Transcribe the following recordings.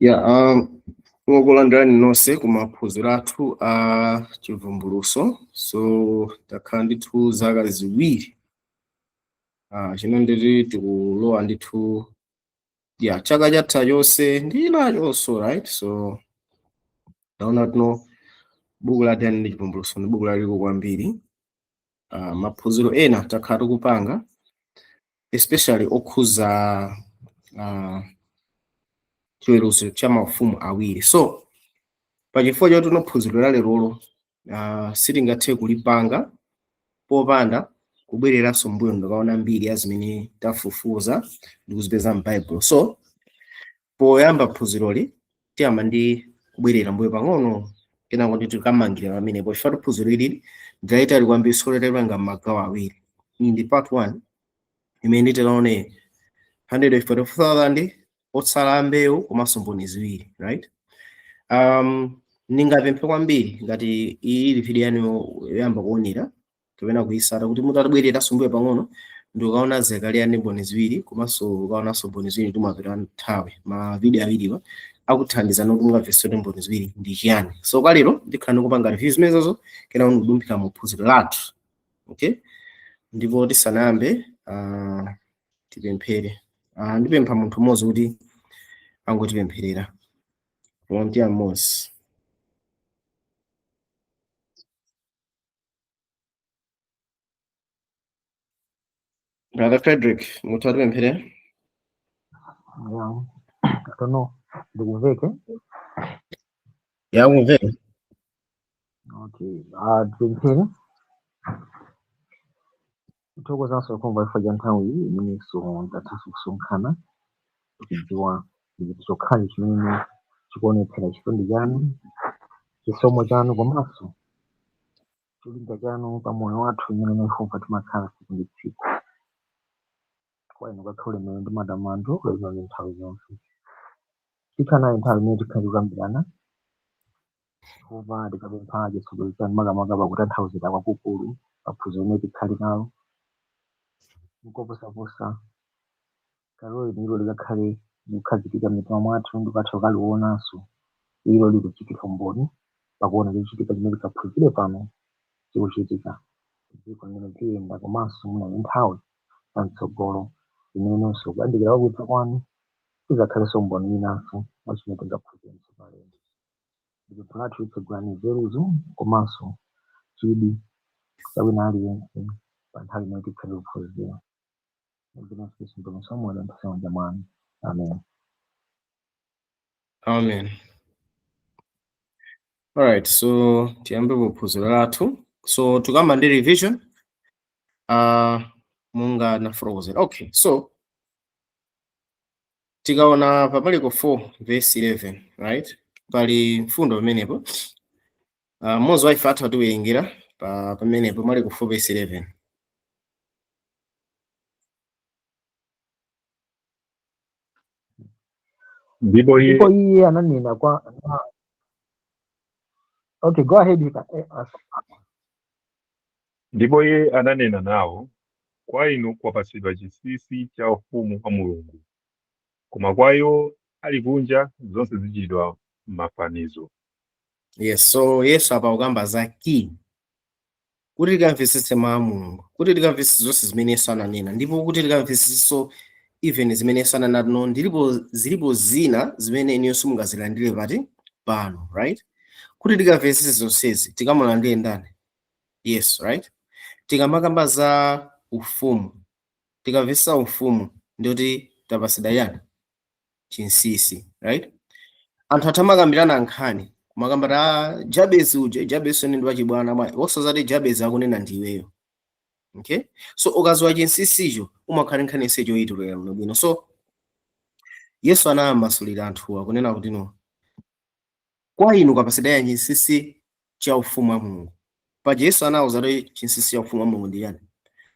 Yeah, ngokulandirani nonse kumaphunziro athu a chivumbulutso. So takhala ndithu zaka 2, chino nditi tikulowa ndithu, yeah, chaka chatha chonse ndi nachonso, right? So taona tino buku la Daniel ndi chivumbulutso ndi buku lalikulu kwambiri. Maphunziro ena takhala tikupanga, especially okhuza chiweruzo cha mafumu awiri. So pachifukwa choti phunziro la lerolo sitingathe kulipanga popanda kubwereranso mbuyo ndikaona mbiri ya zimene tafufuza ndi kuzipeza m'Bible. So poyamba phunziroli tiyamba ndi kubwerera mbuyo pang'ono, kenako ndi tikamangira pamenepo, chifukwa phunziro ilili ndilalitali kwambiri, so talipanga m'magawo awiri. Iyi ndi part 1 imene tikaone 144,000 otsala mbewu komanso mboni ziwiri, right? Ndingapemphe kwambiri, ngati iyi ili video yanu yoyamba kuonera kapena kuyisata, kuti mutabwereranso mbuyo pang'ono ndi ukaona Zekariya ndi mboni ziwiri, komanso ukaonanso mboni ziwiri timapita nthawi. Ma video awiriwa akuthandizani kuti mungamvetse kuti mboni ziwiri ndi chiyani. So kwa lero ndikhala ndikupanga review zimenezozo, kenako ndikudumphira mu phunziro lathu. Okay, ndipo tisanayambe, tipemphere. Ndipempha munthu mmodzi kuti angotipempherera, volunteer mmodzi. Brother Frederick, mutha kutipempherera? Yeah, I don't know. Ndikumveke? Yeah, kumveka. Okay. Tipemphere. Kuthokozanso Yehova chifukwa cha nthawi iyi imenenso tathanso kusonkhana kudziwa ndi chokhacho chimene chikuonetsera chikondi chanu, chisomo chanu komanso cholinga chanu pa moyo wathu imene Yehova timakhala tsiku ndi tsiku. Kwa inu kukhale ulemerero ndi matamando lero ndi nthawi zonse. Tikhala nayo nthawi imene tikhale tikukambirana Yehova, tikapempha chitsogozo chanu makamaka pakutanthauzira kwakukulu paphunziro limene tikhale nalo nkoposaposa kalolo ilo likakhale likukhazikika m'mitima mwathu ndikatha kukalionanso ilo likuchitika umboni pakuona chochitika chimene tikaphunzire pano chikuchitika dziko limene tiyenda, komanso muna nthawi pamtsogolo imenenso kuyandikira kwakudza kwanu tizakhalenso umboni winanso wa chimene tingaphunzire mtsogolo. Ndipempho lathu, litsogolani nzeruzo komanso chidwi cha wina aliyense pa nthawi imene tikhale kuphunzira. Dzina la Yesu Khristu Samuel mpasa mwanu, amen. Amen. Alright, so tiyambe kuphunziro lathu. So tukamba ndi revision, munga nafotokozera. Okay, so tikaona pa Marko 4 verse 11, right? Pali mfundo pamenepo. Mmodzi wa ife atha kutiwerengera pa pamenepo, Marko 4 verse 11. Ndipo iye Ndipo iye ananena kwa okay, go ahead, you can ask. Ndipo iye ananena nawo, kwa inu kwapatsidwa chinsinsi cha ufumu wa Mulungu, koma kwa iwo ali kunja zonse zichitidwa m'mafanizo. Yes, so Yesu apa akukamba za key kuti tikamvetsetse mawu a Mulungu, kuti tikamvetsetse zonse zimene Yesu ananena, ndipo kuti tikamvetsetsenso even zimene Yesu ananena, no, ndilipo zilipo zina zimene inuyo simungazilandire pati pano, right? Kuti tikamvetsetse zonsezi tikamulandire ndani? Yesu, right? Tikamakamba za ufumu, tikamvetsetsa ufumu ndikuti tapatsidwa yani? Chinsinsi, right? Anthu athamakambirana nkhani kumakamba ta Jabez uje, Jabez ndi wachibwana mwa osazati Jabez akunena ndiweyo. Okay, so ukaziwa chinsinsicho umakhala nkhani yonse choyitulira bwino. So Yesu anamasulira anthuwa kunena kuti no, kwa inu kapatsidwa chinsinsi cha ufumu wa Mulungu. Paja Yesu anawuza kuti chinsinsi cha ufumu wa Mulungu ndi yani?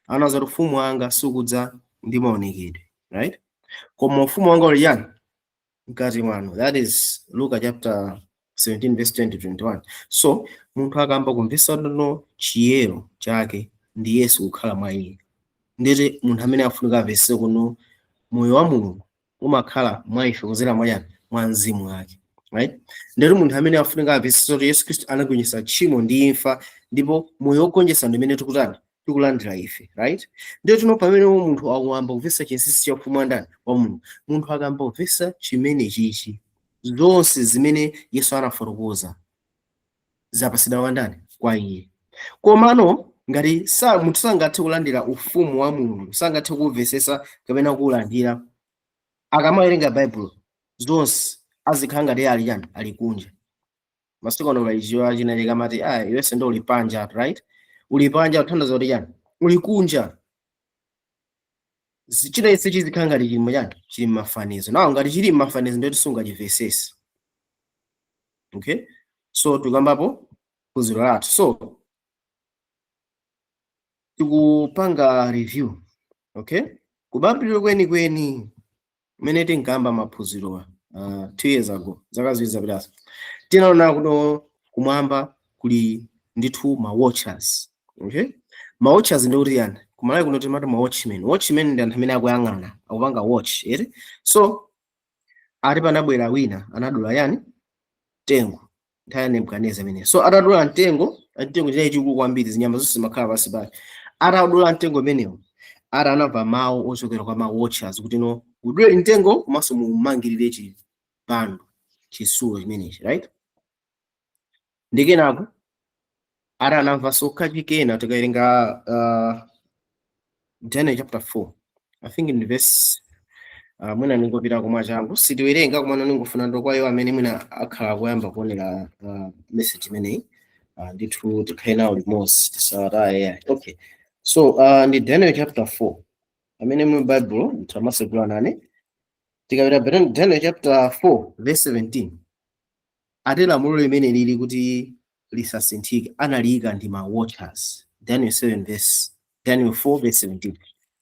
Anawuza kuti ufumu wanga sukudza ndi maonekedwe, right? Koma ufumu wanga uli yani? Mkati mwanu. That is Luka chapter 17 verse 20 21. So munthu akamba kumvetsa no chiyero chake ndi Yesu kukhala mwa iye, nditi munthu amene afunika amvetse kuno moyo wa Mulungu umakhala mwa ife kudzera mwa yani? Mwa mzimu wake, right? Ndero munthu amene afunika amvetsetse kuti Yesu Khristu anagonjetsa tchimo ndi imfa, ndipo moyo wogonjetsa ndi umene tikutani? Tikulandira ife, right? Ndiye tino pamene munthu akuyamba kumvetsa chinsinsi cha ufumu wa ndani? Wa Mulungu. Munthu akamba kumvetsa chimene chichi, zonse zimene Yesu anafotokoza zapatsidwa kwa ndani? Kwa iye. Komano ngati sa munthu sangathe kulandira ufumu wa Mulungu, sangathe kumvetsetsa kapena kuwulandira, akamawerenga Baibulo zonse azikhala ngati ali chani? Ali kunja. Masiku ano palichiwa china chikamati, "Ah, iwense ndo uli panja," right? Uli panja kuthandiza kuti chani? Uli kunja. China ichi chizikhala ngati chili chani? Chili mmafanizo. Nawo ngati chili mmafanizo, ndoti sungachimvesese. Okay, so tikambapo phunziro lathu, so tikupanga review, okay? Kumayambiriro kwenikweni mmene tinkamba maphunzirowa 2 years ago, zaka 2 zapitazo, tinaona kuno kumwamba kuli ndithu ma watchers, okay? Ma watchers ndi kuti yani? Kumalawi kuno timati ma watchmen. Watchmen ndi anthu amene akuyang'ana, akupanga watch ere. So ati panabwera wina, anadula yani? Mtengo, nthawi ya Nebukadneza imene. So atadula mtengo, mtengo chinali chikulu kwambiri, zinyama zonse zimakhala pansi pake. Atadula mtengo umenewo, ati anamva mawu ochokera kwa ma watchers kuti, "No, udule mtengo komanso mumangirire chipando, chitsulo chimenechi," right? Ndi kenako ati anamvanso kachikena. Tikawerenga Daniel chapter 4, I think in verse mwina ningopita komwe changu, sitiwerenga, komano ningofuna ndo kwa iwo amene mwina akhala kuyamba kuonera message imeneyi, ndithu tikhale nawo limodzi, tisataye. Okay, so ndi Daniel chapter 4. Amene mu Bible mthamasegula nane, tikapita Daniel chapter 4 verse 17, ati lamulo limene lili kuti lisasinthike analiyika ndi ma watchers. Daniel 7 verse, Daniel 4 verse 17.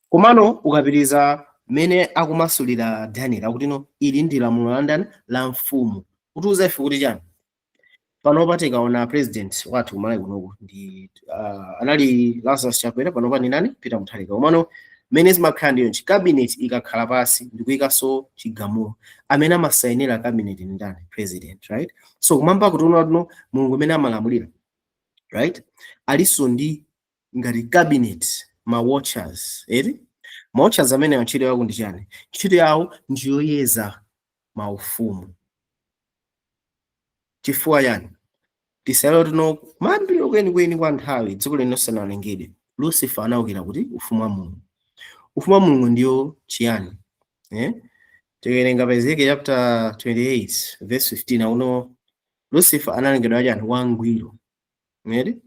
Komano ukapitiriza mmene akumasulira Daniel, akuti, "No, ili ndi lamulo la ndani? La mfumu." Kutiuza ife kuti chani? Panopa tikaona president wathu kumalawi kunoku ndi anali Lazarus Chakwera, panopa ndi nani? Peter Mutharika. Komano mmene zimakhala ndiyo nchi cabinet ikakhala pasi ndikuyikanso chigamulo, amene amasayinira cabinet ndi ndani? President, right? So kumamba kutiona tuno Mulungu amene amalamulira, right, alinso ndi ngati cabinet, ma watchers eri. Ma watchers amene ntchito yawo ndi chani? Ntchito yawo ndiyoyeza maufumu. Chifukwa chani? Tisalo tino kumayambiriro kwenikweni kwa nthawi, dziko lino lisanalengedwe, Lucifer anawukira kuti? Ufumu wa Mulungu. Ufumu wa Mulungu ndiyo chiyani, eh? Tikawerenga pa Ezekiel chapter 28 verse 15, akuno Lucifer analengedwa chani? Wangwiro eri.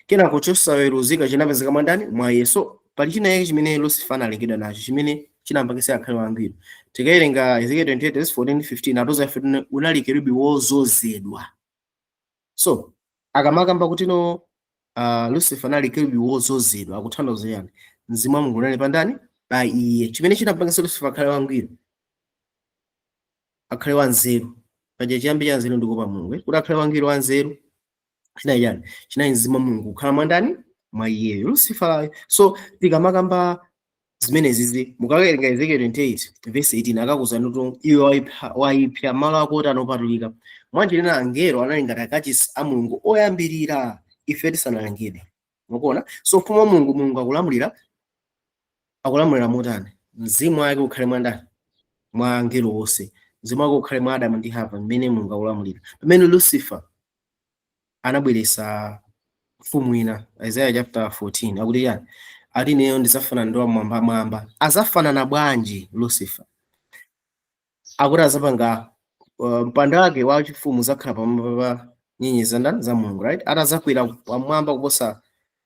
Kenako chosaweruzika chinapezeka mwa ndani? Mwa iye. So pali china yake chimene Lucifer analengedwa nacho chimene chinampangisa akhale wangwiro. Tikawerenga Ezekiel 28 verse 14 15, atiuza ife kuti unali kerubi wozozedwa. So akamakamba kuti no, Lucifer anali kerubi wozozedwa, akutanthauza yani? Mzimu wa Mulungu unali pandani? Pa iye. Chimene chinampangisa Lucifer akhale wangwiro, akhale wanzeru, paja chiyambi cha nzeru ndikuopa Mulungu, eh? Kuti akhale wangwiro, wanzeru, chinali chani? Chinali mzimu wa Mulungu kukhala mwandani? Mwa iyeyo Lucifer. So tikamakamba zimenezizi, mukawerenga Ezekiel 28 verse 18, akakuuzani kuti iwe wayipha malo ako oti anopatulika. Mwanjirina angelo anali ngati akachisi a Mulungu oyambirira ife tisanalengedwe. Mukuona? So ufumu wa Mulungu, Mulungu akulamulira, akulamulira motani? Mzimu wake ukhale mwandani? Mwa angelo onse. Mzimu wake ukhale mwa Adamu ndi Hava, mmene Mulungu akulamulira. Pamene Lucifer anabweretsa mfumu ina, Isaiah chapter 14 akuti yani? Ati, "Ineyo ndidzafanana ndi wamwambamwamba." Azafanana bwanji Lucifer? Akuti azapanga mpando wake wachifumu uzakhala pamwamba pa nyenyezi za ndani? Za Mulungu, right? Atazakwera pamwamba kuposa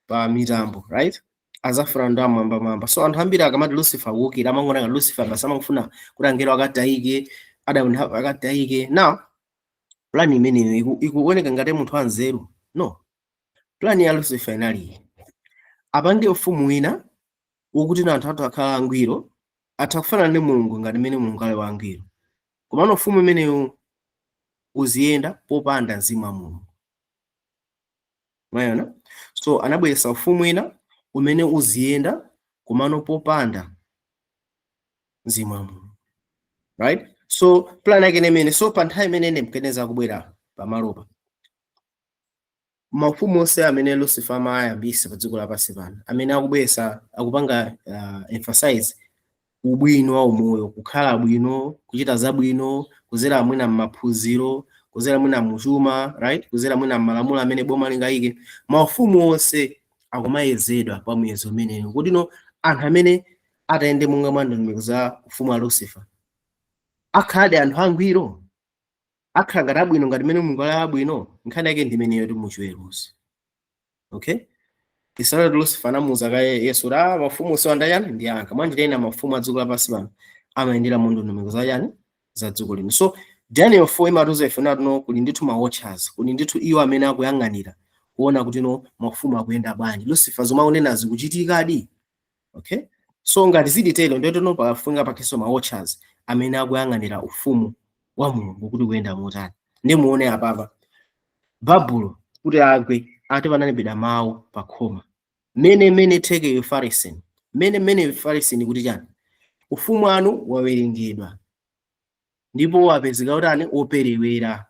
pa mitambo, right? Azafanana ndi wamwambamwamba. So anthu ambiri akamati Lucifer akuwukira, amangoona ngati Lucifer basi amangofuna kuti angelo akatayike, Adamu ndi Hava akatayike. Now plan imeneyo ikuoneka ngati munthu wanzeru? No. Plan ya Lucifer inali apange ufumu wina wokuti na anthu athu akhala angwiro, atha kufanana ndi Mulungu ngati mmene Mulungu ali wangwiro, komano ufumu umenewu uziyenda popanda mzimu wa Mulungu. Mwayona? So anabweretsa ufumu wina umene uziyenda komano popanda mzimu wa Mulungu, right? So plan yake imene, so pa nthawi imene Nebukadineza akubwera pamalopa, mafumu onse amene Lucifer amayambisa pa dziko lapansi pano, amene akubwesa, akupanga emphasize ubwino wa umoyo, kukhala bwino, kuchita zabwino, kuzera mwina m'maphunziro, kuzera mwina muchuma, right, kuzera mwina m'malamulo amene boma lingayike, mafumu onse akumayezedwa pa muyezo umeneyo, kuti no, anthu amene atayende monga mwa ndondomeko za ufumu wa Lucifer akhaladi anthu angwiro, akhala ngati abwino, ngati mmene Mulungu ali abwino. Nkhani yake ndi imeneyo ti muchiweruzo, okay? Israeli, Lucifer anamuuza kaye Yesu kuti, ah, mafumu onse ndayani ndi anga. Mwanjira ina mafumu a dziko lapansi pano amayendera mu ndondomeko za chani, za dziko lino. So Daniel 4 imatiuza ife nati kuli ndithu ma watchers, kuli ndithu iwo amene akuyang'anira kuona kuti no, mafumu akuyenda bwanji, Lucifer zomwe akunena zikuchitikadi, okay? So ngati zilitero, ndiyotino pafunika pakhenso ma watchers amene akuyang'anira ufumu wa Mulungu kuti kuyenda motani. Ndi muone apapa Babulo kuti agwe, ati panalembedwa mawu pa khoma, mene mene tekel ufarsin, mene mene ufarsin, kuti chani? Ufumu wanu wawerengedwa ndipo wapezeka utani? Operewera,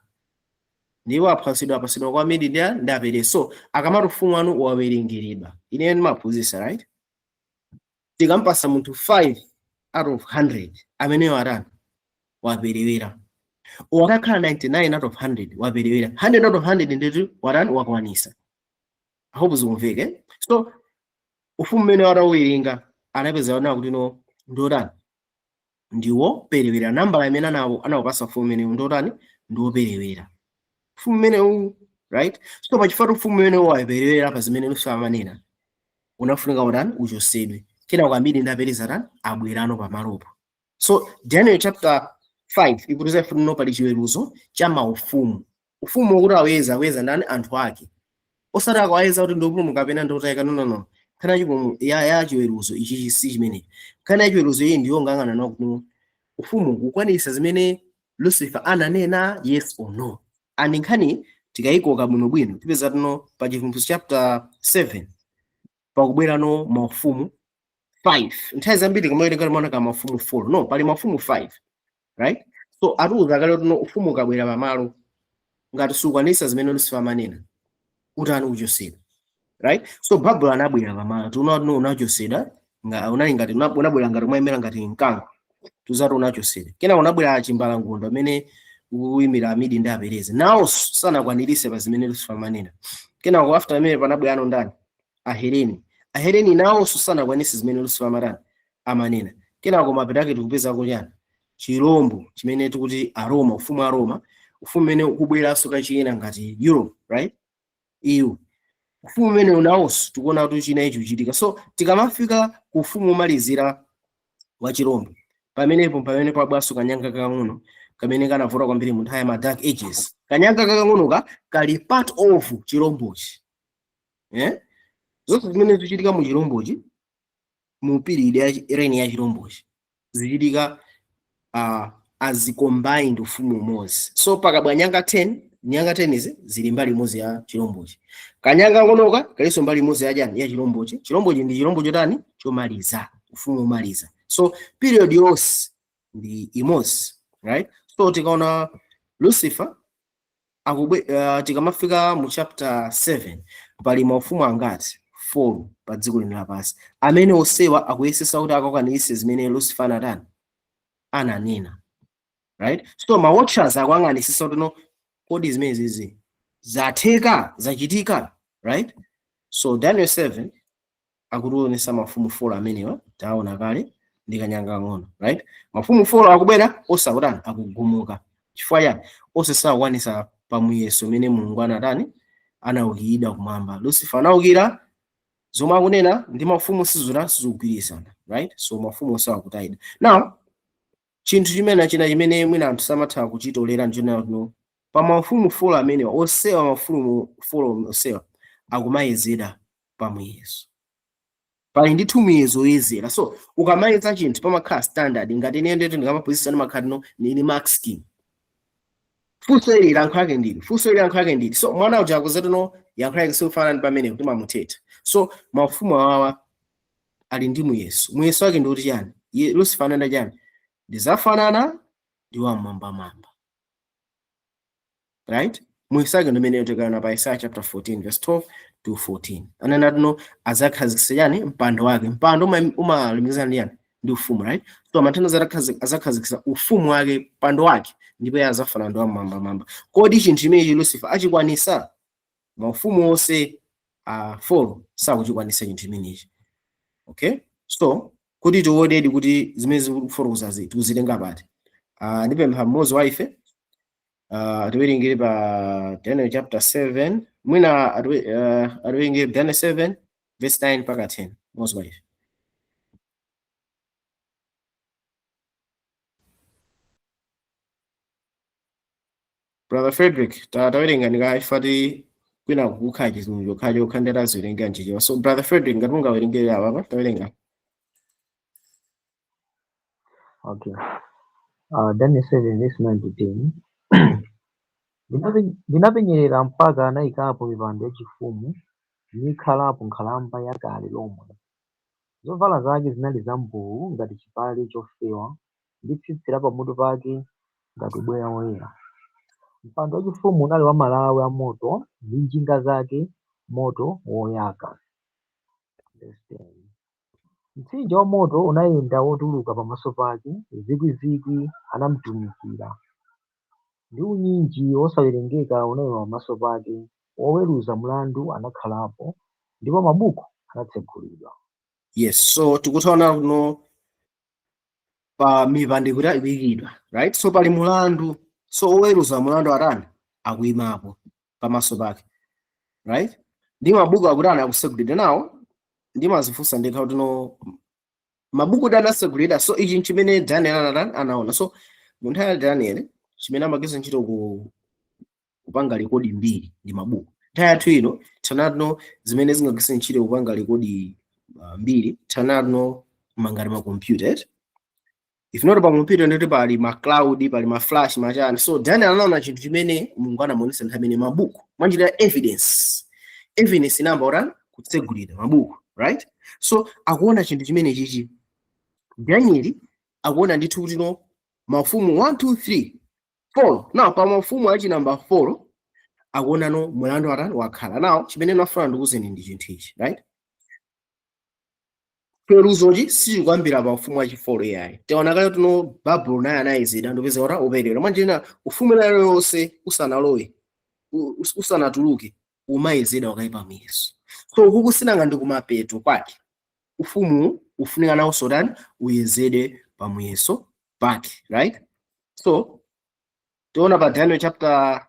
ndipo aphunzitsidwa, apasidwa kwa Medi ndi Aperesi. So akamati ufumu wanu wawerengeredwa, ine ndimaphunzitsa, right, tikampasa munthu 5 out of 100, ameneyo atani? Waperewera. Wakakhala 99 out of 100, waperewera. 100 out of 100 nditu watani? Wakwanisa. I hope zikumveke. So ufumu umene watauwerenga, anapeza ona kuti no, ndotani? Ndiwo perewera. Nambala imene anawupasa ufumu umenewu ndotani? Ndiwoperewera ufumu umenewu, right? So pachifukwa ufumu umenewu waperewera pa zimene Lucifer amanena, unafunika utani? Uchosedwe. Kenako ambiri ndi Aperezi atani? Abwerano pamalopo. So Daniel chapter 5 ikutiza ife pali chiweruzo cha maufumu. Ufumu wokuti aweza, aweza ndani? Anthu ake, osati akawayeza kuti ndiopulumuka kapena ndiotayika. No, no, no. Nkhani yachipulumutso ya chiweruzo ichi si chimenechi. Nkhani ya chiweruzo iyi ndiyo ngang'ana nakuti ufumu kukwanisa zimene Lucifer ananena, yes or no? And nkhani tikayikoka bwinobwino, tipeza tino pa Chivumbulutso chapter 7 pakubwerano maufumu 5. Nthawi zambiri kamawerenga timaona ka mafumu 4. No, pali mafumu 5, right? So atiuza kale kuti ufumu ukabwera pamalo, ngati sukwanisa zimene Lucifer amanena, utani? Uchosedwa, right? So Babulon anabwera pamalo, tiona kuti unachosedwa, unali ngati unabwera ngati umayimira ngati mkango, tuzati unachosedwa. Kenako unabwera chimbalangondo amene ukuyimira Amidi ndi Aperezi, nawo sanakwanirise pa zimene Lucifer amanena. Kenako after amene panabwerano ndani? Aheleni. Aheleni nawonso sanakwanise zimene Lucifer amatani? Amanena. Kenako mapeto ake tikupezako chani? Chirombo chimene tikuti Aroma, ufumu wa Roma, ufumu umene ukubweranso kachiyena ngati Europe, right? EU, ufumu umene unawonso tikuona kuti china ichi kuchitika. So tikamafika ku ufumu womalizira wa chirombo, pamenepo pamene pabwanso kanyanga kakang'ono kamene kanavuta kwambiri mu nthawi ya ma Dark Ages. Kanyanga kakang'onoka kali part of chirombochi, eh? Zonse zimene zikuchitika mu chirombochi, mu period ya reign ya chirombochi, zichitika as combined ufumu umodzi. So pakabwa nyanga 10, nyanga 10 izi zili mbali imodzi ya chirombochi. Kanyanga ngonoka kalinso mbali imodzi ya chani? Ya chirombochi. Chirombochi ndi chirombo chotani? Chomaliza, ufumu womaliza. So period yonse ndi imodzi, right? So tikaona Lucifer akubwe, tikamafika mu chapter 7, pali maufumu angati? 4 pa dziko lino lapansi, amene onsewa akuyesesa kuti akakwaniritse zimene Lucifer anatani? Ananena, right? So ma watchers akuyang'anisisa kuti no, kodi zimene zizi zatheka, zachitika, right? So Daniel 7 akutionesa mafumu 4 amenewa taona kale ndi kanyanga ng'ono, right? Mafumu 4 akubwera, osakutani? Akugumuka. Chifukwa chani? Onse sakukwanisa pamuyeso umene Mulungu anatani? Anawukirida kumwamba. Lucifer anawukira, zomwe akunena ndi mafumu sizura sizikugwirizana, right? So mafumu onse akutayida. Now chinthu chimene china chimene mwina anthu samatha kuchitolera nchonena kuti pa mafumu 4 amenewa onsewa, mafumu 4 onsewa akumayezera pamuyeso. Pali ndithu muyezo woyezera. So ukamayeza chinthu pamakhala standard. Ngati ine ndeti ndikamaphunzitsa, ndimakhala no nili mark scheme: funso ili yankho lake ndili, funso ili yankho lake ndili. So mwana uja akuzati no, yankho lake sikufanana ndi pamene kuti mamuthetha. So mafumu awawa ali ndi muyeso. Muyeso wake ndi kuti chani? Lucifer anena chani? Ndizafanana. ndi wamwambamwamba, right? Mu Isake ndimene tikaona pa Isaiah chapter 14 verse 12 to 14, anena tino azakhazikitsa yani? Mpando wake. Mpando umalumikizana ndi yani? Ndi ufumu, right? So amatanthauza azakhazikitsa ufumu wake, mpando wake, ndipo iye azafana ndi wamwambamwamba. Kodi chinthu chimenechi Lucifer achikwanisa? Maufumu onse a four sakuchikwanisa chinthu chimenechi, okay? So kuti tionedi kuti zimene zikufotokozazi tikuzitenga pati, ndipempha mmodzi wa ife atiwerengere pa Daniel chapter 7, mwina atiwerengere Daniel 7 verse 9 mpaka 10, mmodzi wa ife. Brother Frederick, tawerenga ndikaifati kwina kukhala chizungu chokha chokha, ndataziwerenga nchichewa. So Brother Frederick, ngati mungawerengere apa, tawerenga. Okay. Daniel 7 verse 9 to 10. Ndinapenyerera mpaka anayikapo mipando yachifumu, nikhalapo Nkhalamba yakale lomwe. Zovala zake zinali zambuwu ngati chipale chofewa, ndi tsitsi la pamutu pake ngati ubweya woyera. Mpando wachifumu unali wa malawi amoto, ndi njinga zake moto woyaka. Verse 10. Mtsinje wa moto unayenda wotuluka pamaso pake, zikwizikwi anamutumikira, ndi unyinji wosawerengeka unayima pamaso pake. Woweruza mlandu anakhalapo, ndipo mabuku anatsegulidwa. Yes, so tikutaona kuno pa mipando ikuti ikuyikidwa, right? So pali mulandu, so oweruza mulandu atani? Akuyimapo pamaso pake, right? Ndi mabuku akutani? Akusegulidwa. Nawo ndimazifunsa ndekha kuti no, mabuku kuti anasegulidwa, so ichi nchimene Daniel anatani? Anaona. So mu nthawi ya Daniel, chimene amagwiritsa ntchito kupanga record mbiri ndi mabuku. Nthawi yathu ino tsanatno zimene zingagwiritse ntchito kupanga record mbiri tsanatno mangati ma computer, if not pa computer nditi pali ma cloud, pali ma flash, machani. So Daniel anaona chinthu chimene Mulungu anamuonetsa nthawi imene, mabuku mwanjira ya evidence. Evidence inamba utani? Kutsegulira mabuku, right? So akuona chinthu chimene chichi Daniel akuona ndithu kuti no, mafumu 1 2 3 4. Now pa mafumu achi number 4 akuona no, mulandu atani? Wakhala. Now chimene ndafuna ndikuuzeni ndi chinthu ichi, right? Chiweruzochi sichikuyambira pa ufumu wachi four yayi. Taona kale tuno Babuloni naye anayezedwa ndipeza kuti operera mwanjira. Ufumu nayo yonse usanalowe, usanatuluke, umayezedwa ukaipa miyeso. So uku kusinanga ndi kumapeto kwake. Ufumu ufunika nawo sotani? Uyezedwe pa muyeso pake, right? So tiona pa Daniel chapter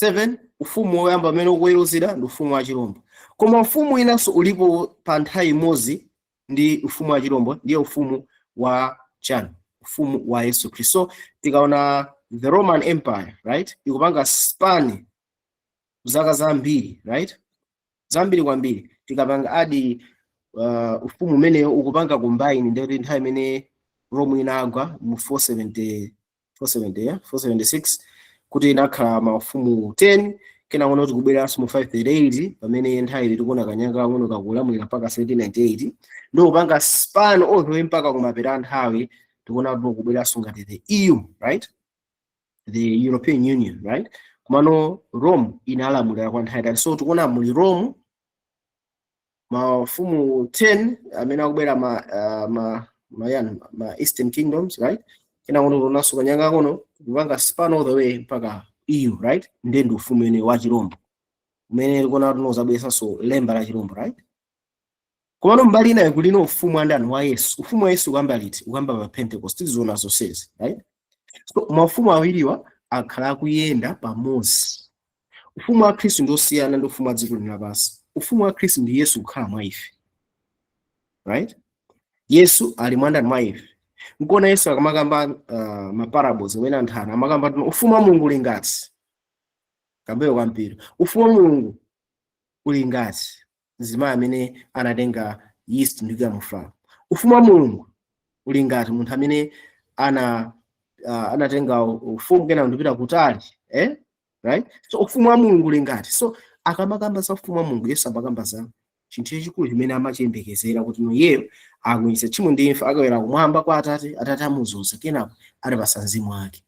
7, ufumu woyamba umene ukuweruzira ndi ufumu wa chirombo, koma ufumu inanso ulipo pa nthawi imodzi ndi ufumu wa chirombo, ndiye ufumu wa chani? Ufumu wa Yesu Khristu. So tikaona the Roman Empire, right, ikupanga span zaka zambiri, right, zambiri kwambiri. Tikapanga add ufumu umeneyo ukupanga combine, ndekuti nthawi imene Rome inagwa mu 470, 470, yeah, 476, kuti inakhala mafumu 10. Kena kuona kuti kubweranso mu 538, pamene nthawi ili tikuona kanyanga kang'ono kakulamulira mpaka 1798, ndi kupanga span all the way mpaka kumapeto a nthawi, tikuona kuti kubweranso ngati the EU, right, the European Union, right? Komano Rome inalamulira kwa nthawi itali. So tikuona muli Rome mafumu 10 amene akubwera ma yani, ma Eastern Kingdoms, right? Kena kuno kunaso kanyanga kuno kupanga span all the way mpaka EU, right? Ndiye ndi ufumu umene wa chirombo umene tikuona kuti uzabweresanso lemba la chirombo, right? Komano mbali inayo kulino ufumu wa ndani? Wa Yesu. Ufumu wa Yesu ukamba liti? Ukamba pa Pentecost. Tiziona zonsezi, right? So mafumu awiriwa akhala akuyenda pamodzi. Ufumu wa Khristu ndi osiyana ndi ufumu wa dziko lino lapansi. Ufumu wa Khristu ndi Yesu kukhala mwa ife, right? Yesu ali mwandani? Mwa ife. Nkuona Yesu akamakamba ma parables amene anthu ana amakamba kuti ufumu wa Mulungu uli ngati kambeyo kampiro, ufumu wa Mulungu uli ngati mzimayi amene anatenga yeast ndi kuyika mu flour, ufumu wa Mulungu uli ngati munthu amene anatenga ufumu kena ndipita kutali, eh? Right? So ufumu wa Mulungu uli ngati. So akamakamba za ufumu wa Mulungu, Yesu amakamba za chinthu chachikulu chimene amachiyembekezera kuti no, iyeyo akunyisa tchimo ndi imfa, akawera kumwamba kwa Atate, Atate amuzunza, kenako atipasa mzimu wake.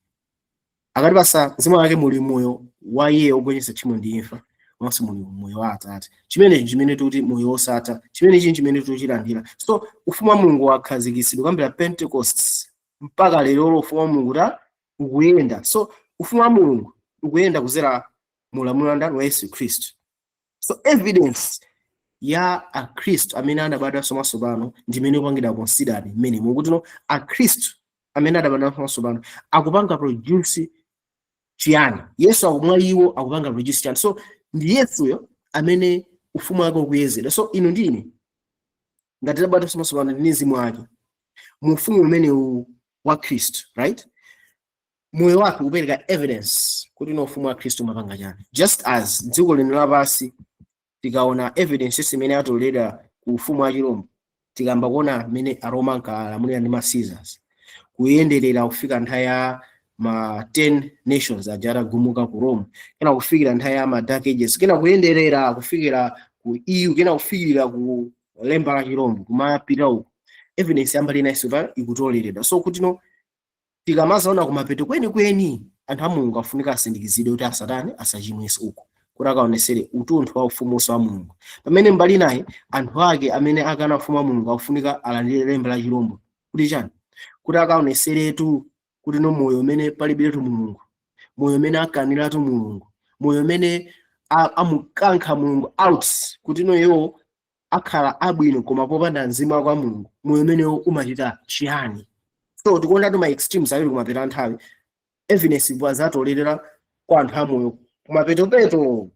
Akatipasa mzimu wake muli moyo wa iye wogonjetsa tchimo ndi imfa, komanso muli moyo wa Atate. Chimenechi chimene tikuti moyo wosatha, chimenechi chimene tikuchilandira. So ufumu wa Mulungu wakhazikitsidwa kuyambira Pentecost mpaka lero. Ufumu wa Mulungu ta ukuyenda. So ufumu wa Mulungu ukuyenda kuzera mulamuliro ndani? Wa Yesu Khristu. So evidence ya akhristu amene anabadwanso mwatsopano ndi imene ikupangidwa considered mmene mukuti no akhristu amene adabadwanso mwatsopano akupanga produce chiyani? Yesu akumwa iwo akupanga produce chiyani? So ndi Yesuyo amene ufumu wake ukuyezedwa. So inu ndine ngati tabadwanso mwatsopano ndi mzimu wake mu ufumu umenewu wa Khristu, right, moyo wake ukupereka evidence kuti no ufumu wa Khristu umapanga chani. Just as dziko lino lapansi tikaona evidence yonse imene atoledwa ku ufumu wa chirombo, tikamba kuona mmene Aroma ankalamulira ndi ma Caesars, kuyenderera kufika nthawi ya ma 10 nations aja atagumuka ku Rome, kena kufikira nthawi ya ma Dark Ages, kena kuyenderera kufikira ku EU, kena kufikira ku lemba la chirombo, kumapita uku, evidence yambali inanso pa ikutoleredwa. So kuti no tikamazaona kumapeto kwenikweni, anthu a Mulungu afunika asindikizidwe kuti asatani, asachimwenso uku, kuti akaonesere utunthu wa ufumunso wa Mulungu, pamene mbali naye anthu ake amene akana ufumu wa Mulungu akufunika alandire lemba la chirombo kuti chani? Kuti akaoneseretu kuti no moyo umene palibiretu Mulungu, moyo umene akaniratu Mulungu, moyo umene amukankha Mulungu out, kuti no iwo akhala abwino koma popanda mzimu wake wa Mulungu, moyo umenewo umachita chiyani? So tikuonatu ma extremes awiri kumapeto a nthawi. Evidence zatolerera kwa anthu amoyo kumapetopeto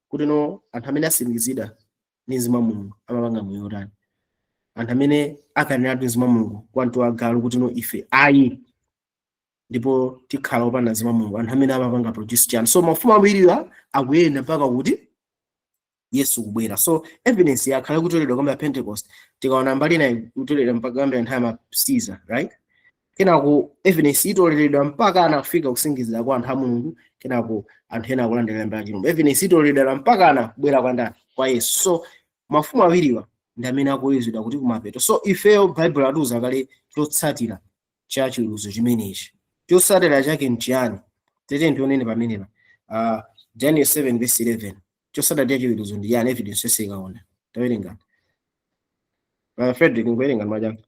kuti no anthu amene asindikizidwa ndi mzimu wa Mulungu amapanga moyo otani, anthu amene akaniratu mzimu wa Mulungu kwa anthu agalu kuti no ife ayi ndipo tikhala opanda mzimu wa Mulungu, anthu amene amapanga produce chani? So mafumu awiriwa akuyenda mpaka kuti Yesu kubwera. So evidence yakhala kutoledwa kuyambira Pentecost. Tikaona mbali inayi kutoledwa mpaka kuyambira nthawi ya Caesar, right? Kenako evidence itoleredwa mpaka anafika kusingizira kwa anthu a Mulungu. Kenako anthu ena akulandira lemba la chilombo. Evidence itoleredwa mpaka ana kubwera kwa ndani? Kwa Yesu. So mafumu awiriwa ndi amene akuweruzidwa kuti kumapeto. So ifeyo Bible atiuza kale chotsatira cha chiweruzo chimenechi. Chotsatira chake nchiyani? Tete ndionene pamenepa, Daniel 7 verse 11. Chotsatira cha chiweruzo ndi chiyani? Evidence yonse ikaona. Tawerenga, Frederick, nkuwerenga majanga.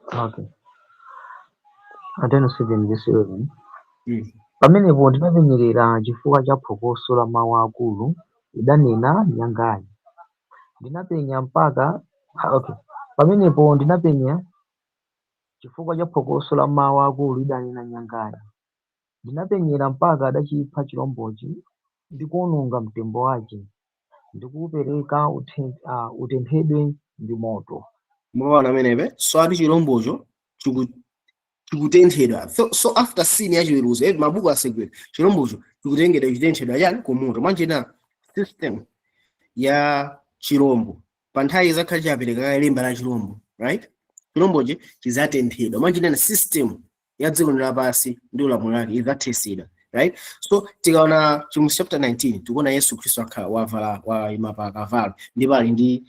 Okay. Daniel 7 verse 11. Pamenepo ndinapenyerera chifukwa cha phokoso la mawu akulu idanena nyangayi. Ndinapenya mpaka okay. Pamenepo ndinapenya chifukwa cha phokoso la mawu akulu idanena nyangayi. Ndinapenyera mpaka adachipha chirombochi ndi kuwononga mtembo wake ndi kuwupereka utenthedwe ndi moto. Mumaona amenepe? So ati chirombocho chikutenthedwa. So after scene ya chiweruzo, mabuku asegwera, chirombocho chikutengedwa, chikutenthedwa chani? Kumoto. Mwanjena system ya chirombo pa nthawi izakhala chapereka lemba la chirombo, right? Chirombochi chizatenthedwa. Mwanjena system ya dziko lapansi ndi ulamuliro wake idzathesedwa, right? So tikaona Chivumbulutso chapter 19, tikuona Yesu Khristu akhala wavala, wayima pa kavalo, ndipo ali ndi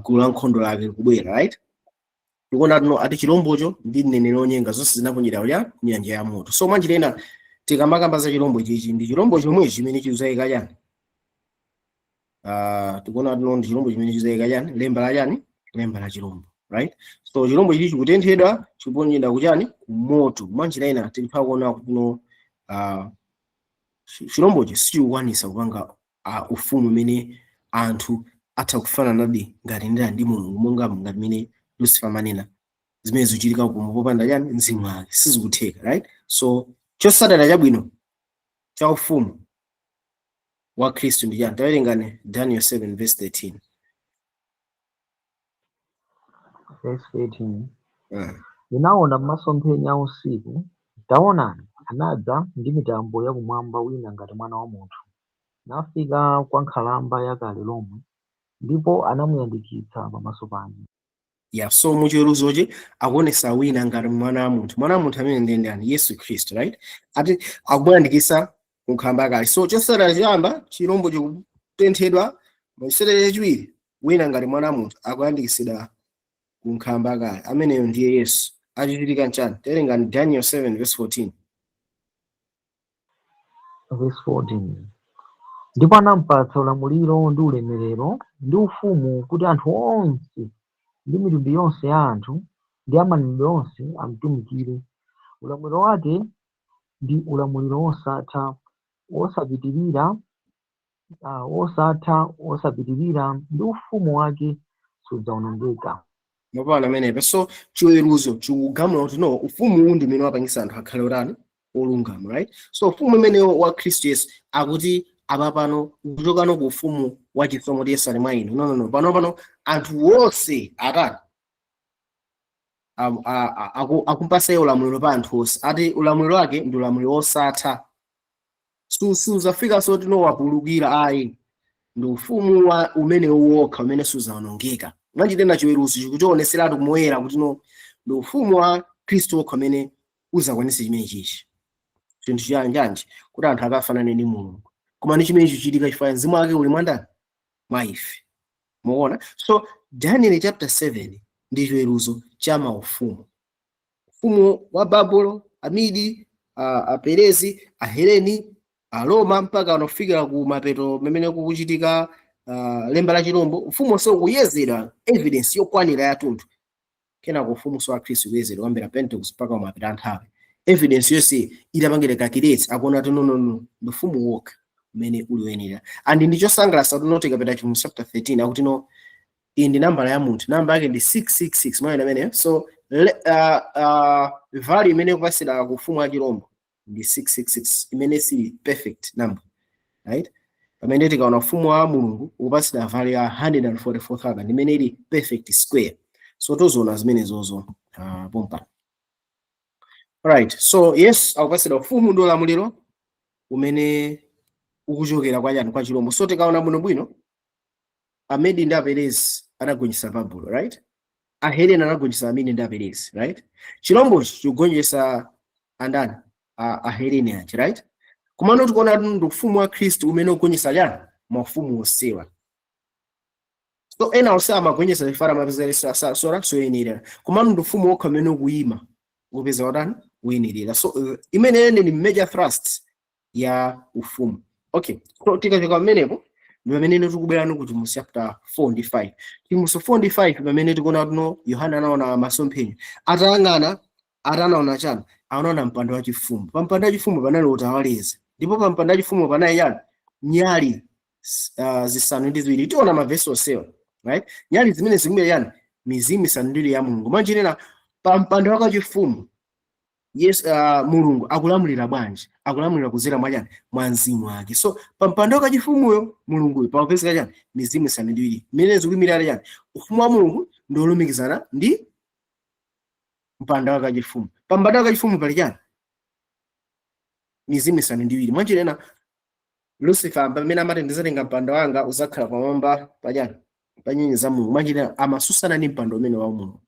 gulu la nkhondo lake likubwera, right? Tikuona tino ati chirombocho ndi mneneri onyenga zonse zinaponyedwa ya nyanja ya moto. So mwanjira ina tikamakamba za chirombo chichi, ndi chirombo chomwechi chimene chizayika chani? Tikuona tino ndi chirombo chimene chizayika chani? Lemba la chani? Lemba la chirombo, right? So chirombo chichi chikutenthedwa, chikuponyedwa kuchani? Kumoto. Mwanjira ina tikutha kuona kuti chirombochi sichikukwanisa kupanga ufumu umene anthu atha kufananadi ngati ndi Mulungu, monga ngati mmene Lucifer amanena zimene zikuchitika kumo popanda chani? Mzimu wake, sizikutheka, right? So chotsatira chabwino cha ufumu wa Khristu ndi chani? Tawerengani Daniel 7 verse 13. Verse 13. Ndinaona m'masomphenya a usiku, taonani, anadza ndi mitambo yakumwamba wina ngati mwana wa munthu, nafika kwa Nkhalamba yakale lomwe, ndipo anamuyandikitsa pamaso pake. Yeah, so muchiweruzochi akuonesa wina ngati mwana wa munthu. Mwana wa munthu amene ndiye ndani? Yesu Khristu, right? Ati akumuyandikitsa kunkhalamba yakale. So chotsatira choyamba, chirombo chikutenthedwa. Chotsatira chachiwiri, wina ngati mwana wa munthu akuyandikitsidwa kunkhalamba yakale. Ameneyo ndiye Yesu. Achichitika nchani? Tawerengani Daniel 7 verse 14. Verse 14: Ndipo anampatsa ulamuliro ndi ulemerero ndi ufumu, kuti anthu onse ndi mitundu yonse ya anthu ndi amanenedwe onse amtumikire. Ulamuliro wake ndi ulamuliro wosatha wosapitirira, wosatha wosapitirira, ndi ufumu wake sudzawonongeka. Mapana amenepa. So chiweruzo chikugamula kuti no, ufumu uwu ndi umene wapangisa anthu akhale otani? Olungama, right? So ufumu umenewo wa Khristu Yesu akuti apa pano ukuchokano ku ufumu wa chisomo kuti Yesu ali mwa inu. No, no, no, pano pano anthu wonse atani? Akumpasa iye ulamuliro pa anthu onse. Ati ulamuliro wake ndi ulamuliro wosatha, suzafikanso tino wapulukira ayi. Ndi ufumu wa umene wokha umene suzawonongeka. Mwachitena chiweruzo chikuchioneseratu kumoyera kuti no, ndi ufumu wa Khristu wokha umene uzakwanise chimene chichi, chinthu chanjanji, kuti anthu akafanane ndi Mulungu. Koma ndi chimene chichitika chifukwa mzimu wake uli mwandani? Mwa ife. Muona? So Daniel chapter 7 ndi chiweruzo cha maufumu: ufumu wa Babulo, Amidi, Aperezi, Aheleni, Aroma, mpaka anafikira ku mapeto pamene kukuchitika lemba la chilombo. Ufumu wonse ukuyezedwa, evidence yokwanira yathunthu. Kenako ufumu wa Khristu kuyezedwa kuyambira Pentecost mpaka mapeto a nthawi, evidence yonse itapangidwa calculate, akuona kuti no, no, no, ndi ufumu wokha umene uli woyenera. And ndi chosangalatsa kuti no, tikapita mu chapter 13, akuti no, iyi ndi nambala ya munthu, namba yake ndi 666. Mwaona ameneyo? So value imene kupasira ku ufumu wa chilombo ndi 666, imene si perfect number, right? Pamene tikaona ufumu wa Mulungu ukupasira value ya 144,000, imene ili perfect square. So tozoona zimenezozo pompano, right? So yes, akupasira ufumu ndi ulamuliro umene ukuchokera kwa chani? Kwa chilombo. So tikaona bwinobwino, Amedi ndi Aperezi anagonjetsa Babulo, right? Ahelene anagonjetsa Amedi ndi Aperezi, right? Chilombochi chikugonjetsa andani? Ahelene aja, right? Komano tikuona ndi ufumu wa Khristu umene ukugonjetsa chani? Mafumu onsewa. So ena onse amagonjetsa chifukwa amapeza sora soyenerera, komano ndi ufumu wokha umene ukuyima ukupeza utani? Uyenerera. So imene ni major thrust ya ufumu. Okay, so tikachoka pamenepo ndi pamene tikubwerano kuti mu chapter 4 ndi 5. Chivumbulutso 4 ndi 5, pamene tikuona tuno Yohana anaona masomphenya. Atayang'ana, atanaona chani? Anaona mpando wachifumu. Pa mpando wachifumu panali utawaleza, ndipo pa mpando wachifumu panali chani? Nyali 7. Tiona mavesi onsewa, right? Nyali zimene zikumira yani? Mizimu 7 ya Mulungu. Mwanjinena pa mpando wakachifumu, yes, Mulungu akulamulira bwanji? Akulamulira kudzera mwa chani? Mwa mzimu wake. So pa mpando wakachifumuyo Mulunguyo pakupezeka chani? Mizimu 7, imene zikuyimirira chani? Ufumu wa Mulungu ndi wolumikizana ndi mpando wakachifumu. Pa mpando wakachifumu pali chani? Mizimu 7. Mwanjinena Lucifer pamene amati ndizatenga mpando wanga uzakhala pamwamba pachani? Pa nyenyezi za Mulungu, mwanjinena amasusana ndi mpando umene wa Mulungu.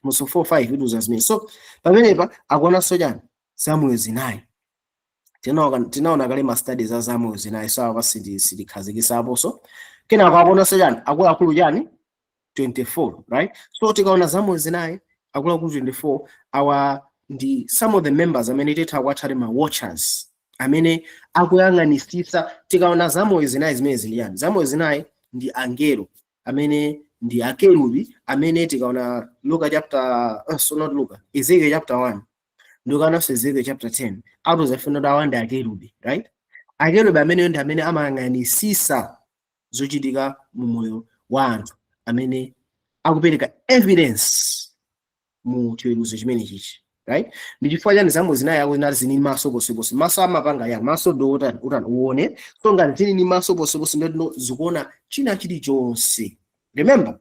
Muso 4 5 ituza zimene. So pamenepa akuonanso chani? Zamoyo 4. Tinaona kale ma studies za zamoyo 4, so apa sitikhazikisapo. Kenako akuonanso chani? Akuluakulu chani? 24, right? So tikaona zamoyo 4, akuluakulu 24, awa ndi some of the members amene titha kuwatchati ma watchers amene akuyang'anisisa. Tikaona zamoyo 4 zimene zili yani? Zamoyo 4 ndi angelo amene ndi akerubi, amene tikaona Luka chapter, so not Luka, Ezekiel chapter 1 ndikuonanso Ezekiel chapter 10, atozafuna kuti awa ndi akerubi, right? Akerubi ameneyo ndi amene amayang'anisisa zochitika mu moyo wa anthu amene akupereka evidence mu chiweruzo chimene chichi, right? Ndi chifukwa chani zamoyo 4 ako zinati zini maso posepose? Maso amapanga yani? Maso ndi utani? Utani uone. So ngati zili ni maso posepose, ndino zikuona china chilichonse. Remember,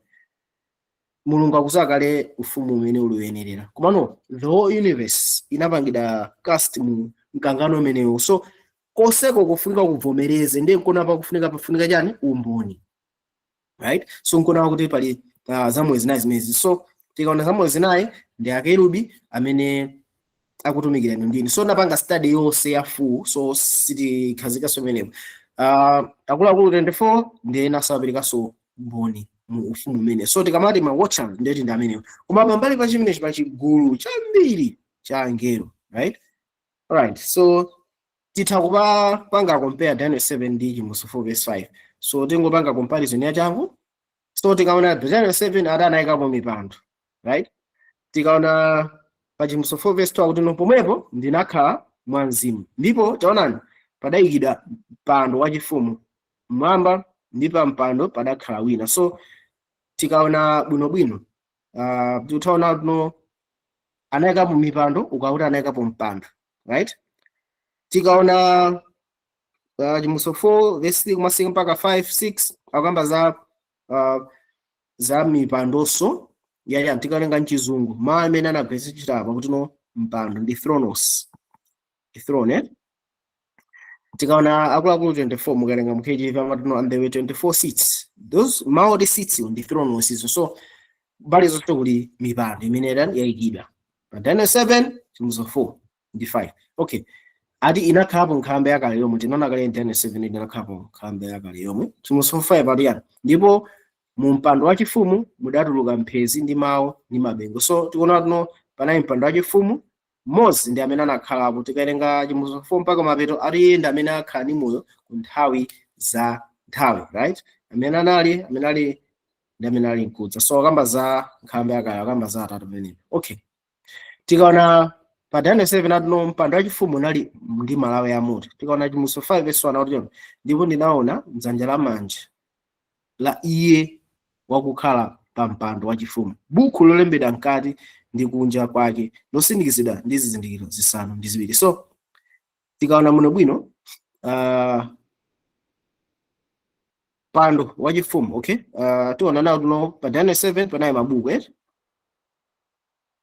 Mulungu akudziwa kale ufumu umene uli woyenerera, komano the whole universe inapangidwa cast mu mkangano umenewo. So koseko kufunika kuvomereze, ndiye nkona pakufunika pafunika chani? Umboni, right? So nkona kuti pali zamoyo 4 zimenezi. So tikaona zamoyo 4 ndi akerubi amene akutumikira inu ndini. So napanga study yonse ya full, so sitikhazikaso pamenepo. Akuluakulu 24 ndi ena saperekaso mboni. Mu ufumu umene, so tikamati ma watchers, ndeti ndi amenewo. Koma pambali pa chimenechi pa chigulu chambiri cha angelo, right? Alright, so titha kupanga compare Daniel 7 ndi Chivumbulutso 4 verse 5. So tingopanga comparison yachangu. So tikaona Daniel 7, ati anayikapo mipando, right? Tikaona pa Chivumbulutso 4 verse 2, akuti, "No, pomwepo ndinakhala mwa mzimu, ndipo taonani, padayikidwa mpando wachifumu mmwamba, ndi pa mpando padakhala wina." So tikaona bwinobwino, titaona no anayikapo mipando, ukakuti anayikapo mpando, right? Tikaona Chivumbulutso 4 verse 3 kumasika mpaka 5 6, akamba za mipandonso yaya. Tikalenga mchizungu, mawu amene anagwiritsa ntchito apa kuti no mpando ndi thronos, throne, eh? Tikaona akuluakulu 24, mukalenga mu KJV amati no, "And there were 24 seats." Those mawu oti seats ndi thronos izo. So mbali zonse kuli mipando imene yayikidwa pa Daniel 7, Chivumbulutso 4 ndi 5. Okay, ati inakhalapo nkhalamba yakale yomwe tinaona kale. Daniel 7 inakhalapo nkhalamba yakale yomwe. Chivumbulutso 5 ati yani? "Ndipo mu mpando wachifumu mudatuluka mphezi ndi mawu ndi mabengo." So tikuona tuno panali mpando wachifumu, mmodzi ndi amene anakhalapo. Tikawerenga Chivumbulutso 4 mpaka mapeto, ati iye ndi amene akhala ndi moyo ku nthawi za nthawi, right? Amene anali, amene ali, ndi amene ali mkudza. So akamba za nkhalamba yakale, akamba za atatu pamenepo. Okay, tikaona pa Daniel 7, atuno mpando wachifumu unali ndi malawi ya moto. Tikaona Chivumbulutso 5 verse 1, akuti, "Ndipo ndinaona mdzanja lamanja la iye wakukhala pa mpando wachifumu buku lolembedwa mkati ndi kunja kwake, losindikizidwa ndi zizindikiro zisanu ndi ziwiri." So tikaona muno bwino, mpando wachifumu, okay, tiona nawo tuno pa Daniel 7 panali mabuku, eh?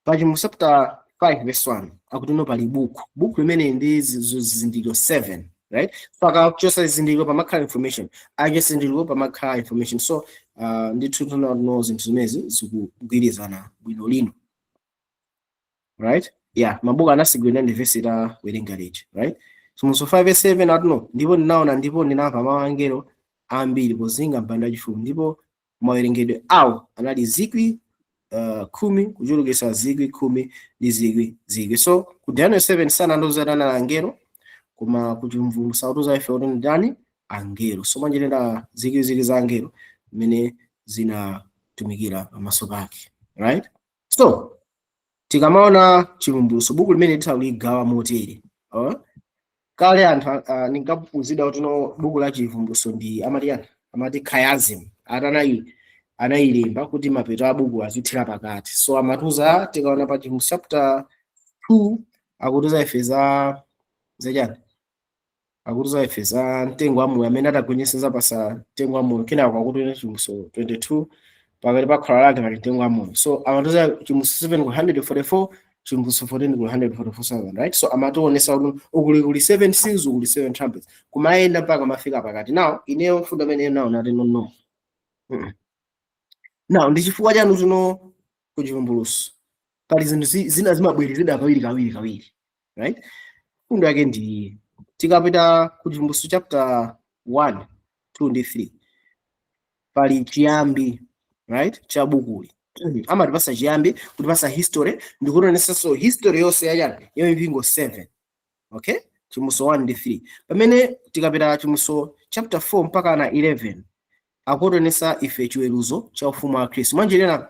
Pa Chivumbulutso chapter 5 verse 1, akuti no pali buku, buku limene ndi zizindikiro 7, right? So akachosa zizindikiro pamakhala information, akachosa zizindikiro pamakhala information. So ndithu tuna no zinthu zimezi zikugwirizana bwino lino, right? Yeah, mabuku anasigwira ndi vesi la werenga lija, right? So mu 5 verse 7 atuno, "Ndipo ndinaona ndipo ndinamva mawu angelo ambiri pozinga mpando wachifumu, ndipo mawerengedwe awo anali zikwi 10 kuchulukitsa 10,000 ndi zikwi zikwi." So ku Daniel 7 sanandiuza anali angelo, koma ku Chivumbulutso akutiuza ife kuti ndani? Angelo. So mwanjirenda zikwi zikwi za angelo zimene zinatumikira pamaso pake, right? So tikamaona Chivumbulutso, buku limene titha kuligawa motere. Kale anthu ninkaphunzidwa kuti no buku la Chivumbulutso ndi amati yani, amati chiasm, atanayi anayilemba kuti mapeto a buku azithira pakati. So amatiuza, tikaona pa Chivumbulutso chapter 2, akutiuza ife za zachani? Akutiuza ife za mtengo wa moyo, amene atagonjetsa pasa mtengo wa moyo. Kenako akuti Chivumbulutso 22, pakati pa khola lake pali mtengo wa moyo. So amatiuza Chivumbulutso 7 ku 144, Chivumbulutso 14 ku 144,000, right? So amationesa kuti ukuli kuli 7 seals, ukuli 7 trumpets, kumayenda mpaka mafika pakati. Now ineyo mfundo amene nawo nati no, no. Now ndi chifukwa chanu tuno ku Chivumbulutso pali zinthu zina zimabwerezedwa kawiri kawiri kawiri, right? Mfundo yake ndi iyi. Tikapita ku Chivumbulutso chapter 1, 2 ndi 3, pali chiyambi, right, cha bukuli. Amatipasa chiyambi, kutipasa history, ndikutionesanso history yonse yachani, ya mipingo 7. Okay, Chivumbulutso 1 ndi 3. Pamene tikapita Chivumbulutso chapter 4 mpaka na 11, akutionesa ife chiweruzo cha ufumu wa Khristu. Mwanjirena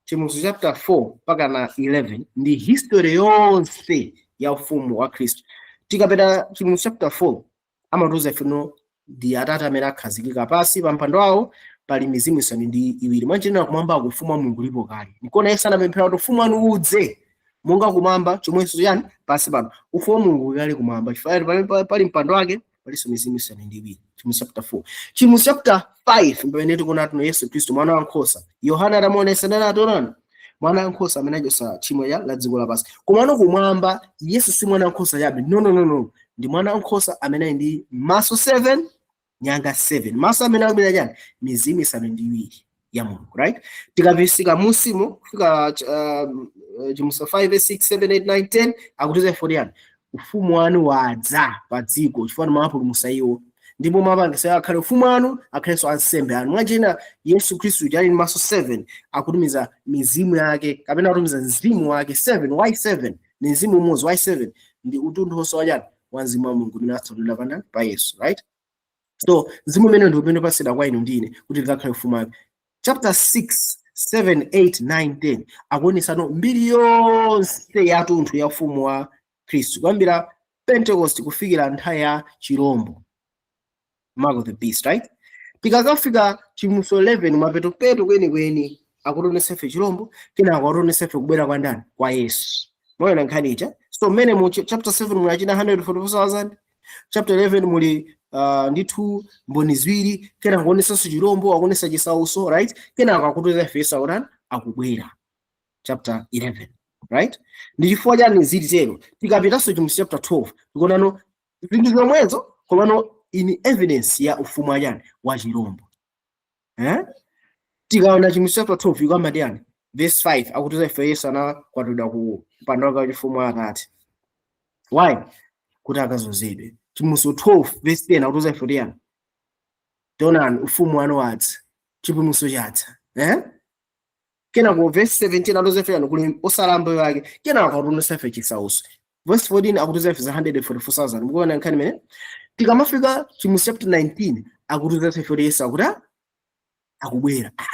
Chivumbulutso chapter 4 mpaka na 11 ndi history yonse ya ufumu wa Khristu. Tikapita Chivumbulutso chapter 4, amatiuza ifeno ndi atate amene akhazikika pasi pa mpando wawo, pali mizimu isanu ndi iwiri. Mwanjirena kumwamba ufumu wa Mulungu ulipo kale. Nkona Yesu anapemphera kuti, "Ufumu wanu udze monga kumwamba, chomwenso chani, pansi pano." Ufumu wa Mulungu ukali kumwamba chifukwa pali mpando wake, palinso mizimu isanu ndi iwiri. Chivumbulutso chapter 4. Chivumbulutso chapter 5, pamene tikuona tuno Yesu Khristu mwana wankhosa, Yohana atamuonesa nani, ati mwana wankhosa amene achosa tchimo ya la dziko lapansi. Komano kumwamba Yesu si mwana wankhosa chabe. No, no, no, no, ndi mwana wankhosa amene ali ndi maso 7, nyanga 7, maso amene akubwera chani? Mizimu isanu ndi iwiri ya Mulungu, right? Tikavisika musimo kufika Chivumbulutso 5, 6, 7, 8, 9, 10, akutiza 40 yani, ufumu wanu wadza pa dziko chifukwa mwapulumutsa iwo. Ndipo mwapangisa akhale ufumu anu, akhalenso ansembe anu. Mwachina Yesu Khristu ali ndi maso 7, akutumiza mizimu yake kapena akutumiza mzimu wake 7. Why 7? Ni mzimu umodzi. Why 7? Ndi utunthu wonse wachani? Wa mzimu wa Mulungu umene atsanulira pandani? Pa Yesu, right? So mzimu umene ndi umene upasidwa kwa inu ndine kuti tikakhale ufumu wake. Chapter 6, 7, 8, 9, 10 akuonesano mbiri yonse yatunthu ya ufumu wa Khristu kuyambira Pentecost kufikira nthawi ya chirombo, mark of the beast, right? Tikakafika Chivumbulutso 11, mapetopeto kwenikweni, akutionesa ife chirombo, kenako akutionesa ife kubwera kwa ndani? Kwa Yesu. Moyona nkhani ija. So mmene mu chapter 7 muli achina 144,000, chapter 11 muli ndithu mboni ziwiri, kenako akuonesanso chirombo, akuonesa chisauso, right? Kenako akutiuza ife Yesu akutani? Akubwera, chapter 11, right? Ndi chifukwa chani zili tero? Tikapitanso Chivumbulutso chapter 12, tikuonano zinthu zomwezo, komano in evidence ya ufumu wachani? Wa chirombo, eh? Tikaona Chivumbulutso chapter 12 ikwamba ndiyani? Verse 5 akutiuza ife Yesu anakwatulidwa ku mpando wake wachifumu wa Atate. Why? Kuti akazozedwe. Chivumbulutso 12 verse 10 akutiuza ife kuti taonani, ufumu wanu wadza, chipulumutso chatha, eh? Kenako verse 17 akutiuza ife kuli osalamba wake. Kenako akutionesa ife chisauso. Verse 14 akutiuza ife za 144,000. Mukuona nkhani imene? Tikamafika Chivumbulutso chapter 19, akutiuza ife kuti Yesu akuti akubwera. Ah,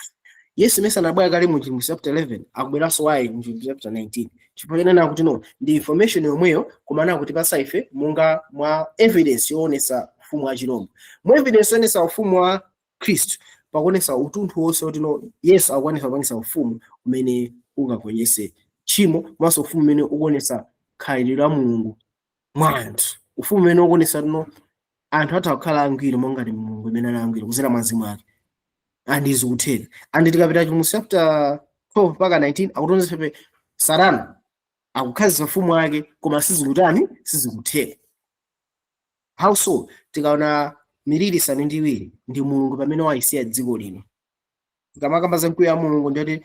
Yesu mesa anabwera kale mu Chivumbulutso chapter 11? Akubweranso why mu Chivumbulutso chapter 19? Chifukwa chenena akuti no, ndi information yomweyo, koma anakutipasa ife monga mwa evidence yoonesa ufumu wa chirombo, mu evidence yoonesa ufumu wa Khristu, pakuonesa utunthu wonse kuti no, Yesu akukwanisa kupangisa ufumu umene ungagonjetse tchimo, komanso ufumu umene ukuonesa khalidwe la Mulungu mwa anthu, ufumu umene ukuonesa no, anthu atha kukhala angwiro monga ngati Mulungu imene ali angwiro kudzera mwa mzimu wake, and zikutheka. And tikapita Chivumbulutso chapter 12 mpaka 19, akutionetsa pepe Satana akukhazikitsa ufumu wake, koma sizikutani? Sizikutheka. How so? Tikaona miliri isanu ndi iwiri, ndi Mulungu pamene wayisiya dziko lino. Tikamakamba za mkwiyo wa Mulungu, ndiyoti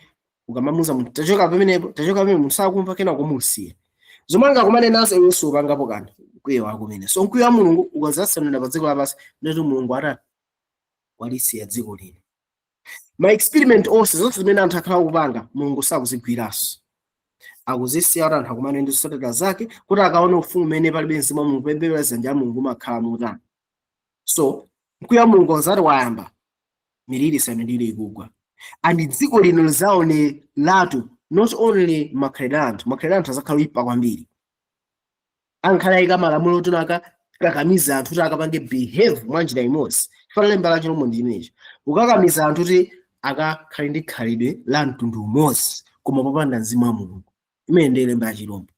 ukamamuza munthu, "Tachoka pamenepo, tachoka pamenepo," munthu sakumva, kena kumusiya zomwe angakumane nazo, iwe supangapo kanthu, mkwiyo wako umene. So mkwiyo wa Mulungu ukazatsanulira pa dziko lapansi, ndiyoti Mulungu atani? Walisiya dziko lino. Ma experiment onse, zonse zimene anthu akhala kupanga, Mulungu sakuzigwiranso, akuzisiya kuti anthu akumane ndi zotsatira zake, kuti akaone ufumu umene palibe mzimu wa Mulungu, pembedzera dzanja la Mulungu umakhala motani. So mkwiyo wa Mulungu ukazati wayamba, miliri isanu ndi iwiri ikugwa, and dziko lino lizaone latu not only makhalidwe a anthu, makhalidwe a anthu azakhala oyipa kwambiri. Ankhala ayika malamulo oti akakamiza anthu kuti akapange behave mwa njira imodzi. Chifukwa lemba la chilombo ndi chimenechi, kukakamiza anthu kuti akakhale ndi khalidwe la mtundu umodzi koma popanda mzimu wa Mulungu. Imene ndi lemba la chilombo,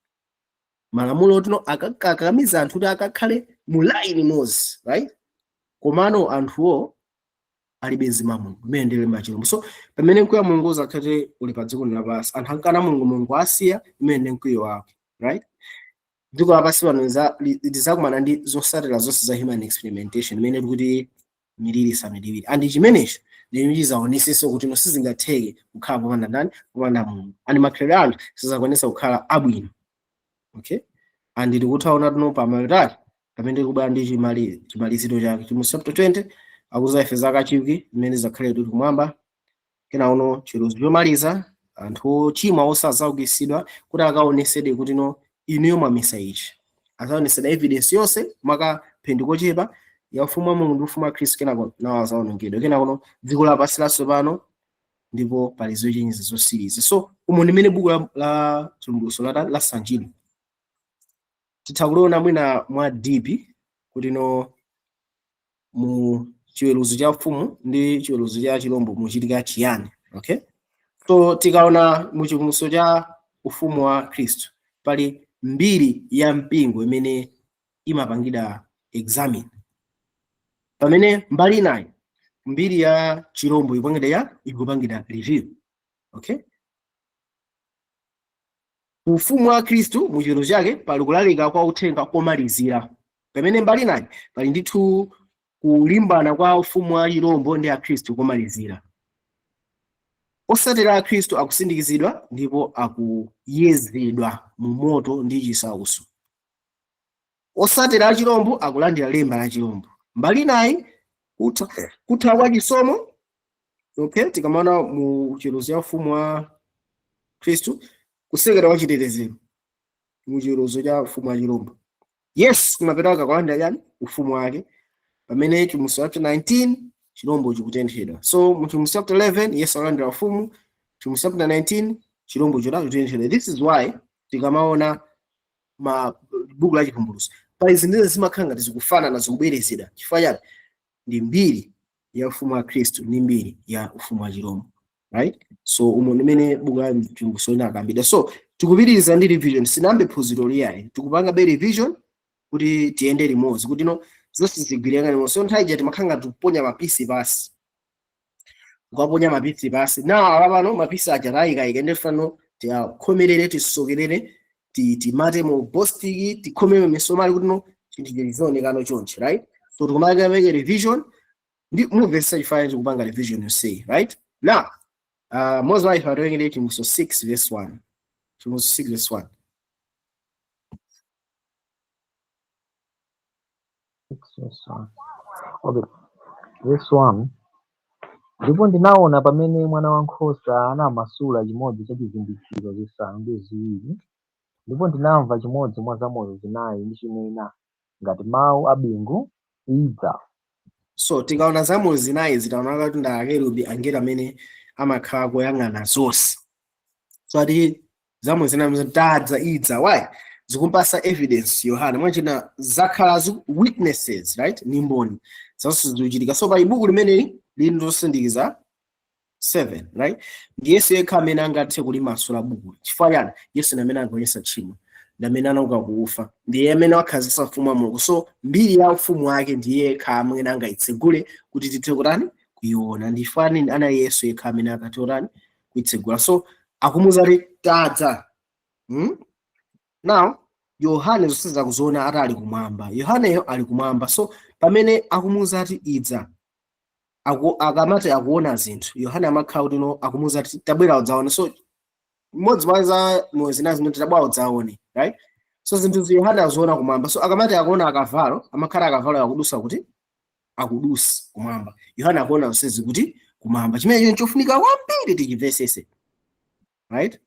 malamulo otino akakamiza anthu kuti akakhale mu line imodzi, right? Komano anthuwo alibe mzimu wa Mulungu. Imene ndi lemba la chilombo. So pamene mkwiyo wa Mulungu uzakhale uli pa dziko lapansi, anthu ankana Mulungu, Mulungu asiya. Imene ndi mkwiyo wake, right? Dziko lapansi pano lizakumana ndi zotsatira zonse za human experimentation, imene tikuti miliri isanu ndi iwiri. And chimenecho ndi chizaonesenso kuti no, sizingatheke kukhala popanda ndani? Popanda Mulungu. And makhalidwe a anthu sizakwanisa kukhala abwino, okay? And tikuthaona tuno pamalotali pamene tikubwera ndi chimaliziro chake. Chivumbulutso chapter 20 akuza ife zaka 1000 mmene zakhale tili kumwamba. Kena uno chiweruzo chomaliza, anthu ochimwa osazaukitsidwa kuti akaonesedwe kuti no, inuyo mwamisa ichi, azaonesedwa evidence yonse mwakaphindi kochepa ya ufumu wa Mulungu ndi ufumu wa Khristu. Kenako nawo azaonongedwa. Kenako dziko lapansi latsopano, ndipo pali zochenjeza zosiriza. So umu ndimene buku la Chivumbulutso lasanjidwa. Titha kuliona mwina mwa deep kuti no, mu chiweruzo cha ufumu ndi chiweruzo cha chilombo muchitika chiyani, okay? So tikaona mu chivumbulutso cha ufumu wa Khristu, pali mbiri ya mpingo imene imapangidwa examine, pamene mbali inayi mbiri ya chilombo ikupangidwa ya ikupangidwa review, okay? Ufumu wa Khristu mu chiweruzo chake pali kulalika kwa uthenga komalizira, pamene mbali inayi pali ndithu kulimbana kwa ufumu wa chilombo ndi akhristu komalizira. Osatira a Khristu akusindikizidwa ndipo akuyezedwa mu moto ndi chisauso. Osatira a chilombo akulandira lemba la chilombo. Mbali nayi kutha kwa chisomo, okay, tikamaona mu chiweruzo cha ufumu wa Khristu, kusekera kwa chitetezero mu chiweruzo cha ufumu wa chirombo. Yes, kumapeto kulandira chani? Ufumu wake. Pamene Chivumbulutso chapter 19 chirombo chikutenthedwa. So mu Chivumbulutso chapter 11 Yesu alandira ufumu, Chivumbulutso chapter 19 chirombo chikutenthedwa. This is why tikamaona ma buku la Chivumbulutso pali zinthu zimakhala ngati zikufanana, zikubwerezedwa. Chifukwa chani? Ndi mbiri ya ufumu wa Khristu ndi mbiri ya ufumu wa chirombo, right? So umo ndimene buku la Chivumbulutso linakambidwa. So tikupitiriza ndi revision, sinambe phunziro liyayi, tikupanga be revision kuti tiyende limodzi, kuti no zonse zigwirane limodzi. So nthawi ija timakhala ngati tikuponya mapisi pasi, kukaponya mapisi pasi. Now apa pano mapisi aja tayikayika, ndi fano tiyakhomerere, tisokerere, timate mu bostiki, tikhomere misomali kuti no chinthu chizionekano chonchi, right? So tikumaka revision ndi mumvetsa chifukwa tikupanga revision yonseyi, right? Now Mose wife atowengere Chivumbulutso 6 verse 1. Chivumbulutso 6 verse 1. 6 verse 1. Okay, verse 1. Ndipo ndinaona pamene mwana wankhosa anamasula chimodzi cha chizindikiro zisanu ndi ziwiri, ndipo ndinamva chimodzi mwa zamoyo zinayi ndi chinena ngati mawu a bingu, idza. So tikaona zamoyo zinayi zitaoneka kuti ndi akerubi, angelo amene amakhala kuyang'ana zonse. So ati zamoyo zinayi tadza, idza. Why? Zikumpasa evidence Yohana mwachina zakhala witnesses, right? Ni mboni zonse zikuchitika. So pa buku limeneli lili losindikiza 7, right? Ndi Yesu yekha amene angathe kulimasula buku. Chifukwa chani? Yesu ndi amene angagonjetsa tchimo, ndi amene anauka kuufa, ndiye amene wakhazikitsa ufumu wa Mulungu. So mbiri ya ufumu wake ndiye yekha amene angayitsegule kuti tithe kutani? Kuiona. Ndi fani ana Yesu yekha amene akathe kutani? Kuitsegula. So akumuza kuti tadza. Now Yohane zonse zakuziona atali kumwamba. Yohaneyo ali kumwamba. So pamene akumuza ati idza, akamati akuona zinthu, Yohane amakhala kuti no akumuza ati tabwera udzaone. So mmodzi mwa za moyo zinazi zimene tabwera udzaone, right? So zinthu Yohane aziona kumwamba. So akamati akuona akavalo, amakhala akavalo akudusa kuti akudusa kumwamba. Yohane akuona zonsezi kuti kumwamba. Chimene chofunika kwambiri tichimvesese, right?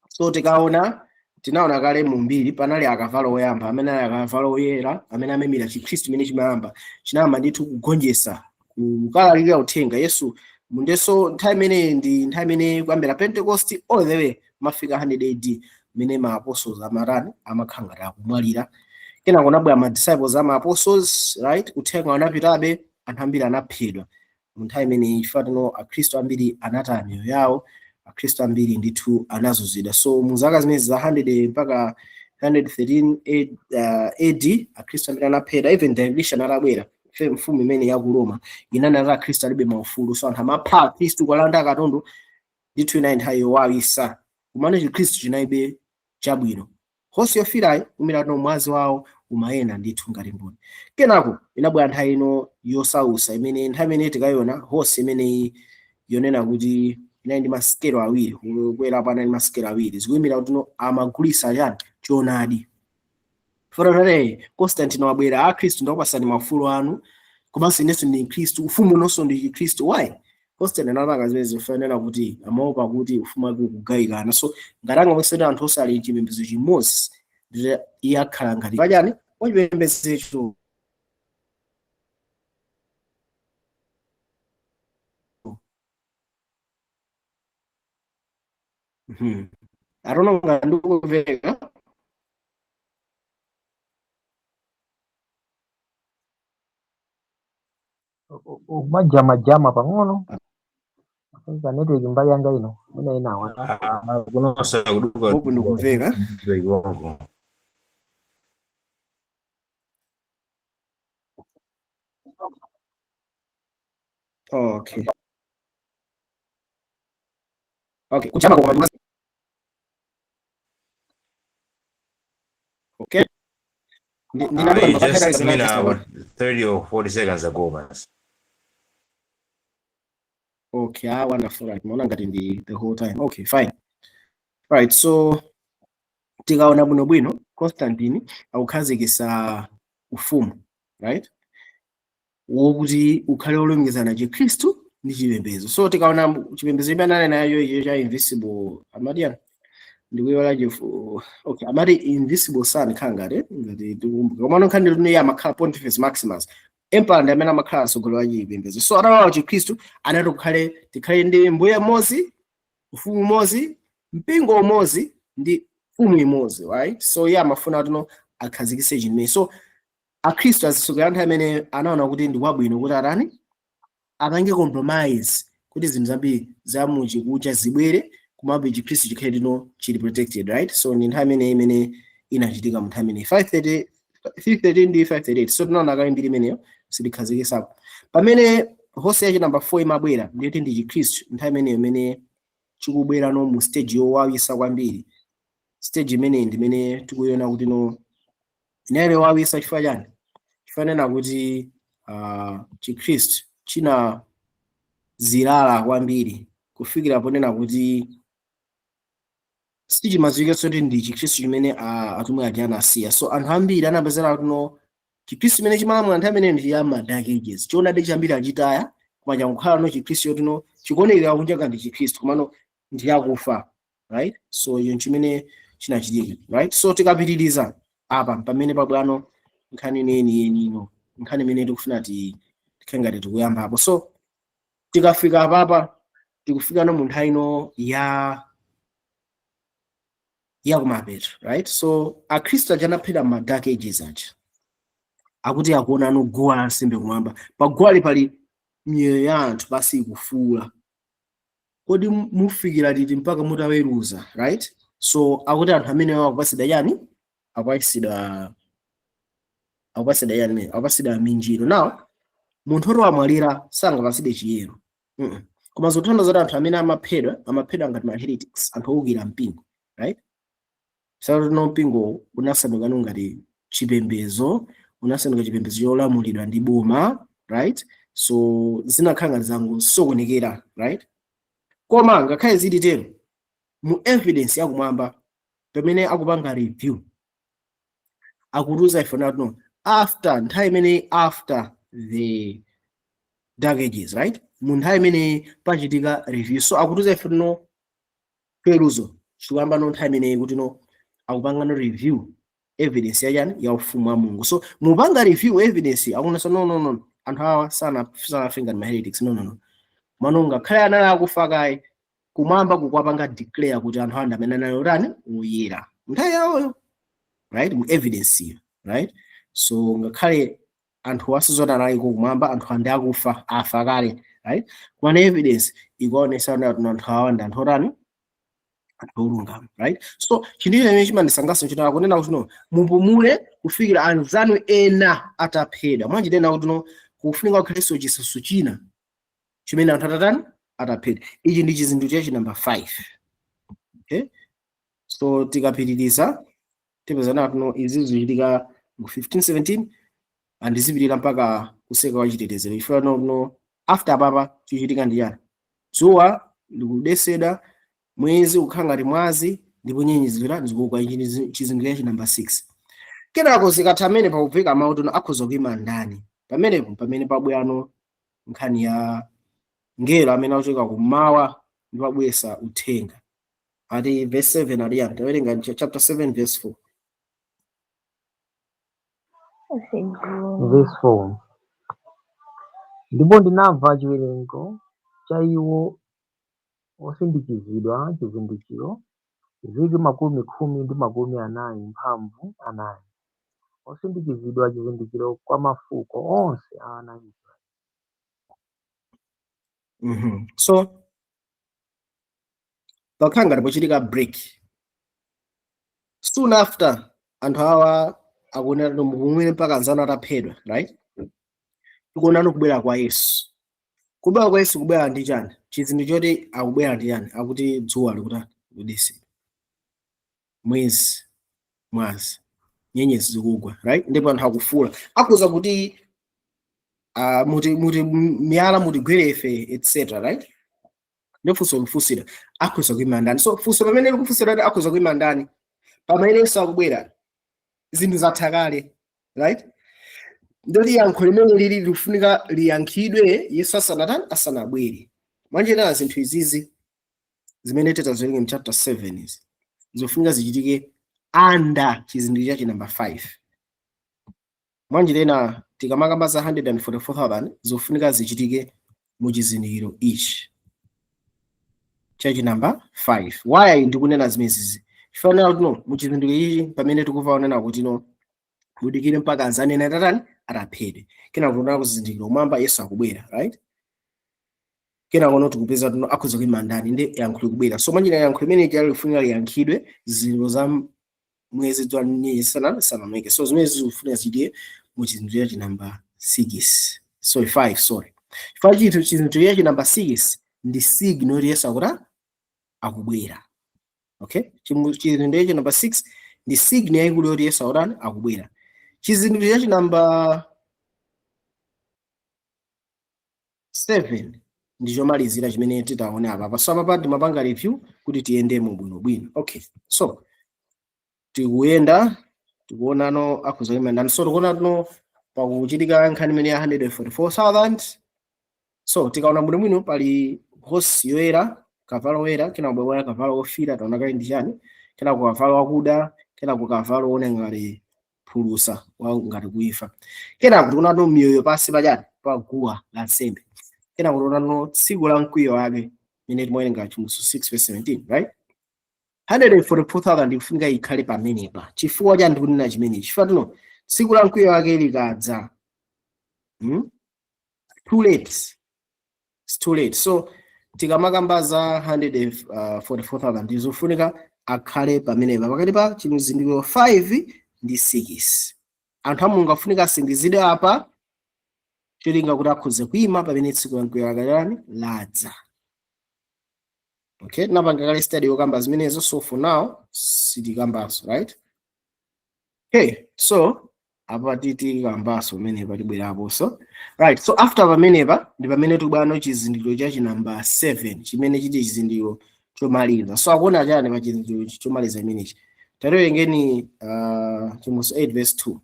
So tikaona, tinaona kale mu mbiri panali akavalo oyamba amene ali akavalo oyera amene amemira Chikhristu chimene chimayamba chinayamba ndithu kugonjetsa kukalalira uthenga Yesu mundeso. Nthawi imeneyi ndi nthawi imene kuyambira Pentecost all the way mafika 100 AD mmene ma apostles amatani, amakhala ngati akumwalira. Kenako kunabwera ma disciples ama apostles, right? Uthenga unapitabe, anthu ambiri anaphedwa mu nthawi imeneyi chifukwa tino akhristu ambiri anataya miyoyo yawo, akhristu ambiri ndithu anazunzidwa. So mu zaka zimene za 100 mpaka 113 AD akhristu ambiri anaphedwa. Even Diocletian atabwera, mfumu imene ya ku Roma, inanena akhristu alibe maufulu. So anthu amapha akhristu kulanda katundu. Ndithu inayi nthawi yowawisa, kumene chikhristu chinalibe chabwino. Hosi yofirayi umira mwazi wawo umayenda ndithu ngati mboni. Kenako inabwera nthawi ino yosausa imene nthawi imene tikayiona hosi imeneyi yonena kuti inali ndi masikelo awiri, kukwera pana ndi masikelo awiri, zikuyimira kuti no amagulisa chani? Choonadi. Fototere Constantine wabwera, akhristu ndakupasani maufulu anu, komanso inenso ndi mkhristu, ufumu unonso ndi chikhristu. Why Constantine anapanga zimene zifanira? Kuti amaopa kuti ufumu wake ukugawikana. So ngati angamwesera anthu osali chipembedzo chimodzi, ndiye iye akhala ngati pachani wachipembedzo. I don't know ngati ndikumveka. Umajamajama pang'ono ka network mbali yanga ino, mwina inawa. Kunosa kuduka. Hope ndikumveka. Ikongo. Okay, kujama kwa okay. You just mina about 30 or 40 seconds ago basi. Okay, ah, wonderful. Right. Maona ngati ndi the whole time. Okay, fine. Right, so tikaona bwinobwino Constantine akukhazikitsa ufumu, right? Wokuti ukhale wolumikizana Chikhristu ndi chipembedzo. So tikaona chipembedzo chimene anali nayo icho cha invisible, amati yani? Ndikuyiwala chifu. Okay, amati Invisible Sun, khala ngati tikumbuka. Komano nkhani lino, iye amakhala Pontifex Maximus, emperor, ndi amene amakhala atsogoleri wa chipembedzo. So atalowa Chikhristu, anati kukhale, tikhale ndi mbuye mmodzi, ufumu umodzi, mpingo umodzi ndi mfumu imodzi, right? So iye amafuna tuno akhazikitse chimene. So Akhristu azisokera anthu amene anaona kuti ndi kwabwino kuti atani, apange compromise kuti zinthu zambiri za muchikucha zibwere, komabe Chikhristu chikhale lino chili protected, right? So ndi nthawi imene inachitika mu nthawi imene 530, 313 ndi 538. So tinaona kale mbiri imeneyo, sitikhazikitsapo. Pamene horse yachi number 4 imabwera, ndiyoti ndi Chikhristu nthawi imeneyo imene chikubwera no mu stage yowawisa kwambiri. Stage imeneyi ndimene tikuiona kuti no inali yowawisa. Chifukwa chani? Chifukwa kuti Chikhristu china zilala kwambiri kufikira ponena kuti sichimadziwikanso kuti ndi Chikhristu chimene atumwi aja anasiya. So anthu ambiri anapezera kuti no, Chikhristu chimene chimalamula nthawi imeneyo ndi ya ma Dark Ages. Choonadi chambiri achitaya, koma changokhala no Chikhristu choti no chikuonekera kunja ndi Chikhristu, komano ndi yakufa, right? So icho chimene chinachitika, right? So tikapitiriza apa, pamene pabwano nkhani ineni yenino, nkhani imene tikufuna tikhale ngati tikuyambapo. So tikafika apapa, tikufika no mu nthawi ino ya kumapeto, right? So Akhristu aja anaphedwa ma Dark Ages aja, akuti akuona no guwa lansembe kumwamba. Pa guwali pali miyoyo ya anthu basi ikufuula, "Kodi mufikira liti mpaka mutaweruza?" Right? So akuti anthu amene akupatsidwa chani? Akupatsidwa chani? Akupatsidwa minjiro. Now munthu oti wamwalira sangapatsidwe chiyero. Koma zotanthauza kuti anthu amene amaphedwa, amaphedwa ngati ma heretics, anthu owukira mpingo, right? Sano mpingo unasanduka ngati chipembedzo, unasanduka chipembedzo cholamulidwa ndi boma, right? So zinakhala ngati zangosokonekera, right? Koma ngakhale zili tero, mu evidence yakumwamba, pamene akupanga review, akutiuza ife nati no, after nthawi imene, after the Dark Ages, right, mu nthawi imene pachitika review, so akutiuza ife no chiweruzo chikuyamba no nthawi imeneyi, kuti no akupanga no review evidence yachani? Ya ufumu wa Mulungu. So mupanga review evidence, akuonesa no, no, no, anthu awa sanafe ngati ma heretics. No, no, no. Mano ngakhale anali akufa kaye, kumwamba kukwapanga declare kuti anthu awa ndi amene anali otani? Oyera nthawi yawoyo, right? Mu evidence iyo, right? So ngakhale anthu asizoti analiko kumwamba, anthu andi akufa, afa kale, right? Koma evidence ikuonesa kuti anthu awa ndi anthu otani? Anthu olungama, right? So chinthu chimene chimandisangalatsa chitaka kunena kuti no, mupumule kufikira anzanu ena ataphedwa. Mwanjitena kuti no, kufunika kukhalenso chisautso china chimene anthu atatani? Ataphedwa. Ichi ndi chizindikiro chachi number 5, okay? So tikapitiriza, tipeza kuti no, izi zichitika mu 1517 and zipitirira mpaka kutseka kwa chitetezero. Ifika no, after apapa chichitika ndi chani? Dzuwa likudetsedwa, mwezi ukukhala ngati mwazi, ndipo nyenyezi zikugwa. Ichi ndi chizindikiro chachi number 6. Kenako zikatha amene pakubveka mawu tono, "Akhoza kuyima ndani?" Pamenepo pamene pabwerano nkhani ya ngelo amene akuchoka kummawa ndipo abweretsa uthenga. Ati verse 7 ali yani? Tawerenga chapter 7 verse 4. Verse 4: Ndipo ndinamva chiwerengo cha iwo osindikizidwa chizindikiro, 104,000, osindikizidwa chizindikiro kwa mafuko onse a ana a Israeli. So pakhala ngati pochitika break soon after anthu awa akuonera mupumule mpaka anzanu ataphedwa, right? Tikuonano kubwera kwa Yesu. Kubwera kwa Yesu, kubwera ndi chani? Chizindikiro choti akubwera ndi chani? Akuti dzuwa likutani? Likudetsedwa, mwezi mwazi, nyenyezi zikugwa, right? Ndipo anthu akufuula, akuza kuti muti miyala mutigwere ife, etc, right? Ndipo funso likufunsira, "Akhoza kuyima ndani?" So funso pamene likufunsira kuti "Akhoza kuyima ndani?" pamene Yesu akubwera, zinthu zatha kale, right? Ndoti yankho limene lili likufunika liyankhidwe Yesu asanatani, asanabwere. Mwanjira zinthu izizi zimene titaziwerenga mu chapter 7 izi zofunika zichitike under chizindikiro chachi number 5. Mwanjira ina, tikamakamba za 144,000, zofunika zichitike mu chizindikiro ichi chachi number 5. Why ndikunena zimenezi? Chifanira kuti no, mu chizindikiro ichi pamene tikuva onena kuti no, mudikire mpaka anzanena atatani, ataphedwe. Kena kuona kuzindikiro mwamba Yesu akubwera, right? Kena kono tikupeza tuno akhoza kuima ndani ndi yankho likubwera. So mwanjira yankho imene chali lifunika liyankhidwe zizindikiro za mwezi, dzuwa, nyenyezi sanameke. So zimene zikufunika zichitike mu chizindikiro cha number 6, sorry, 5, sorry. Chifukwa chinthu chizindikiro cha number 6 ndi signal yoti Yesu akuta akubwera. Okay, chizindikiro cha number 6 ndi signal yayikulu yoti Yesu akutani, akubwera. Chizindikiro cha number 7 ndi chomalizira chimene titaone apa. So apa timapanga review kuti tiyendemo bwinobwino. Okay, so tikuyenda, tikuonano akhoza kuima ndani. So tikuona tuno pakuchitika nkhani imene ya 144,000. So tikaona bwinobwino pali horse yoyera, kavalo woyera, kena kubwera kavalo wofira, taona kale ndi chani, kena ku kavalo wakuda, kena ku kavalo wone ngati phulusa wa ngati kuifa. Kena tikuona no miyoyo pansi pachani, pa guwa la nsembe. Kena kuona no tsiku la mkwiyo wake imene timawerenga Chivumbulutso 6 verse 17, right? 144,000 ikufunika ikhale pamenepa. Chifukwa cha ndikunena chimenechi, chifukwa tino tsiku la mkwiyo wake likadza, Too late, it's too late. So tikamakamba za 144,000 ndizofunika akhale pamenepa pakati pa chizindikiro 5 ndi 6. Anthu a Mulungu afunika asindikizidwe apa cholinga kuti akhoze kuima pamene tsiku la mkwiyo wake lani ladza. Okay, napanga kale study yokamba zimenezo, so for now sitikambanso, right? Okay, so apa titikambanso pamenepa, tibwerapo. So right, so after pamenepa ndi pamene tikubwera chizindikiro cha number 7 chimene chiti chizindikiro chomaliza. So akuona chani pa chizindikiro chomaliza imenechi? Tatiwerengeni Chivumbulutso 8 verse 2.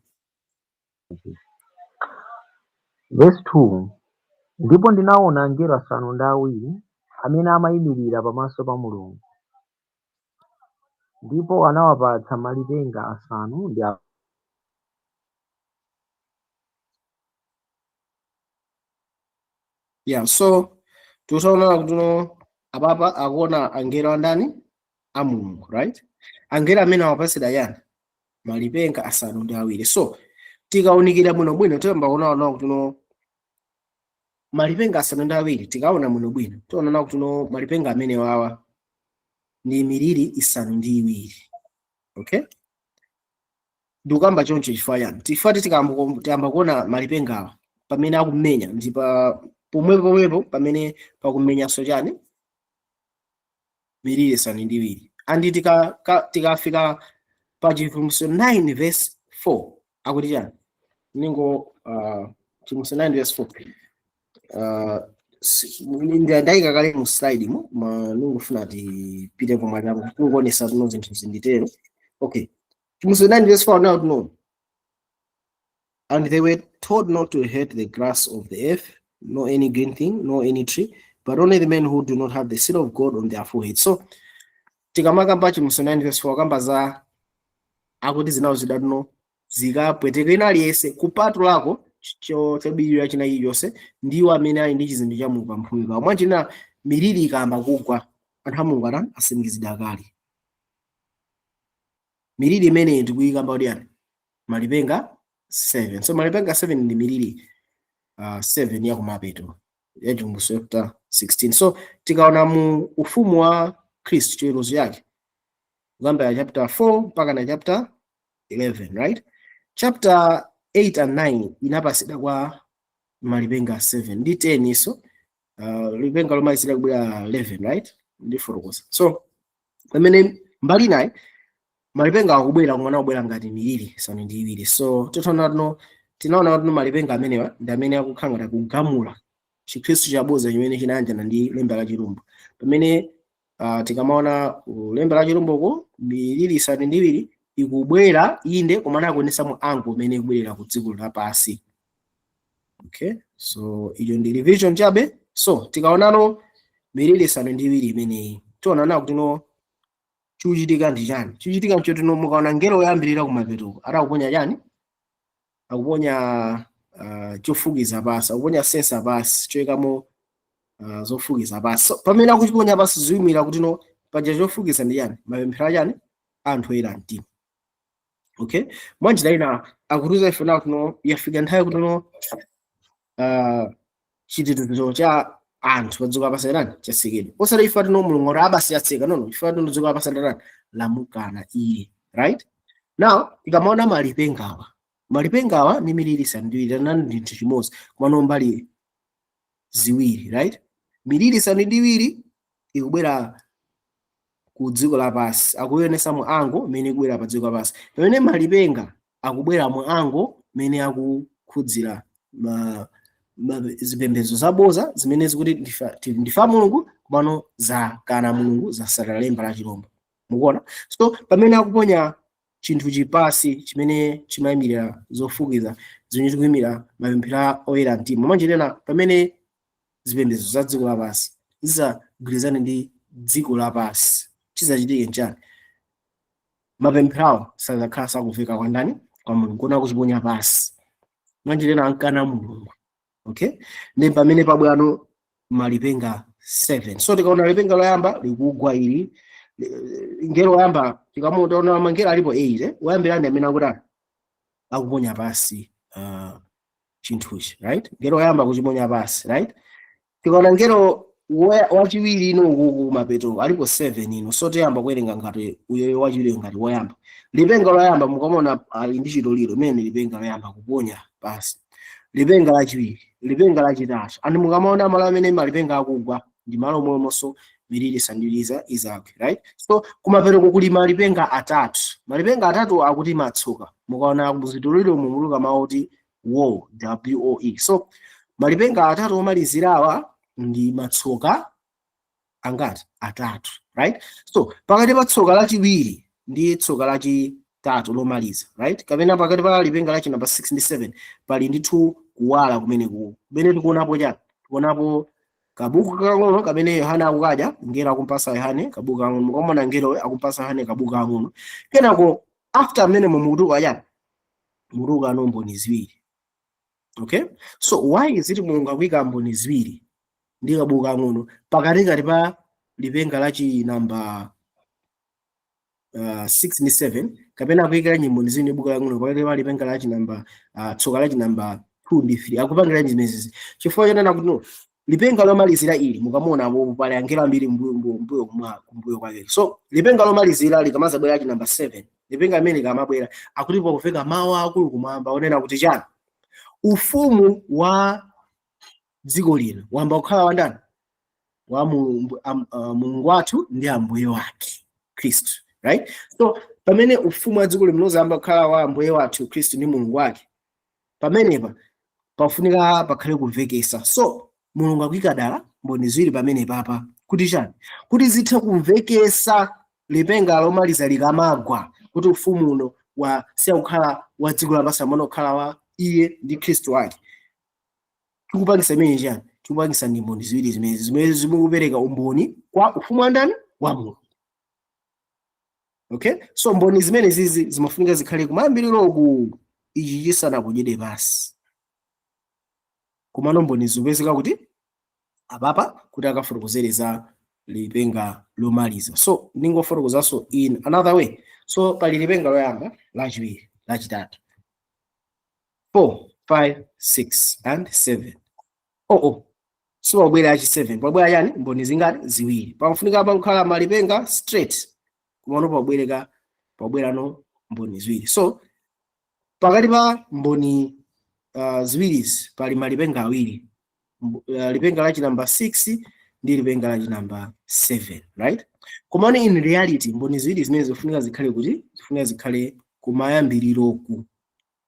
Verse 2. Ndipo ndinaona angelo asanu ndi awiri amene amayimirira pamaso pa Mulungu, ndipo anawapatsa malipenga asanu ndi awiri. Yeah, so tikuona kuti no, apapa akuona angelo andani, a Mulungu, right? Angelo amene awapatsidwa yani malipenga asanu ndi awiri. So tikaunikira bwinobwino tiyamba kuona kuti no, malipenga asanu ndi awiri, tikaona bwinobwino tiona kuti no, malipenga amene wawa ndi miliri isanu ndi iwiri. Okay, ndikukamba choncho chifukwa chani? Chifukwa tiyamba kuona malipenga awa pamene akumenya ndi pa pomwepo pomwepo pamene pakumenyanso chani, miliri isanu ndi iwiri. And tikafika pa Chivumbulutso 9 verse 4 akuti chani? Ningo Chivumbulutso 9 verse 4, ndayika kale mu slide mu ma ningofuna tipite pomwe changu kungoonesa tuno zinthu zinditero. Okay, Chivumbulutso 9 verse 4 now no, and they were told not to hurt the grass of the earth, nor any green thing, nor any tree, but only the men who do not have the seal of God on their forehead. So tikamakamba Chivumbulutso 9 verse 4 kamba za akuti zinawo zidatuno zikapweteka ina aliyense kupatulako chobiriwira china chilichonse ndiwo amene ali ndi chizindikiro cha Mulungu pamphumi pawo. Mwanjira miliri ikayamba kugwa, anthu a Mulungu atani, asindikizidwa kale. Miliri imeneyi ndikuyikamba kuti yani malipenga 7. So malipenga 7 ndi miliri 7 ya kumapeto ya Chivumbulutso chapter 16. So tikaona mu ufumu wa Khristu chiweruzo chake kuyambira chapter 4 mpaka na chapter 11, right? Chapter 8 and 9 inapasidwa kwa malipenga 7 ndi 10 iso, lipenga lomalizira kubwera 11, right? Ndi fotokoza. So pamene mbali nayi malipenga akubwera kumwana kubwera ngati miliri isanu ndi iwiri. So titaona tuno, tinaona tuno malipenga amenewa ndi amene akukhala ngati akugamula Chikhristu chabodza chimene chinayanjana ndi lemba la chilombo. Pamene tikamaona lemba la chilomboko, miliri isanu ndi iwiri ikubwera inde, koma anakuonesa mu angle umene ikubwerera ku dziko lapansi. Okay, so iyo ndi revision chabe. So tikaonano miliri 7 imeneyi, tionana kuti no, chikuchitika ndi chani? Chikuchitika nchoti no, mukaona ngelo oyambirira kumapeto atakuponya chani? Akuponya chofukiza pasi, akuponya censer pasi, choyikamo zofukiza pasi. So, pamene akuchiponya pasi, ziyimira kuti no, paja chofukiza ndi chani? Mapemphero achani? Anthu oyera mtima. Okay, mwanjira ina akutiuza ife nawo kuti yafika nthawi kuti no, chitetezo cha anthu pa dziko lapansi lani chatsekedwa, osati ife tino Mulungu ati abasi yatseka. No, ife tino dziko lapansi lani lamukana iye. Right now, tikamaona malipengawa, malipengawa ndi miliri 7 nani ndi chinthu chimodzi, komano mbali ziwiri, right? Miliri 7 ikubwera ku dziko lapansi, akuyonesa mu angle imene ikubwera pa dziko lapansi, pamene malipenga akubwera mu angle imene akukhudzira ma zipembedzo zaboza zimene zikuti ndifa Mulungu, komano zakana Mulungu, zasatira lemba la chilombo. Mukuona? So pamene akuponya chinthu chipasi chimene chimayimirira zofukiza, zimene zikuyimira mapemphero oyera mtima, mwanjirena pamene zipembedzo za dziko lapansi zizagwirizane ndi dziko lapansi, chizachitike nchani? Mapemphero sazakhala sakumveka kwa ndani? Kwa Mulungu. Kona kuchiponya pasi, mwanjirena ankana Mulungu. Okay, ndi pamene pabwano malipenga 7. So tikaona lipenga loyamba likugwa ili, ngelo woyamba, tikamuona mangelo alipo 8, eh? Woyambira ndi amene akuti akuponya pasi chinthuchi, right? Ngelo woyamba kuchiponya pasi, right? Tikaona ngelo wachiwiri ino, uku kumapeto alipo 7 ino, so tiyamba kuwerenga ngati uyoyo wachiwiri ngati woyamba. Lipenga loyamba, mukamona ali ndi chitoliro, imene lipenga loyamba kuponya pasi, lipenga lachiwiri, lipenga lachitatu. And mukamaona malo amene malipenga akugwa ndi malo omwemonso miliri 7 izagwe, right? So kumapeto kuli malipenga atatu. Malipenga atatu akuti matsoka. Mukaona muzitoliro mumuluka mawu kuti woe, woe. So malipenga atatu omalizirawa ndi matsoka angati? Atatu, right? So pakati pa tsoka lachiwiri ndi tsoka lachitatu lomaliza, right, kapena pakati pa lipenga lachi number 6 ndi 7, pali ndithu kuwala kumene kumene tikuonapo chani? Tikuonapo kabuku kakang'ono kamene Yohane akukadya. Ngelo akumpasa Yohane kabuku kang'ono. Mukamona ngelo akumpasa Yohane kabuku kang'ono, kenako after amene mumutuka chani? Mutuka ano mboni ziwiri. Okay, so why is it Mulungu akuyika mboni ziwiri ndi kabuku kang'ono pakatikati pa lipenga lachi namba 6 ndi 7, kapena akuyikira mboni ziwiri ndi buku lang'ono pakati pa lipenga lachi namba tsoka lachi namba 2 ndi 3? Akupangira zimenezi chifukwa chanena kuti no, lipenga lomalizira ili, mukamona apo pali angelo ambiri mbuyo kumbuyo kwake. So lipenga lomalizira likamazabwera lachi namba 7, lipenga limene likamabwera, akuti pakufika mawu akulu kumwamba onena kuti chani? Ufumu wa dziko lino wamba kukhala wandani? Wa Mulungu, Mulungu wathu ndi Ambuye wake Khristu, right? So pamene ufumu wa dziko lino uzayamba kukhala wa Ambuye wathu Khristu ndi Mulungu wake, pamenepa pafunika pakhale kumvekesa. So Mulungu akuyika dala mboni ziwiri pamene papa kuti chani? Kuti zithe kumvekesa lipenga lomaliza likamagwa, kuti ufumu uno wasiya kukhala wa dziko lapansi, amene kukhala wa iye ndi Khristu wake. Tikupangisa imene chani? Tikupangisa ndi mboni ziwiri zimene zimene zikupereka umboni kwa ufumu wa ndani? Wa Mulungu. Okay, so mboni zimene zizi zimafunika zikhale kumayambiriroku ichi chisanakudyedwe pasi. Komano mboni zikupezeka kuti apapa kuti akafotokozere za lipenga lomaliza. So ndingofotokozanso in another way. So pali lipenga loyamba, lachiwiri, lachitatu, 4, 5, 6 and 7. Oh, so pabwera achi 7, pabwera chani? Mboni zingati? Ziwiri. Pakufunika pa kukhala malipenga straight, komano pabwereka, pabwerano mboni ziwiri. So pakati pa mboni ziwirizi pali malipenga awiri, lipenga lachi namba 6 ndi lipenga lachi namba 7, right? Komano in reality mboni ziwiri zimene zifunika zikhale kuti zifunika zikhale kumayambiriroku.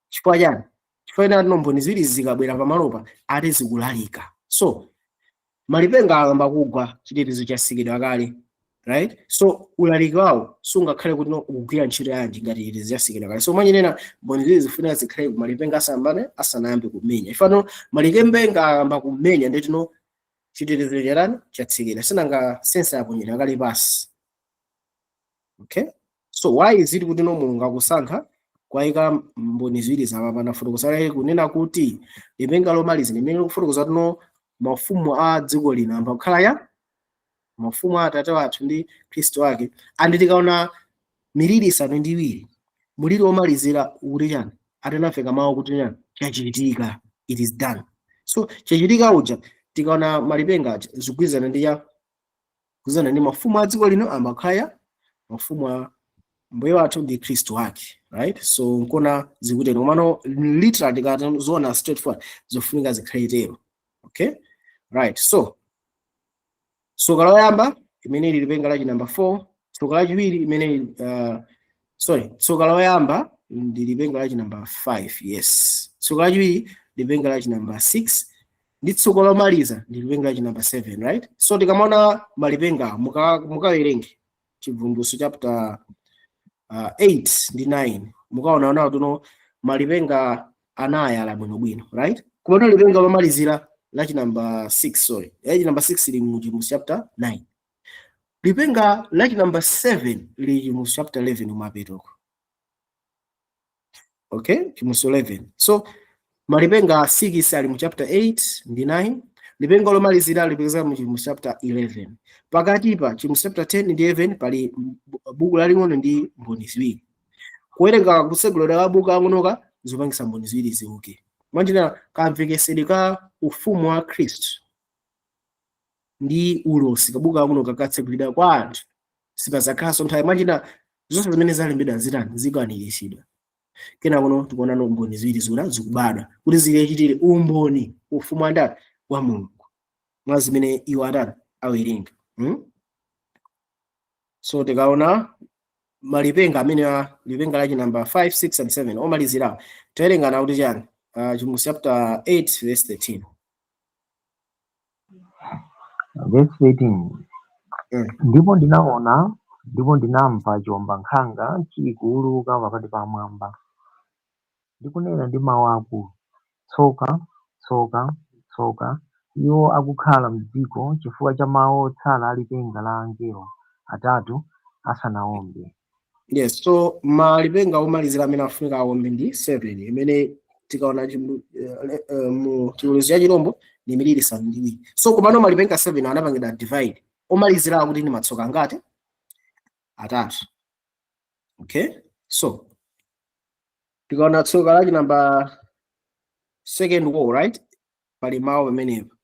Chifukwa chani? Chifukwa ina tino mboni ziwiri zikabwera pamalopa ati zikulalika. So malipenga akamba kugwa, chitetezo chasikidwa kale, right? So ulaliki wawo sungakhale kuti no ukugwira ntchito yanji ngati chitetezo chatsekedwa kale. So mwanyenena mboni ziwiri zifunika zikhale malipenga asambane asanayambe kumenya. Ifano malipenga ayamba kumenya, ndetino chitetezo charani chatsekera, sinanga censer yaponyera kale pasi. Okay, so why is it kuti no Mulungu akusankha kwayika mboni ziwiri zapapana? Fotokoza kunena kuti lipenga lomaliza limene likufotokoza tino mafumu a dziko lino amba kukhala ya mafumu a Atate wathu ndi Khristu wake. And tikaona miliri 7, muliri womalizira ukuti chani? Atanafika mawu kuti chani? Chachitika, it is done. So chachitika uja, tikaona malipenga aja zikugwirizana ndi ya kugwirizana ndi mafumu a dziko lino amakhala mafumu a Mbuye wathu ndi Khristu wake, right? So nkona zikutero, komano literally tikati zoona, straightforward, zofunika zikhale tero. Okay, right. So tsoka loyamba imene ili lipenga lachi number 4, tsoka lachiwiri imene sorry, tsoka loyamba ndi lipenga lachi number 5, yes. Tsoka lachiwiri lipenga lachi number 6, ndi tsoka lomaliza ndi lipenga lachi number 7, right? So tikamaona malipenga, mukawerenge Chivumbulutso chapter 8 ndi 9, mukaona nawo tuno malipenga anayi ala bwinobwino, right? Kumano lipenga lomalizira lachi number 6, sorry, lachi number 6 lili mu Chivumbulutso chapter 9, lipenga lachi number 7 lili mu chapter 11 kumapetoko. Okay, Chivumbulutso 11. So malipenga 6 ali mu chapter 8 ndi 9, lipenga lomalizira lipezeka mu Chivumbulutso chapter 11. Pakati pa Chivumbulutso chapter 10 ndi 11 pali buku laling'ono ndi mboni ziwiri. Kuwerenga kutsegulira ka buku ang'onoka zipangisa mboni ziwiri ziuke. Mwanjira kamvekesedwe ka ufumu wa Khristu ndi ulosi, kabuku ang'ono kakatsegulidwa kwa anthu, sipazakhalanso nthawi. Mwanjira zonse zimene zalembedwa zitani? Zikwaniritsidwa. Kena kuno tikuonano mboni ziwiri zikuda zikubadwa kuti zilechitire umboni ufumu wa ndani? Wa Mulungu, mwa zimene iwo atani? Awerenga, So tikaona malipenga amene a lipenga lachi number 5, 6 and 7 omalizirawo, tawerengana kuti chani? Chivumbulutso chapter 8 verse 13. Verse 13. Ndipo ndinaona ndipo ndinamva chiwombankhanga chili kuwuluka pakati pa mwamba, ndikunena ndi mawu akulu, "Tsoka, tsoka, tsoka iwo akukhala m'dziko chifukwa cha mawu otsala a lipenga la angelo atatu asanawombe." Yes, so malipenga omalizira amene afunika awombe ndi 7, imene tikaona mu chiweruzo cha chirombo ndi miliri 7. So komano malipenga 7 anapangidwa divide, omalizira akuti ndi matsoka angati? Atatu. Okay, so tikaona tsoka lachi number second woe, right, pali mawu pamenepo,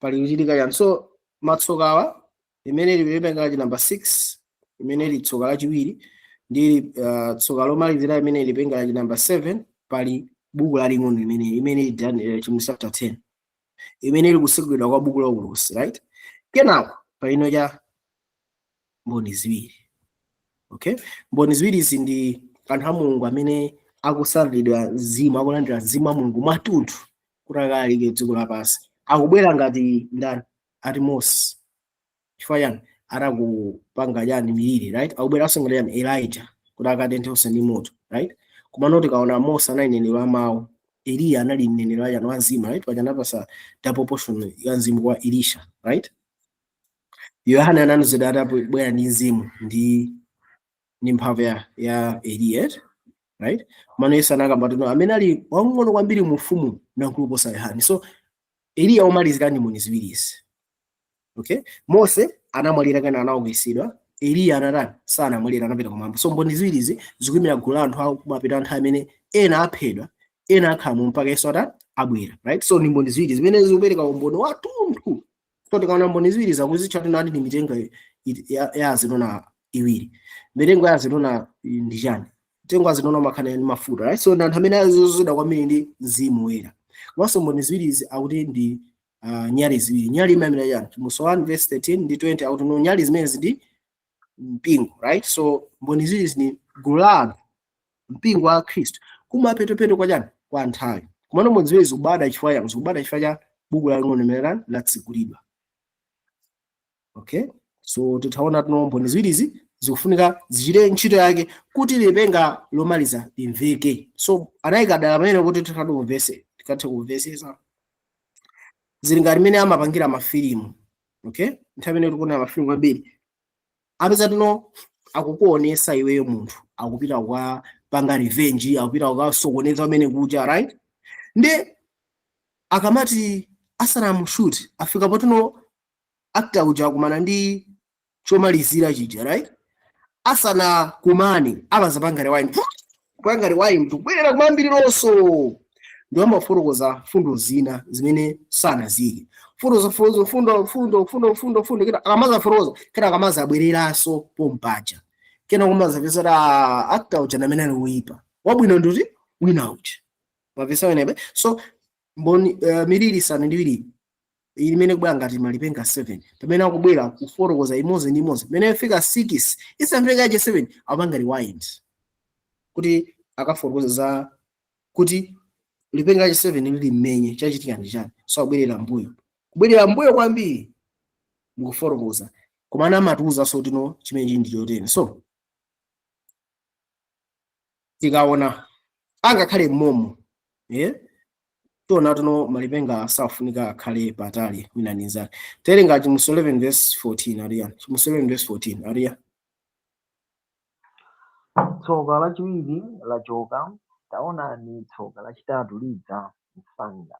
pali kuchitika chani? So matsoka awa, imene lili lipenga lachi number 6, imene ili tsoka lachiwiri, ndi tsoka lomalizira imene lipenga lachi number 7, pali buku laling'ono imene ili Daniel Chivumbulutso chapter 10, imene ili kusegulidwa kwa buku la ulosi, right? Kenako palino cha mboni ziwiri. Okay, mboni ziwiri izi ndi anthu a Mulungu amene akusankhidwa mzimu, akulandira mzimu wa Mulungu mwathunthu kuti akalalike dziko lapansi. Akubwera ngati ndani? Ati Mose, chifukwa chani? Atakupanga chani? Miliri, right? Akubweranso ngati chani? Elijah, kuti akatenthe ndi moto, right? Komano tikaona Mose anali mneneri wa mawu, Eliya anali mneneri wa chani? Wa mzimu, right? Paja anapasa double portion ya mzimu kwa Elisha, right? Yohane ananozedwa atabwera ndi mzimu ndi mphamvu ya Eliya, right? Mano Yesu anakamba kuti amene ali wamng'ono kwambiri mu ufumu namkulu kuposa Yohane. So Eliya omalizira ndi mboni ziwirizi. Okay, Mose anamwalira kana anaukitsidwa, Eliya anatani? Sanamwalira, anapita kumwamba. So mboni ziwirizi zikuyimira gulu la anthu akumapita anthu amene ena aphedwa, ena akhala mpaka Yesu atani? Abwera, right? So ni mboni ziwiri zimene zikupereka umboni wathunthu. So tikaona mboni ziwiri zakuzitcha tinati ndi mitengo ya azitona iwiri. Mitengo ya azitona ndi chani? Mtengo wa azitona umakhala ndi mafuta, right? So ndi anthu amene azozedwa kwambiri ndi mzimu woyera. Komanso mboni ziwirizi akuti ndi nyali ziwiri. Nyali imayimira chani? Chivumbulutso 1 verse 13 ndi 20 akuti no, nyali zimenezi ndi mpingo, right? So mboni ziwiri ndi gulu la anthu, mpingo wa Khristu kumapetopeto kwa chani? Kwa nthawi. Komano mboni ziwiri zikubada chifukwa chani? Zikubada chifukwa cha buku laling'ono limene latsekulidwa. Okay. So tithaona tino mboni ziwirizi zikufunika zichite ntchito yake kuti lipenga lomaliza limveke. So anayika dala pamene kuti tikathe kumvesesa. Zili ngati mmene amapangira mafilimu, okay? Nthawi imene tikuona mafilimu ambiri, apeza tino akukuonesa iweyo munthu akupita kukapanga revenge, akupita kukasokoneza pamene kuja, right? Ndi akamati asanamushoot, afika potino actor uja akumana ndi chomalizira chija, right? Asanakumane amazapanga rewind, kupanga rewind kubwerera kumayambirironso, ndi amafotokoza fundo zina zimene sanazike, fundo, fundo, fundo, fundo, fundo, fundo, fundo. Kena akamaza fotokoza, kena akamaza abwereranso pompaja, kena kumazapeza ta actor uja namene ali woyipa, wabwino ndikuti wina uja. Mapesa wenepe. So mboni miliri 7 imene kubwera ngati malipenga 7, pamene akubwera kufotokoza imodzi ndi imodzi, pamene ifika 6 isamveka yache 7, akupanga rewind kuti akafotokoza za kuti lipenga lachi 7 lili mmenye chachitika ndi chani. So abwerera mbuyo, kubwerera mbuyo kwambiri mukufotokoza, koma ana amatiuza so tino chimene ndi chotene. So tikaona angakhale mmomo, yeah? Tiona tino malipenga safunika akhale patali wina ndi nzake. Terenga Chivumbulutso 11 verse 14, Ariya. Chivumbulutso 11 verse 14, Ariya. Tsoka lachiwiri lachoka, taonani, tsoka lachitatu lidza msanga.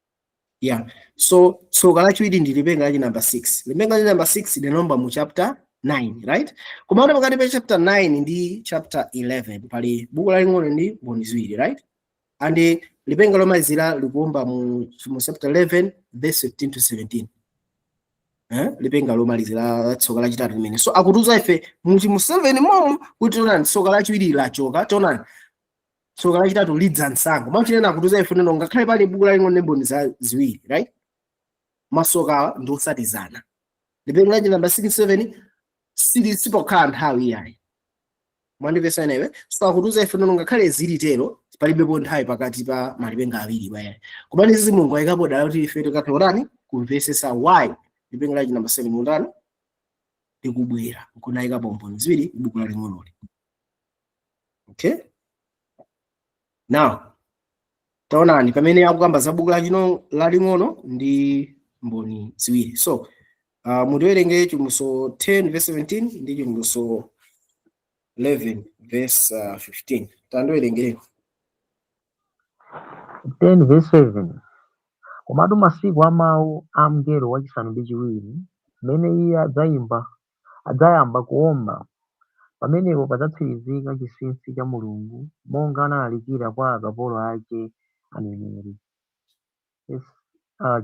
Yeah, so tsoka lachiwiri ndi lipenga lachi number 6. Lipenga lachi number 6 linaomba mu chapter 9, right? Koma pakati pa chapter 9 ndi chapter 11 pali buku laling'ono ndi mboni ziwiri, right? And lipenga lomalizira likuomba mu chapter 11 verse 15 to 17, eh? Lipenga lomalizira, tsoka lachitatu limene. So akutiuza ife mu 7 momo kuti tionani, tsoka lachiwiri lachoka, tionani, tsoka lachitatu lidza msanga. Mwachinena akutiuza ife neno ngakhale pali buku laling'ono ndi mboni za ziwiri, right, masoka ndi osatizana. Lipenga lachi namba 6 7 sili sipokhala nthawi iyayi. Mwandipesa inewe? So akutiuza ife neno ngakhale zili tero, palibepo nthawi pakati pa malipenga awiri wayayi. Koma izi Mulungu ayikapo dala kuti ife tikathe kutani? Kumvesesa why lipenga lachi namba 7 mutani likubwera, nkunayikapo mboni ziwiri, buku laling'onoli. Okay, now taonani pamene akukamba za buku lachino laling'ono ndi mboni ziwiri. So mutiwerenge Chivumbulutso 10 verse 17 ndi Chivumbulutso 11 verse 15. Tandiwerengereko. 10 verse 7: Komatu masiku a mawu a mngelo wachisanu ndi chiwiri, mmene iye adzayamba kuwomba, pamenepo padzatsirizika chinsinsi cha Mulungu, monga analalikira kwa akapolo ake aneneri. Yes.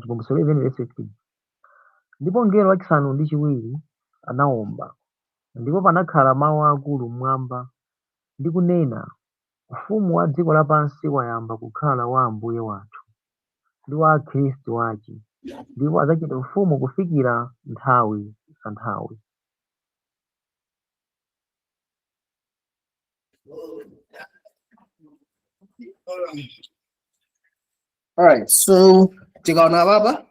Chivumbulutso 11 verse 15: Ndipo mngelo wachisanu ndi chiwiri anawomba, ndipo panakhala mawu akulu mmwamba ndi kunena, "Ufumu wa dziko lapansi wayamba kukhala wa Ambuye wathu ndi wa Khristu wake, ndipo adzachita ufumu kufikira nthawi za nthawi." Alright, so tikaona papa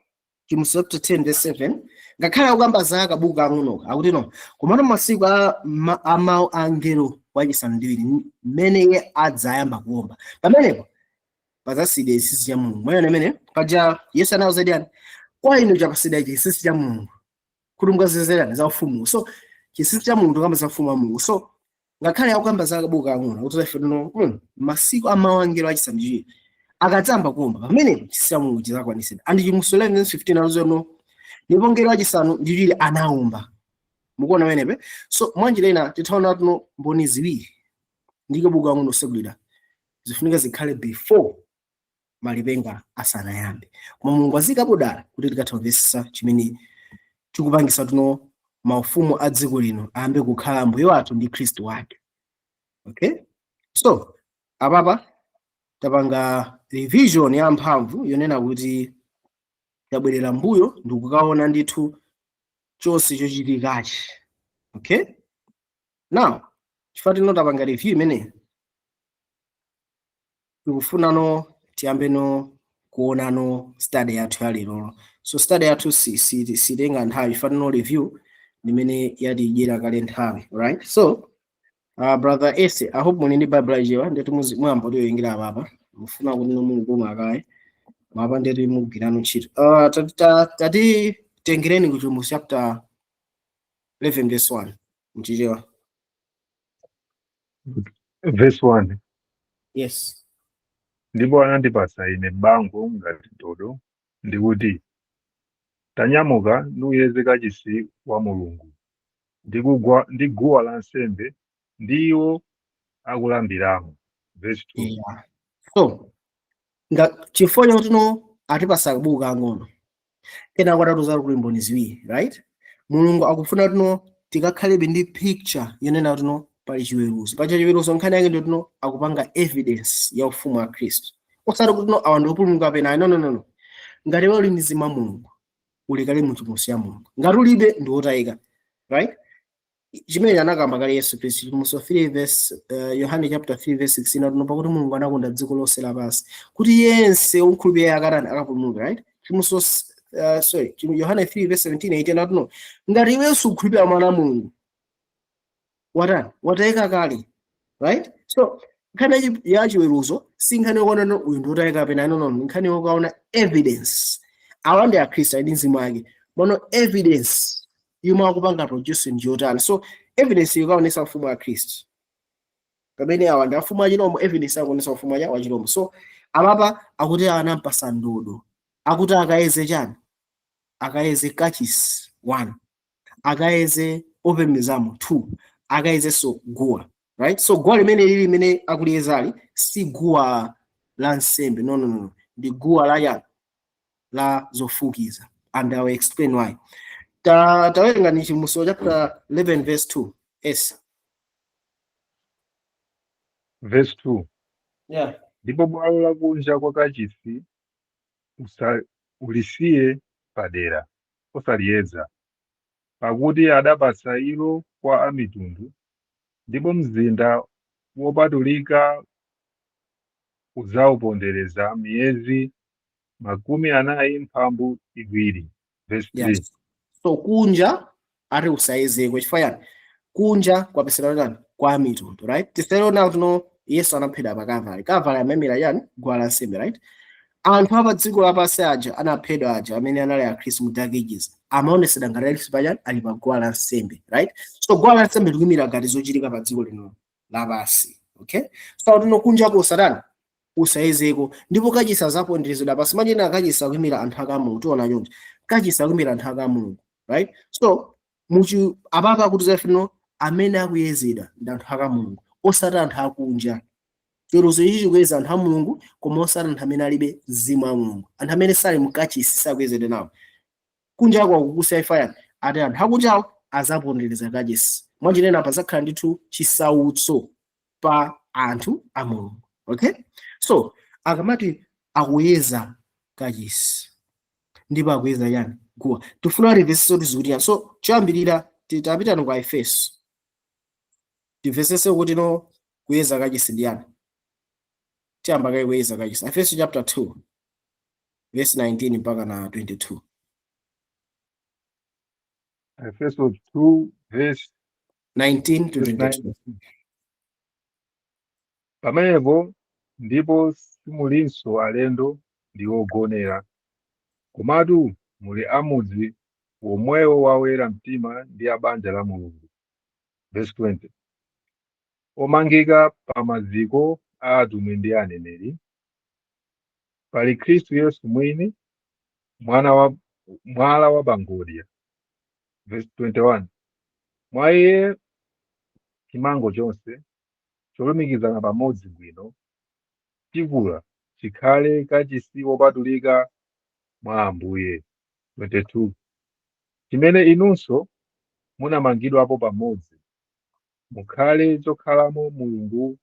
Chivumbulutso chapter 10 verse 7, ngakhale akukamba za kabuku kang'onoka, akuti no, komatu masiku a mawu a mngelo wachisanu ndi chiwiri, mmene iye adzayamba kuwomba, pamenepo padzasiyidwa chinsinsi cha Mulungu. Mwayona imene paja Yesu anawuza yani, kwa inu chapatsidwa chinsinsi cha Mulungu kuti mukazizerani za ufumu. So chinsinsi cha Mulungu tikamba za ufumu wa Mulungu. So ngakhale akukamba za kabuku kang'ono, akuti ife no masiku a mawu a mngelo wachisanu ndi chiwiri akadzayamba kuwomba, pamenepo chinsinsi cha Mulungu chidzakwanitsidwa. And Chivumbulutso 11 verse 15 akuti no, ndipo mngelo wachisanu ndi chiwiri anawomba. Mukuona pamenepe? So mwanjira ina tithaona tuno mboni ziwiri ndi kabuku kang'ono kusegulira zifunika zikhale before malipenga asanayambe, koma Mulungu azikapo dala kuti tikathe kumvetsetsa chimene chikupangisa tuno maufumu a dziko lino ayambe kukhala Ambuye wathu ndi Khristu wake. Okay, so apapa tapanga revision ya mphamvu yonena kuti tabwerera mbuyo ndikukaona ndithu chonse chochitikachi. Okay, now chifukwa tino tapanga review imeneyi, tikufunano tiyambeno kuonano study yathu ya lero. So study yathu sitenga nthawi chifukwa tino review Limene yatidyera kale nthawi, right? So Brother Ese, I hope muli ndi Bible ajiwa ndeti mwamba tiyoyingira apapa mufuna kuti nomunguma akaye mapa ndeti mugwirano ntchito. Tati tengereni ku Chivumbulutso chapter 11 verse 1 mchichewa. Verse 1. Yes. Ndipo anandipatsa ine bango ngati ndodo, ndikuti, "Tanyamuka nuyeze kachisi wa Mulungu ndi guwa lansembe ndi iwo akulambiramo." Verse 2. Yeah. So nga chifukwa chotino atipasa kabuku kang'ono, kenako atatiuza kuli mboni ziwiri, right? Mulungu akufuna tino tikakhalebe ndi picture yonena tino pali chiweruzo. Pacha chiweruzo nkhani yake ndio tino akupanga evidence ya ufumu wa Khristu, osati kuti no awa ndi opulumuka kapena. No, no, no, no. Ngati iwe uli ndi mzimu wa Mulungu, ulikale mu chipulumutso ya Mulungu. Ngati ulibe, ndi wotayika, right? Chimene anakamba kale Yesu Khristu, Chivumbulutso 3 verse, Yohane chapter 3 verse 16, atuno pakuti Mulungu anakonda dziko lonse lapansi kuti yense wokhulupirira akatani? Akapulumuka, right? Chivumbulutso, sorry, Yohane 3 verse 17 18, atuno ngati iwenso ukhulupirira mwana wa Mulungu, watani? Watayika kale, right? So nkhani ya chiweruzo si nkhani yokuona no uyu ndi wotayika kapena. No, no, nkhani yokuona evidence. Awa ndi Akhristu, ali ndi mzimu wake mono. Evidence yomwe akupanga produce ndi yotani? So evidence ikaonesa ufumu wa Khristu, pamene awa ndi afumu achilombo, evidence akuonesa ufumu wa chilombo. So apapa akuti anampasa ndodo, akuti akayeze chani? Akayeze kachisi 1, akayeze opembedzamo 2, akayezenso guwa, right? So guwa limene lili limene akuliyezali si guwa la nsembe. No, no, no, ndi guwa la chani? La zofukiza, and I will explain why. Tawerenga ni Chivumbulutso chapter 11 verse 2 s. Verse 2. Yeah. Ndipo bwalo lakunja kwa kachisi ulisiye padera, osaliyeza, pakuti adapatsa ilo kwa amitundu, ndipo mzinda wopatulika udzawupondereza miyezi 47. Verse 3. Yes. So kunja ati usayezeko. Chifukwa chani? Kunja kwapesera chani? Kwa mitundu, right? Tisero tuno Yesu anaphedwa pa Calvary. Calvary amayimira chani? Guwa la nsembe, right? Anthu apa dziko lapansi aja anaphedwa aja amene anali Akhristu mu Dark Ages amaonesedwa ngati ali pachani? Ali pa guwa la nsembe, right? So guwa la nsembe likuyimira ngati zochitika pa dziko lino lapansi, okay? So tino kunja satani usayezeko, ndipo kachisi azaponderezedwa pasi machena. Kachisi akuyimira anthu aka Mulungu. Tiona chonchi, kachisi akuyimira anthu aka Mulungu, right? So muchi apapa kuti zafino amene akuyezedwa ndi anthu aka Mulungu, osati anthu akunja. Chiweruzo ichi chikuyeza anthu a Mulungu, koma osati anthu amene alibe mzimu wa Mulungu. Anthu amene sali mkachisi sakuyezedwa nawo. Kunja kwa kukusa ifayani ati anthu akunjawo azapondereza kachisi. Mwanjinena pazakhala ndithu chisautso pa anthu a Mulungu, okay? So akamati akuyeza kachisi ndipo akuyeza yani? Guwa. Tifuna timvesese kuti zikuti yani. So choyambirira tapitani kwa Efeso, timvesese kuti no kuyeza kachisi ndi yani. Tiyamba kaye kuyeza kachisi, Efeso chapter 2 verse 19 mpaka na 22. Efeso 2 verse 19 to verse 22. 19. Pamenepo ndipo simulinso alendo ndi ogonera, komatu muli amudzi womwewo wawera mtima ndi a banja la Mulungu. Verse 20. Omangika pa maziko a atumwi ndi aneneri, pali Khristu Yesu mwini mwana wa mwala wa pangodya. Verse 21. Mwa iye chimango chonse cholumikizana pamodzi bwino chikula chikhale kachisi wopatulika mwa Ambuye. 22. Chimene inunso munamangidwapo pamodzi mukhale chokhalamo Mulungu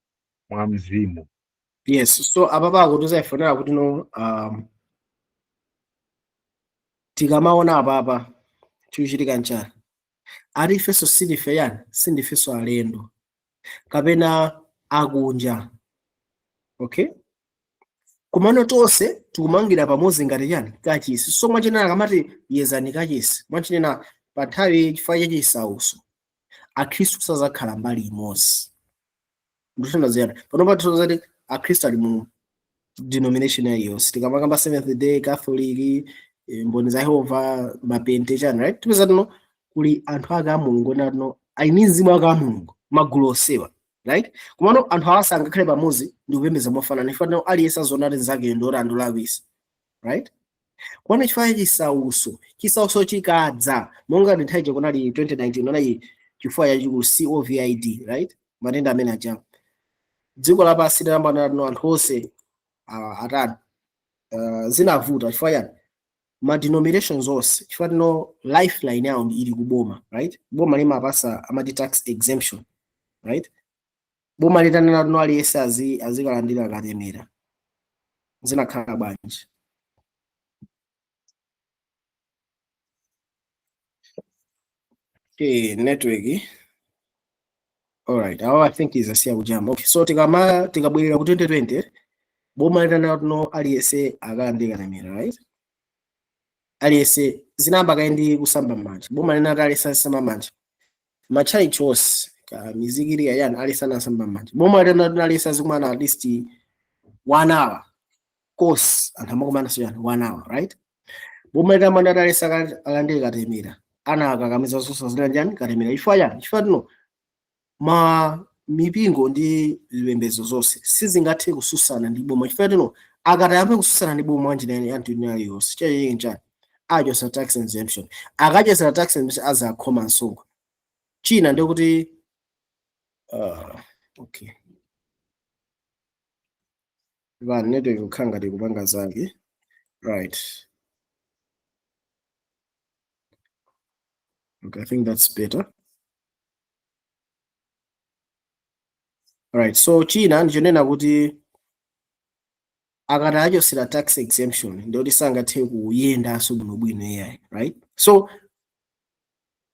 mwa Mzimu. Yes, so apapa akutiza ifonera kuti no tikamaona apapa chikuchitika nchani? Ati ifenso sindife yani? Sindifenso alendo kapena akunja, okay? Komano tonse tikumangira pamodzi ngati chani? Kachisi. So mwachinena akamati yezani kachisi, mwachinena Pa nthawi chifukwa cha chisauso akhristu sazakhala mbali imodzi. Ndikutanthauza panopa tizati akhristu ali mu denomination iliyonse, tikamakamba Seventh Day, Catholic, Mboni za Yehova, mapente chani, right? Tipeza tino kuli anthu ake a Mulungu natino ali ndi mzimu ake a Mulungu magulu osewa, right? Komano anthu awa sangakhale pamodzi ndi kupembedza mofanana chifukwa tino aliyense azoona kuti nzake ndi oti andolakwisa, right? Kuona chifukwa cha chisauso, chisauso chikadza monga ndi nthawi kunali 2019 unali chifukwa chachikulu COVID, right? Matenda amene aja dziko lapansi linayamba no anthu onse atani, zinavuta chifukwa chani? Ma denominations onse, chifukwa tino lifeline yawo ndi ili kuboma, right? Boma limapasa amati tax exemption, right? Boma litanena tino aliyense azikalandira katemera, zinakhala bwanji? Okay, network. Alright, I think is asiya kujamba. Okay, so tikama tikabwerera ku 2020, boma litanena tino aliyense akalandira katemera, right? Aliyense zinayamba kaye ndi kusamba m'manja. Boma linati aliyense azisamba m'manja. Matchalitchi onse ka mizikiti yayani aliyense anasamba m'manja. Boma litanena tino aliyense azikumana at least 1 hour. Course anthu amakumana so yani 1 hour, right? Boma litamanda aliyense alandire katemera. Ana akakamiza zonse zina njani katemera. Chifukwa chani? Chifukwa tino ma mipingo ndi zipembedzo zonse sizingathe kususana ndi boma, chifukwa tino akatayambe kususana ndi boma mwanjira ya anthu aliyonse chachichiki nchani? Achosa tax exemption. Akachosera tax exemption azakhoma msonkho. China ndikuti okay, va network kukhala ngati kupanga zake, right? Okay, I think that's better. Alright, so china ndichonena kuti akati achosera tax exemption ndikuti sangathe kuyendanso bwinobwino AI, right? So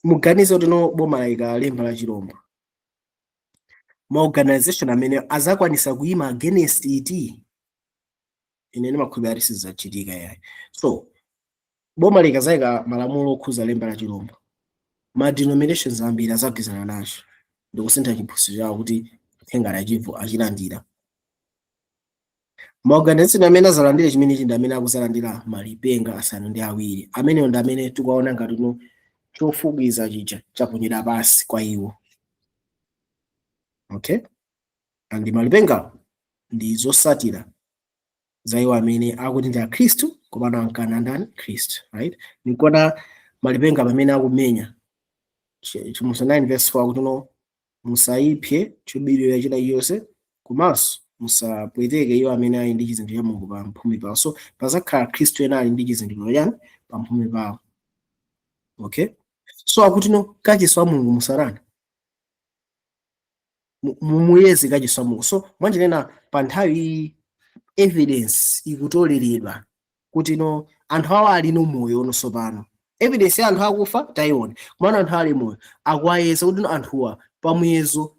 muganize kuti no boma layika lemba la chirombo, ma organization amene azakwanisa kuyima against it, ine ndimakhulupirira kuti sizidzachitika yayi. So boma likazayika malamulo okhuza lemba la chirombo, ma denominations ambiri azagwirizana nacho ndikusintha chiphunzitso chawo kuti uthenga achivu achilandira. Ma organization amene azalandire chimenechi ndi amene akuzalandira malipenga asanu ndi awiri amenewo, ndi amene tikuwaona ngati no chofukiza chija chaponyera pasi kwa iwo. Okay, and malipenga ndi zosatira za iwo amene akuti ndi akhristu komano ankana ndani? Khristu, right? Nikuona malipenga pamene akumenya Chivumbulutso 9 verse 4 akuti no musayiphe chobiriwira china chilichonse komanso musapweteke iwo amene ali ndi chizindikiro cha Mulungu pa mphumi pawo. So pazakhala khristu ena ali ndi chizindikiro chani pa mphumi pawo. Okay, so akuti no kachisi wa Mulungu musarani mumuyeze kachisi wa Mulungu. So mwanjinena pa nthawi iyi evidence ikutoleredwa kuti no anthu awa ali no moyo ononso pano. Evidence ya anthu akufa tayiona, komano anthu ali moyo akuwayeza kuti no anthuwa pamuyezo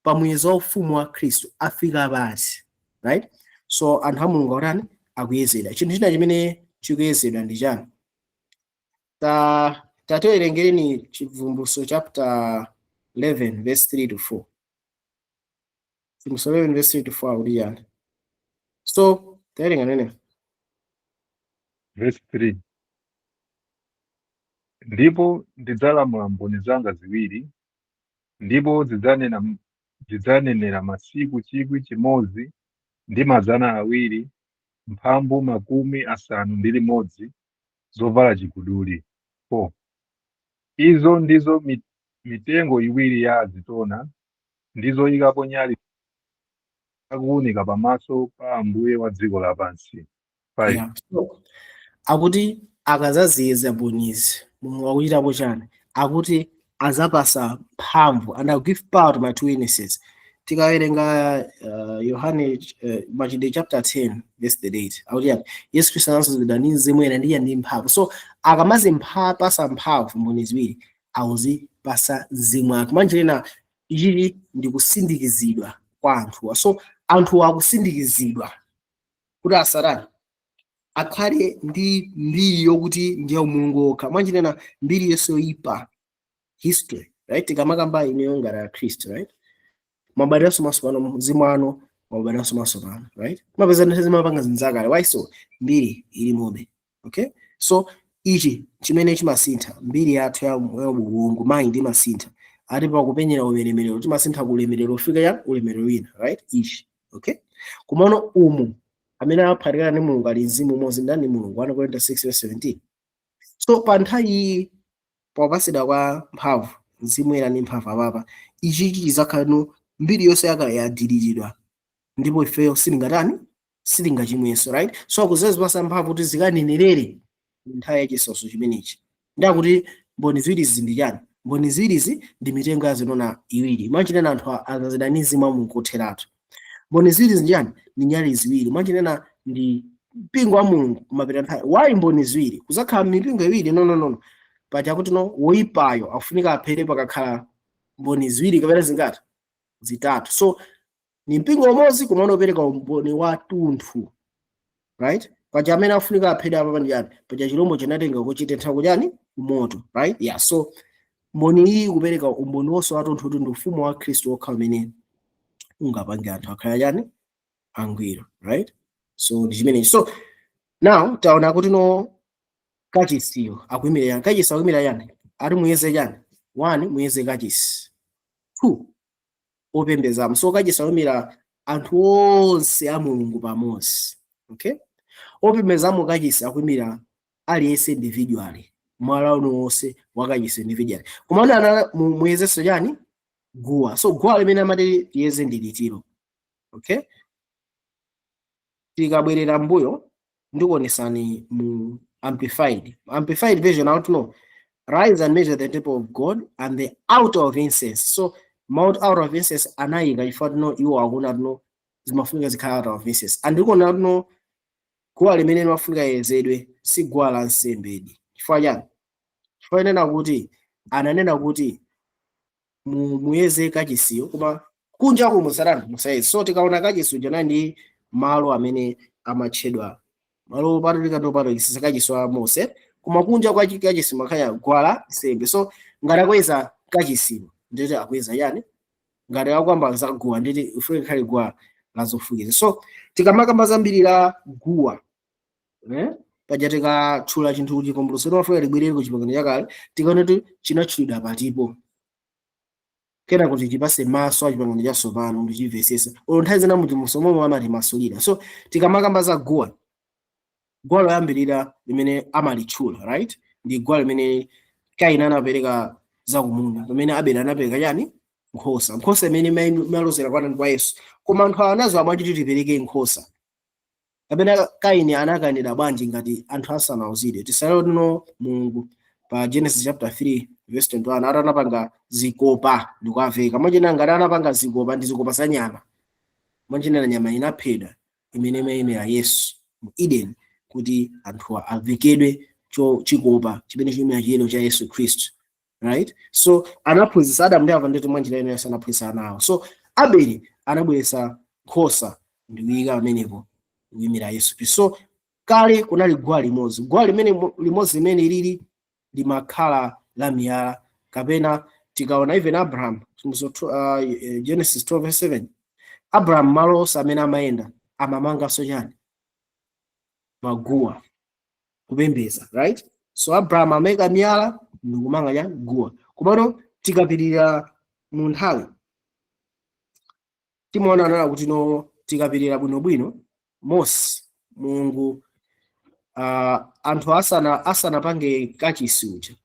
pamuyezo wa ufumu wa Khristu afika pasi, right? So anthu a Mulungu akutani? Akuyezedwa. Chinthu china chimene chikuyezedwa ndi chani? Ta tatiwerengereni Chivumbulutso chapter 11 verse 3 to 4. Chivumbulutso 11 verse 3 to 4 akuti chani? So tawerenga nene. Verse 3. Ndipo ndidzalamula mboni zanga ziwiri, ndipo zidzanenera masiku 1261 zovala chiguduli. 4. Izo ndizo mitengo iwiri ya azitona, ndizoyikapo nyali akuwunika pamaso pa Ambuye wa dziko lapansi. 5. Yeah. So, akuti akazaziyeza mbonizi, Mulungu akuchitapo chani? Akuti azapasa mphamvu, and I'll give power to my two witnesses. Tikawerenga Yohane Machitidwe chapter 10 verse 38 akuti yani Yesu Khristu anasozedwa ndi mzimu ena ndiye ndi mphamvu. So akamazipasa mphamvu mboni ziwiri, awuzipasa mzimu ake. Mwanjirena ichichi ndi kusindikizidwa kwa anthuwa. So anthuwa akusindikizidwa kuti asatani. Akhale ndi mbiri yokuti ndiye Mulungu wokha. Mwanjinena mbiri yonse yoyipa, history, right? Tikamakamba ineyo ngati Akhristu, right, mabadwanso matsopano, mzimu anu mabadwanso matsopano, right? Mapeza nthawi zimapanga zinzakale. Why? So mbiri ilimobe, okay? So ichi chimene chimasintha mbiri yathu ya mulungu, mind imasintha ati pakupenyera ulemerero, timasintha ku ulemerero ufika ya ulemerero wina, right? Ichi, okay? Kumano umu amene aphatikana ndi Mulungu ali mzimu umodzi ndani Mulungu, 1 Korinto 6:17. So pa nthawi iyi popatsidwa kwa mphamvu, mzimu ena ndi mphamvu apapa, ichi chizakhala mbiri yonse yakale yadiriridwa ndipo ifeyo sitingatani, sitingachimwenso, right? So akuzazipasa mphamvu kuti zikanenerere nthawi yachisautso chimenechi. Ndakuti mboni ziwirizi ndi chani? Mboni ziwirizi ndi mitengo yazinona iwiri. Mwachinena anthu azazidwa ndi mzimu wa Mulungu kotheratu. Mboni ziwirizi ndi chani? Ndi nyali ziwiri. Mwachinena ndi mpingo wa Mulungu kumapita nthawi. Why mboni ziwiri? Kuzakhala mipingo iwiri? No, no, no. Paja kuti no, woyipayo afunika aphere pakakhala mboni ziwiri kapena zingati? Zitatu. So ni mpingo umodzi koma unopereka umboni wa tunthu, right? Paja amene afunika aphedwe apa ndi chani? Paja chilombo chinatenga kuchitentha kuchani? Kumoto, right? Yeah. So mboni iyi kupereka umboni wonse watunthu kuti ndi ufumu wa Khristu wokha umene ungapange anthu akhala chani? Angwiro, right? So ndi chimenechi. So now taona kuti no, kachisiyo akuyimira yani? Kachisi akuyimira yani? Ati muyeze chani? One, muyeze kachisi. Two, opembedzamo. So kachisi akuyimira anthu onse a Mulungu pamodzi, okay? Opembedzamo kachisi akuyimira aliyense individually, mwala uliwonse wakachisi individually. Koma ana muyezenso chani? Guwa. So guwa limene amati tiyeze ndi litiro, okay? Tikabwerera mbuyo ndikuonesani mu Amplified Version out, no, "Rise and measure the temple of God and the altar of incense." So mount altar of incense anayika chifukwa tino iwo akuna tino zimafunika zikhala altar of incense. Andikuona tino guwa limene limafunika yezedwe si guwa la nsembedi. Chifukwa chani? Chifukwa inena kuti ananena kuti muyeze kachisiyo koma kunja ku musatani, musayeze. So tikaona kachisi uja ndi malo amene amatchedwa malo opatulika ndi opatulikitsitsa, kachisi wa Mose, koma kunja kwa kachisi makhala guwa la nsembe. So ngati akweza kachisiwo nditi akweza yani? Ngati akuyamba za guwa nditi ifike khale guwa la zofukiza. So tikamakamba zambiri la guwa, eh? Paja tikatchula chinthu kuchivumbulutso timafuna libwerere ku Chipangano Chakale, tikaona kuti chinatchulidwa patipo, kena kuti chipase maso a Chipangano Chatsopano ndichimvesesa. Olo nthawi zina muchimuso momwe amatimasulira. So tikamakamba za guwa, guwa loyambirira limene amalitchula, right, ndi guwa limene Kaini anapereka zakumunda, pamene Abele anapereka chani? Nkhosa. Nkhosa imene imalozera kwa kwa Yesu. Koma anthu anazo bwanji kuti tipereke nkhosa? Kapena Kaini anakanira bwanji ngati anthu asanauzidwe? Tisalero tino Mulungu pa Genesis chapter 3 verse 21 ati anapanga zikopa ndikuaveka. Mwachina ngati anapanga zikopa ndi zikopa za nyama, mwachinena nyama inaphedwa imene imayimira Yesu mu Eden kuti anthu avekedwe cho chikopa chimene chiyimira chiyero cha Yesu Khristu, right? So anaphunzitsa Adamu ndi Eva nditi mwanjira ina Yesu anaphunzitsa ana awo. So Abeli anabweretsa nkhosa ndikuyika pamenepo kuyimira Yesu Khristu. So kale kunali guwa limodzi, guwa limene limodzi limene lili limakhala la miyala. Kapena tikaona even Abraham, Genesis 12 verse 7, Abraham malo onse amene amayenda amamanganso chani? Maguwa kupembedza, right? So Abraham amayika miyala ndikumanga chani? Guwa. Komano tikapirira mu nthawi timaona nana kuti no, tikapirira bwinobwino Mose, Mulungu, anthu asanapange kachisi uja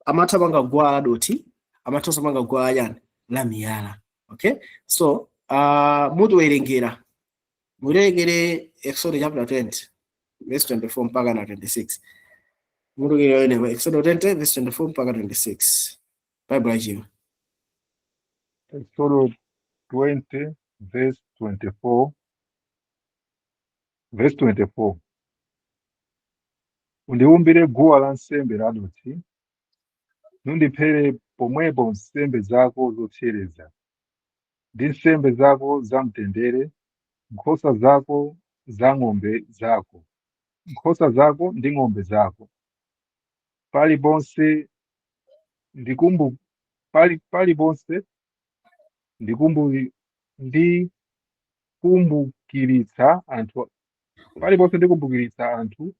amatha panga guwa la dothi, amatha panga guwa la chani? La miyala, okay? So mutiwerengera, muwerengere Exodus chapter 20 verse 24 mpaka na 26. Mutiwerengere Exodus 20 verse 24 mpaka 26, Bible yachiwa. Exodus 20 verse 24, verse 24: "Undiwumbire guwa lansembe ladothi, nundiphere pomwepo nsembe zako zopsereza ndi nsembe zako zamtendere, nkhosa zako za ng'ombe zako." Nkhosa zako ndi ng'ombe zako. Paliponse ndikumbu paliponse ndikumbukiritsa anthu, paliponse ndikumbukiritsa anthu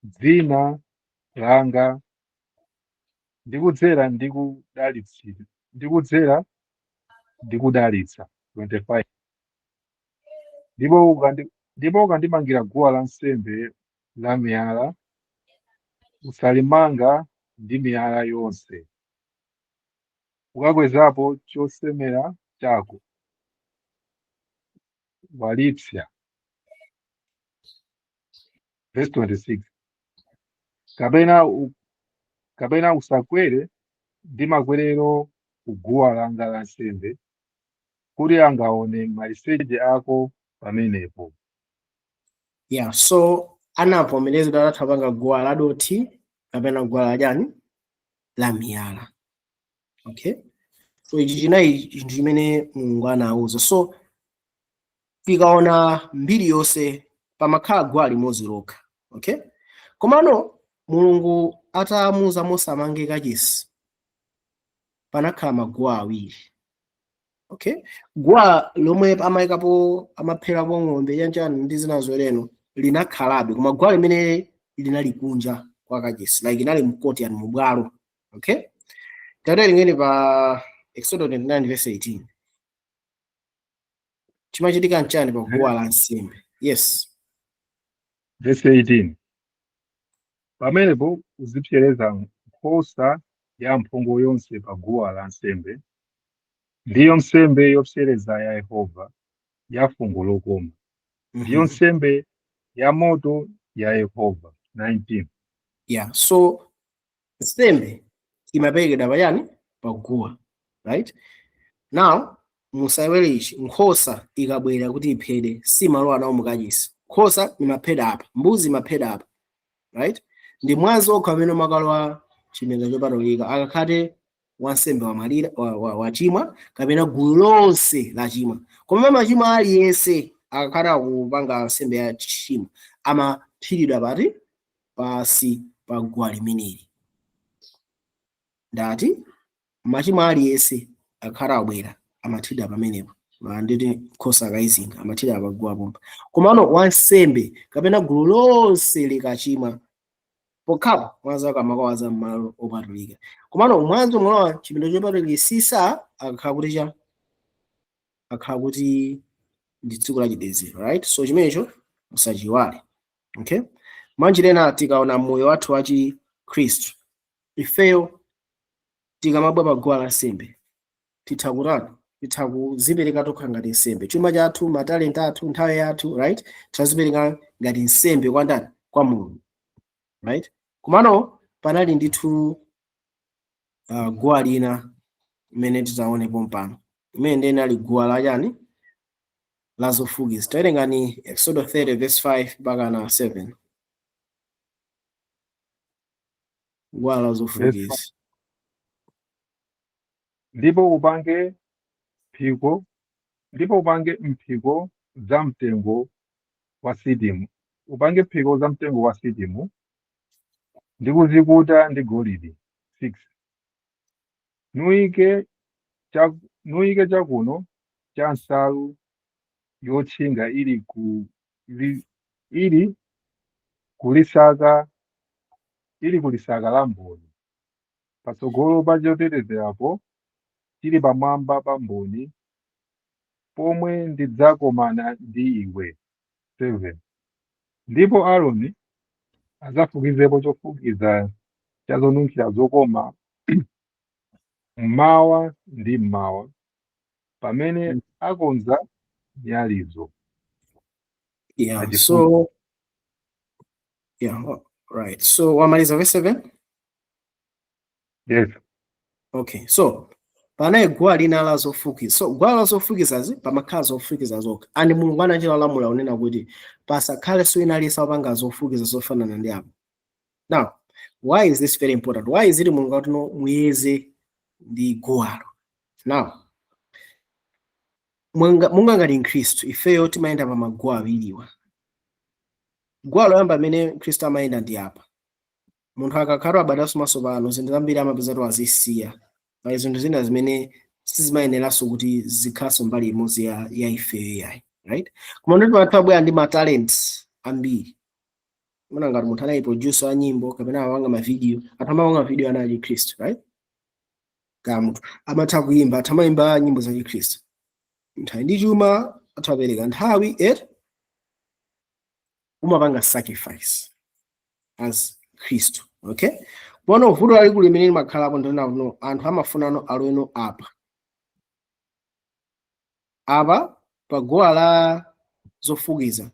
dzina langa ndikudzera ndikudalitsa. 25 Ndipo ukandimangira guwa lansembe la miyala, usalimanga ndi miyala yonse. Ukakwezapo chosemera chako walipsa. Verse 26 Kapena usakwere ndi makwerero ku guwa langa lansembe, kuti angaone maliseche ako pamenepo. Yeah, so anavomerezedwa atatha panga guwa la dothi kapena guwa la chani, la miyala. Okay, so ichi chinali chinthu chimene Mulungu anawuza. So tikaona mbiri yonse, pamakhala guwa limodzi lokha, okay? Komano Mulungu atamuuza Mose amange kachisi, panakhala maguwa awiri, okay? Guwa lomwe amayikapo, amapherapo ng'ombe, chanchani ndi zina zotero, linakhalabe, koma guwa limene linali kunja kwa kachisi, like linali mkoti yani mubwalo, okay? Tawerengeni pa Exodus 29 verse 18. Chimachitika nchani pa guwa la nsembe? Yes. Verse 18: Pamenepo uzipsereza nkhosa ya mphongo yonse pa guwa la nsembe, ndiyo nsembe yopsereza ya Yehova, ya fungo lokoma, ndiyo nsembe ya moto ya Yehova. 19 Yeah, so nsembe imaperekedwa pachani? Pa guwa, right? Now musayiwale ichi: nkhosa ikabwera kuti iphedwe, simalowa nawo mukachisi. Nkhosa imaphedwa apa, mbuzi imaphedwa apa, right? Ndi mwazi okha umene umakalowa chipinda chopatulika akakhate wansembe wamwalira, wachimwa kapena gulu lonse lachimwa. Koma machimo aliyense akakhala akupanga nsembe ya tchimo amaphiridwa pati? Pasi pa guwa limeneli. Ndati machimo aliyense akhala abwera amathidwa pamenepo, nditi nkhosa akayizinga amathidwa pa guwa pompa. Komano wansembe kapena gulu lonse likachimwa, pokhapo mwazi wake amakawaza m'malo opatulika. Komano mwazi umalowa chipinda chopatulikisisa akakhala kuti cha akhala kuti ndi tsiku la chidezero, right? So chimenecho musachiwale, okay? Mwanjira tikaona moyo wathu wa Chikhristu, ifeyo tikamabwa pa guwa lansembe titha kutani? Titha kuzipereka tokha ngati nsembe, chuma chathu, matalenta athu, nthawi yathu, right? Tazipereka ngati nsembe kwa ndani? Kwa Mulungu, right? Komano panali ndithu guwa lina imene titaonepo mpano, imene ndi inali guwa la chani? La zofukiza. Tawerengani Exodus 30 verse 5 mpaka na 7, guwa la zofukiza. Ndipo upange mphiko za mtengo wa sitimu, upange mphiko za mtengo wa sitimu ndi kuzikuta ndi golide. 6 Nuyike chakuno cha nsalu yotchinga ili kulisaka la mboni, patsogolo pa chotetezerapo chili pamwamba pa mboni, pomwe ndidzakomana ndi iwe. 7 Ndipo Aaroni adzafukizepo chofukiza cha zonunkhira zokoma mmawa ndi mmawa, pamene akonza nyalizo. Achifundo. So yeah, right, so wamaliza verse 7? Yes. Okay, so panali guwa lina la zofukiza. So guwa la zofukizazi pamakhala zofukiza zokha, and Mulungu anachita lamula unena kuti pasakhale wina aliyense wapanga zofukiza zofanana ndi apo. Now why is this very important? Why is it Mulungu akuti no, muyeze ndi guwalo? Now munga ngati Mkhristu, ifeyo timayenda pa maguwa awiriwa. Guwa loyamba amene Khristu amayenda ndi apa. Munthu akakhala abadwanso matsopano, zinthu zambiri amapeza kuti wazisiya. Pali zinthu zina zimene sizimayeneranso kuti zikhalenso mbali imodzi ya ifeyo yayi, right? Koma nditi anthu abwera ndi ma talents ambiri. Mona ngati munthu anali producer wa nyimbo kapena amapanga ma video, anthu amapanga video ana achikhristu, right? Kaya munthu amatha kuyimba, anthu amayimba nyimbo za chikhristu. Munthu ali ndi chuma, atha kupereka nthawi, et umapanga sacrifice as Khristu, okay? Kuona vuto lalikulu limene limakhalapo ndina no anthu amafunano aloweno apa apa pa guwa la zofukiza,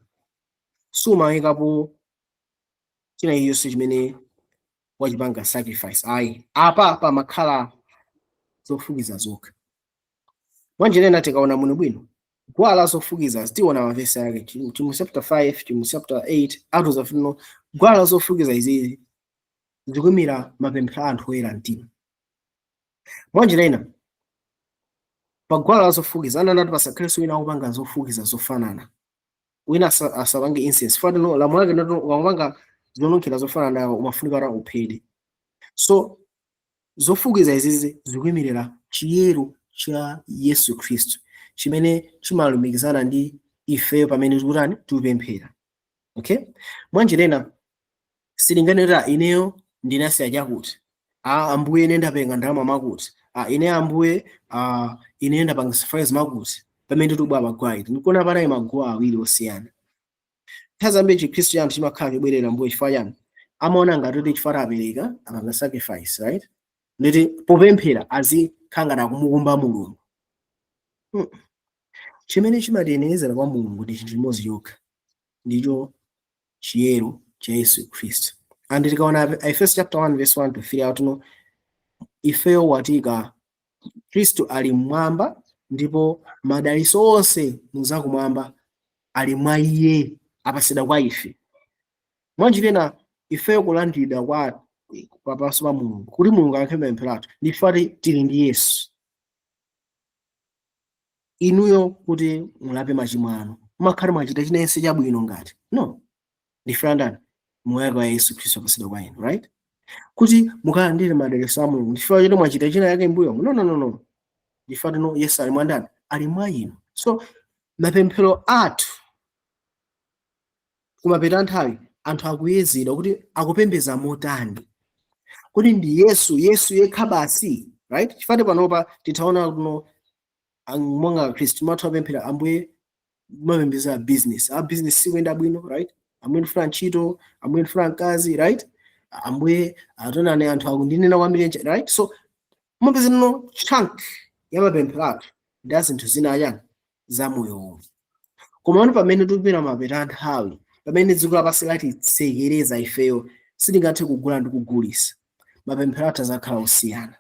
sumayikapo china chilichonse chimene wachipanga sacrifice ayi. Apa pamakhala zofukiza zokha. Mwanjira ina, tikaona muno bwino guwa la zofukiza, tiona mavesi ake Chimu chapter 5, Chimu chapter 8, anthu zafino guwa la zofukiza izizi zikuyimira mapemphero a anthu oyera mtima. Mwanjira ina, pa guwa la zofukiza ananati pasakhalenso wina akupanga zofukiza zofanana, wina asapange incense. Fatino lamulo lake ndati ukapanga zonunkhira zofanana umafunika kuti uphedwe. So zofukiza izizi zikuyimirira chiyero cha Yesu Khristu chimene chimalumikizana ndi ifeyo pamene tikutani? Tikupemphera, okay? Mwanjira ina, silinganira ineyo ndinasiya chakuti, a Ambuye, ine ndapenga ndalama makuti, a ine Ambuye, a ine ndapanga sacrifice makuti. Pamene tikubwa maguwa iti ndikuona panali maguwa awiri osiyana. Nthawi zambiri chikhristu cha anthu chimakhala chobwerera mbuyo. Chifukwa chani? Amaona ngati kuti chifukwa apereka, apanga sacrifice, right, nditi popemphera azikhala ngati akumukumba Mulungu. Chimene chimatiyenerezera kwa Mulungu ndi chinthu chimodzi chokha, ndicho chiyero cha Yesu Khristu. And tikaona Efeso chapter 1 verse 1 to 3 akuti ifeyo watika Khristu ali mmwamba ndipo madalitso onse muzakumwamba ali mwa iye, apasidwa kwa ife. Mwanjira ina, ifeyo kulandiridwa kwa pamaso pa Mulungu, kuti Mulungu ayankhe mapemphero athu, ndife tili ndi Yesu. Inuyo kuti mulape machimo anu, mumakhale mwachita chinense chabwino ngati no ndife andani? Moyo wa Yesu Khristu apasidwa kwa inu, right? Kuti mukalandire madalitso a Mulungu ndife choti mwachita china yake mbuyo? No, no, no, no. Ndife tino Yesu ali mwa ndani? Ali mwa inu. So mapemphero athu kumapeta nthawi anthu akuyezedwa kuti akupembeza motani, kuti ndi Yesu, Yesu yekha basi, right? Chifukwa panopa titaona kuno monga Khristu mathu apemphera Ambuye, mapembeza business, a business sikuyenda bwino, right? Ambuye, ndifuna ntchito. Ambuye, ndifuna mkazi, right? Ambuye, atonane anthu akundinena kwambiri, right? So mapeza no chunk ya mapemphero athu ndi zinthu zina achani za moyo uwu. Koma pano pamene tikupita mapeta nthawi, pamene dziko lapansi latitsekereza ifeyo, sitingathe kugula ndi kugulisa, mapemphero athu azakhala osiyana.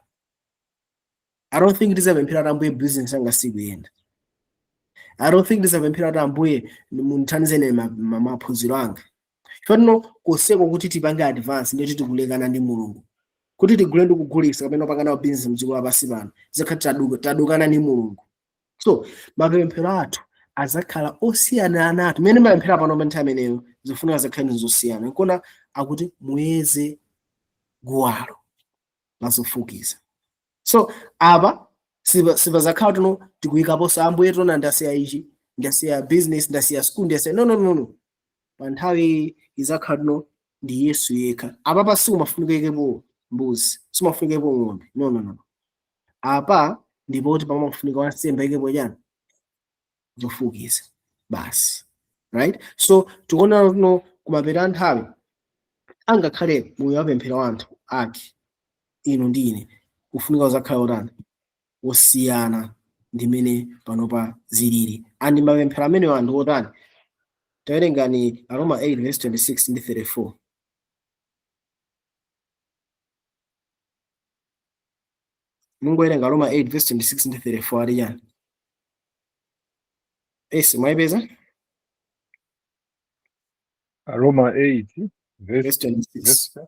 I don't think tizapemphera kuti, "Ambuye, business yanga sikuyenda." I don't think tizapemphera kuti, "Ambuye, mundithandizeni maphunziro anga." Chifukwa koseko kuti tipange advance ndiyoti tikulekana ndi Mulungu. Kuti tigule ndi kugulisa kapena kupanga nawo business mdziko lapansi pano, zikhala tadukana ndi Mulungu. So mapemphero athu azakhala osiyana anatu mmene mapemphero pano pa nthawi imeneyo zifunika zakhale zosiyana. Nkona akuti muyeze guwalo lazofukiza. So apa sipazakhala tuno tikuyikaponso, "Ambuye, tona ndasiya ichi, ndasiya business, ndasiya school, ndasiya." No, no, no, no. Pa nthawi izakhala tuno ndi Yesu yekha. Apapa siumafunika ikepo mbuzi, siumafunika ikepo ng'ombe. No, no, no. Apa ndipo kuti pamafunika wansembe ikepo chani? Zofukiza basi, right? So tikuona tuno kumapeta nthawi angakhale moyo wapemphero wa anthu ake, inu ndi ine, kufunika uzakhala utani? Osiyana ndimene panopa zilili. Andi mapemphero amenewo anthu otani? Tawerengani Aroma 8 verse 26 ndi 34. Mungowerenga Aroma 8 verse 26 ndi 34, ali chani? Esi mwayipeza? Roma 8 verse verse 26. Verse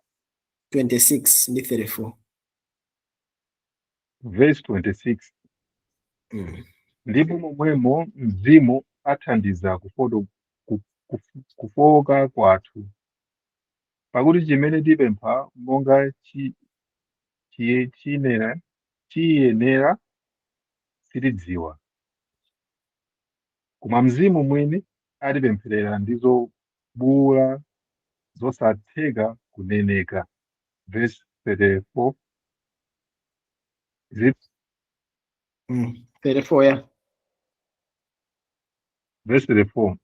26 ndi 34. Verse 26. Ndipo momwemo Mzimu athandiza Kufowoka kwathu. Pakuti chimene tipempha monga chiyenera sitidziwa. Koma Mzimu mwini atipempherera ndi zobuwula zosatheka kuneneka. Verse 34. Is it 34, yeah. Verse 34.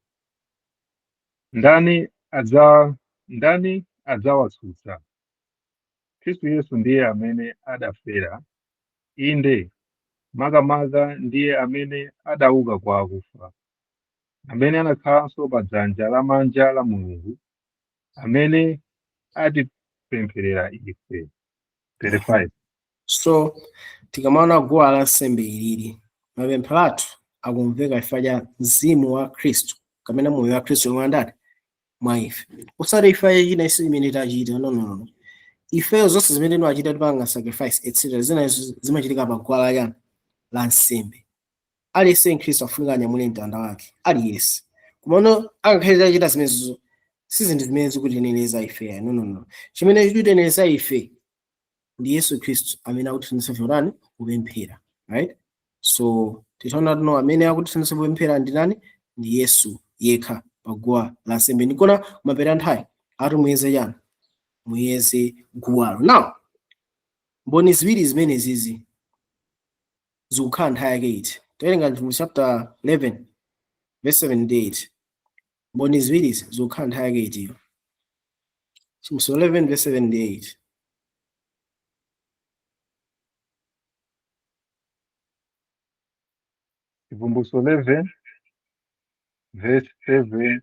Ndani adzawatsutsa? Khristu Yesu ndiye amene adafera, inde makamaka ndiye amene adauka kwa akufa, amene anakhalanso pa dzanja lamanja la Mulungu, amene atipempherera ife. 35. So tikamaona guwa lansembe ilili, mapemphero athu akumveka chifukwa cha mzimu wa Khristu kapena moyo wa Khristu yomwe andati mwa ife, usati ife china isi imene tachita. No, no, no. Ifeyo zonse zimene timachita, tipanga sacrifice etc, zina zimachitika pa guwa la chani? La nsembe. Aliyense mkhristu afunika anyamule mtanda wake aliyense. Kumano angakhale tachita zimenezo, si zinthu zimene zikutiyenereza ife. No, no, no. Chimene chikutiyenereza ife ndi Yesu Khristu amene akutithandiza ife kutani? Kupemphera, right? So titaona tino amene akutithandiza kupemphera ndi nani? Ndi Yesu yekha pa guwa la nsembe. Ndikona kumapeto nthawi ati muyeze chani? Muyeze guwalo. Now, mboni ziwiri zimene zizi zikukhala nthawi yake iti? Tawerenga mu chapter 11 verse 7 ndi 8. Mboni ziwirizi zikukhala nthawi yake itiyo? Chivumbulutso 11 verse 7 ndi 8. Chivumbulutso 11 verse 7,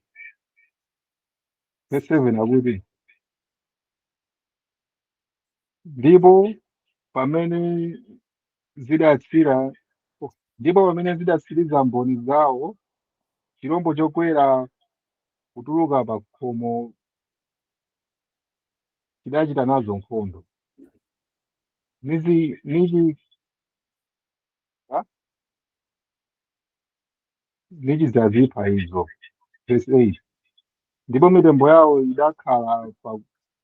verse 7 akuti, ndipo pamene zidatsiriza mboni zawo, chirombo chokwera kutuluka pa khomo chidachita nazo nkhondo, nizi nichi ah, nichidzazipha izo. Verse 8, ndipo mitembo yawo idakhala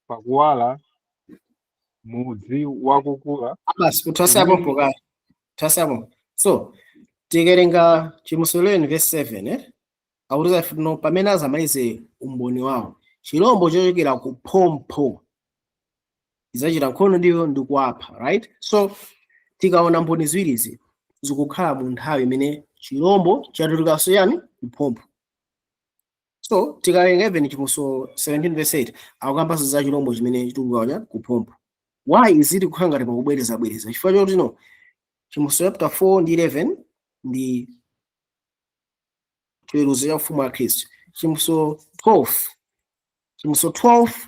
pakuwala mudzi wakukula Basi, uthasapo umene mpoka thasapo. So tikawerenga Chivumbulutso 11 verse 7, akutiza no pamene azamalize umboni wawo, chirombo chochokera ku phompho idzachita nkhondo ndiyo ndikuwapha, right? So tikaona mboni ziwirizi zikukhala mu nthawi imene chirombo chatulukanso yani? Kuphompho. So tikawerenga even Chivumbulutso 17 verse 8, akukambanso za chirombo chimene chituluka kuphompho. Why is it kukhala ngati pakubwereza bwereza? Chifukwa choti no Chivumbulutso chapter 4 ndi 11 ndi chiweruzo cha ufumu wa Khristu. Chivumbulutso 12, Chivumbulutso 12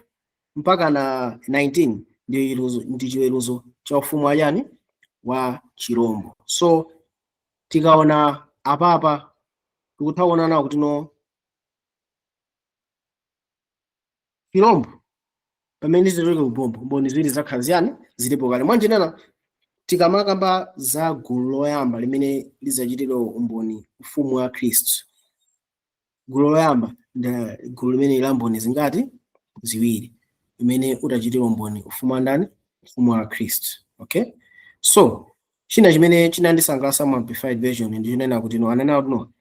mpaka na 19 ndi chiweruzo cha ufumu wa chani? Wa chirombo. So tikaona apapa tikutha kuona nawo kuti no chirombo pamene zituluke kuphompho, mboni ziwiri zakhala ziyani? Zilipo kale. Mwanjenena tikamakamba za gulu loyamba limene lidzachitidwa umboni ufumu wa Khristu, gulu loyamba ndi gulu limene la mboni zingati? Ziwiri, imene utachitira umboni ufumu wa ndani? Ufumu wa Khristu. Okay, so china chimene chinandisangalatsa mu Amplified Version ndi chinena kuti no anena kuti no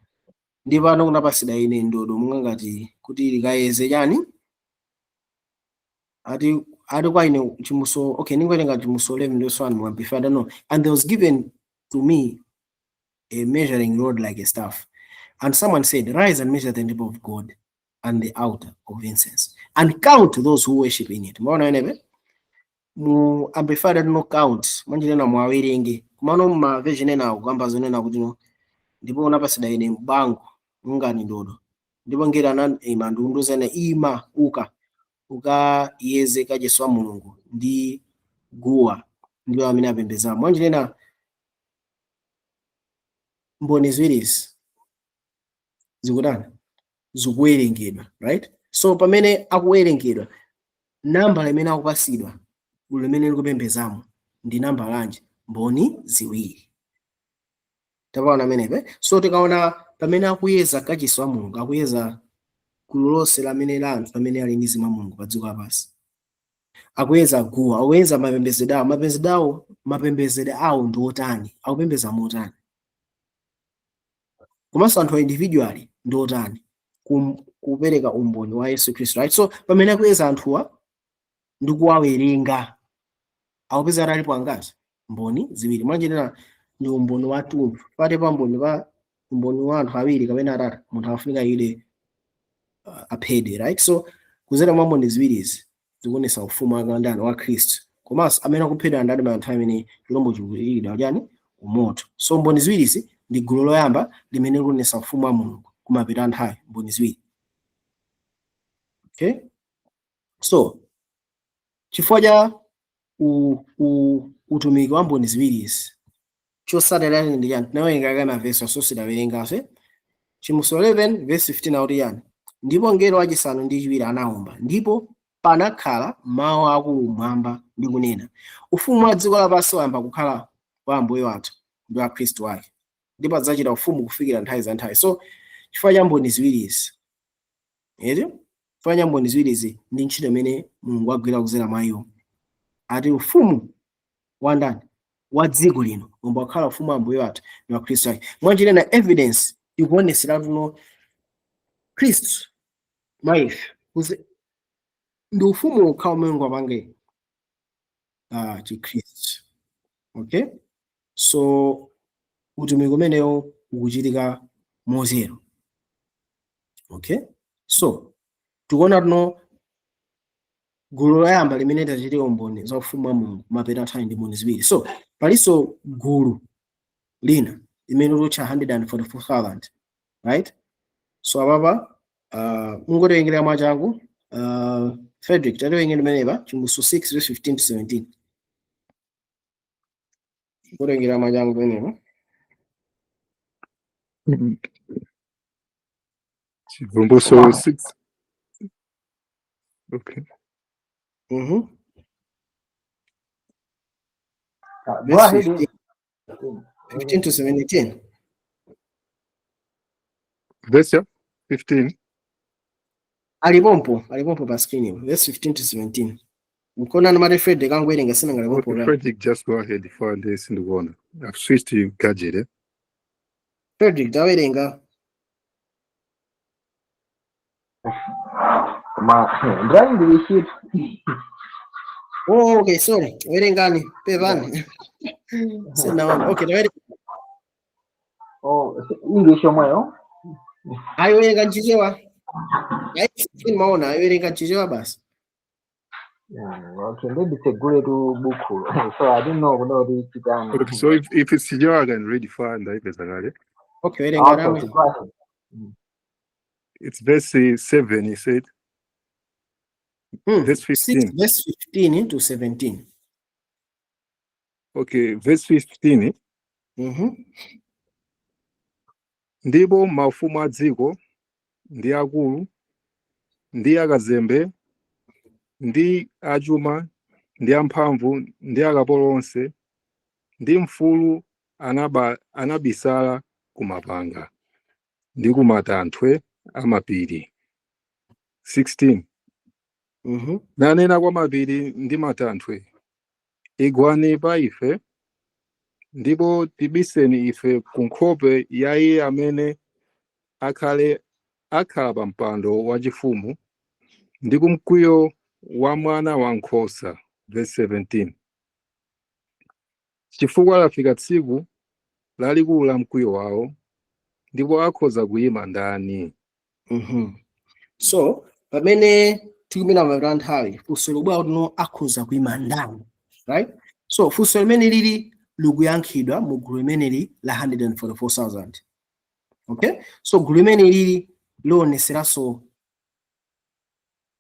ndi pano kunapasidwa ine ndodo monga ngati kuti likayeze chani? Ati kwa ine Chivumbulutso, okay, ningowerenga Chivumbulutso 11 verse 1 mu Amplified. No, "And there was given to me a measuring rod like a staff, and someone said, 'Rise and measure the temple of God and the altar of incense and count those who worship in it.'" Maona enepe mu Amplified no count mwanjinena mwawerenge, kumano ma version ena akukamba zonena kuti no ndipo unapasidwa ine mbango ngati ndodo, ndipo ngelo anayima ndikundiwuza, "Ima, uka ukayeze kachisi wa Mulungu ndi guwa ndiwo amene apembedzamo." Mwanjinena mboni ziwirizi zikutani? Zikuwerengedwa, right? So pamene akuwerengedwa, nambala imene akupasidwa gulu limene likupembedzamo ndi nambala lanji? Mboni ziwiri. Tapaona amenepe. So tikaona pamene akuyeza kachisi wa Mulungu, akuyeza Gulu lonse lamene la anthu amene ali ndi mzimu wa Mulungu pa dziko lapansi akuyeza guwa, akuyeza mapembedzedwe awo. Mapembedzedwe awo ndi otani? Akupembedza motani? Komanso anthu individually ndi otani kupereka umboni wa Yesu Khristu, right? So pamene akuyeza anthuwa ndi kuwawerenga, akupeza kuti alipo angati? Mboni ziwiri. Mwanjenera ndi umboni wathunthu. Pate pa mboni, pa umboni wa anthu awiri kapena atatu, munthu afunika ile aphedwe, right? So kuzera mwa mboni ziwirizi zikuonesa ufumu wake ndani? Wa Khristu. Komanso amene akuphedwa ndani? Pa nthawi imene chilombo chikuyikidwa chani? Kumoto. So mboni ziwirizi ndi gulu loyamba limene likuonesa ufumu wa Mulungu kumapita nthawi, mboni ziwiri, okay? So chifukwa cha utumiki wa mboni ziwirizi, chotsatira ndi chani? Tinawerenga kale mavesi, so sitawerenganso. Chivumbulutso 11 verse 15 akuti yani? Ndipo mngelo wachisanu ndi chiwiri anawomba, ndipo panakhala mawu akulu mmwamba ndi kunena, "Ufumu wa dziko lapansi wayamba kukhala wa Ambuye wathu ndi wa Khristu wake, ndipo adzachita ufumu kufikira nthawi za nthawi." So chifukwa cha mboni ziwirizi, eti, chifukwa cha mboni ziwirizi ndi ntchito imene Mulungu agwira kudzera mwa iwo, ati ufumu wa ndani? Wa dziko lino umba kukhala ufumu wa Ambuye wathu ndi wa Khristu wake. Mwanjira ina, evidence ikuonesera tuno Khristu mwa ife ndi ufumu wokha umene ungapange chikhristu, okay? So utumiki umenewo ukuchitika motero, okay? So tikuona tuno gulu loyamba limene tachitira umboni za ufumu wa Mulungu mapeto nthawi ndi mboni ziwiri. So palinso gulu lina limene lutcha 144,000, right? So apapa mungotiwerengera mwachangu. Frederick, tatiwerengera limenepa, Chivumbulutso 6 verse 15 to 17. Ngotiwerengera mwachangu pamenepa. Chivumbulutso 6. Okay. Go Verse ahead. 15, 15 to 17. Verse, yeah? 15. Alipompo, alipompo pa screen, verse 15 to 17. Mkona namati Frederick angowerenga, sina ngalipopo. Okay, Frederick, just go ahead before this in the corner. I've switched to gadget. Eh? Frederick, tawerenga. Ma ndani ndilishita. Oh, okay, sorry, werengani, pepani, sinaona. Okay, tawerenga. Oh, English yomweyo. Ayiwerenga mchichewa. Ayi, 16 maona, ayiwerenga mchichewa basi. Okay, ndenditsegule tu buku. So I didn't know kuti chitani. Okay, so if it's Chichewa, I can read far and I kale. Okay, werenga. Okay, Nawe. okay, go ahead. It's verse 7, he said. Verse 6 15. Verse 15 to 17. Okay, verse 15. Ndipo mafumu a dziko ndi akulu ndi akazembe ndi achuma ndi amphamvu ndi akapolo onse ndi mfulu anabisala kumapanga ndi kumatanthwe amapiri. 16. Nanena kwa mapiri ndi matanthwe, "Igwani pa ife, ndipo tibiseni ife ku nkhope ya iye amene akhala pa mpando wachifumu ndi ku mkwiyo wa Mwana Wankhosa." Verse 17. Chifukwa lafika tsiku lalikulu la mkwiyo wawo, ndipo akhoza kuyima ndani? So pamene tikumena mapeto a nthawi, funso likubwera kuti no, akhoza kuyima ndani, right? So funso limene lili likuyankhidwa mu gulu limeneli la 144,000, okay? So gulu limene lili lioneseranso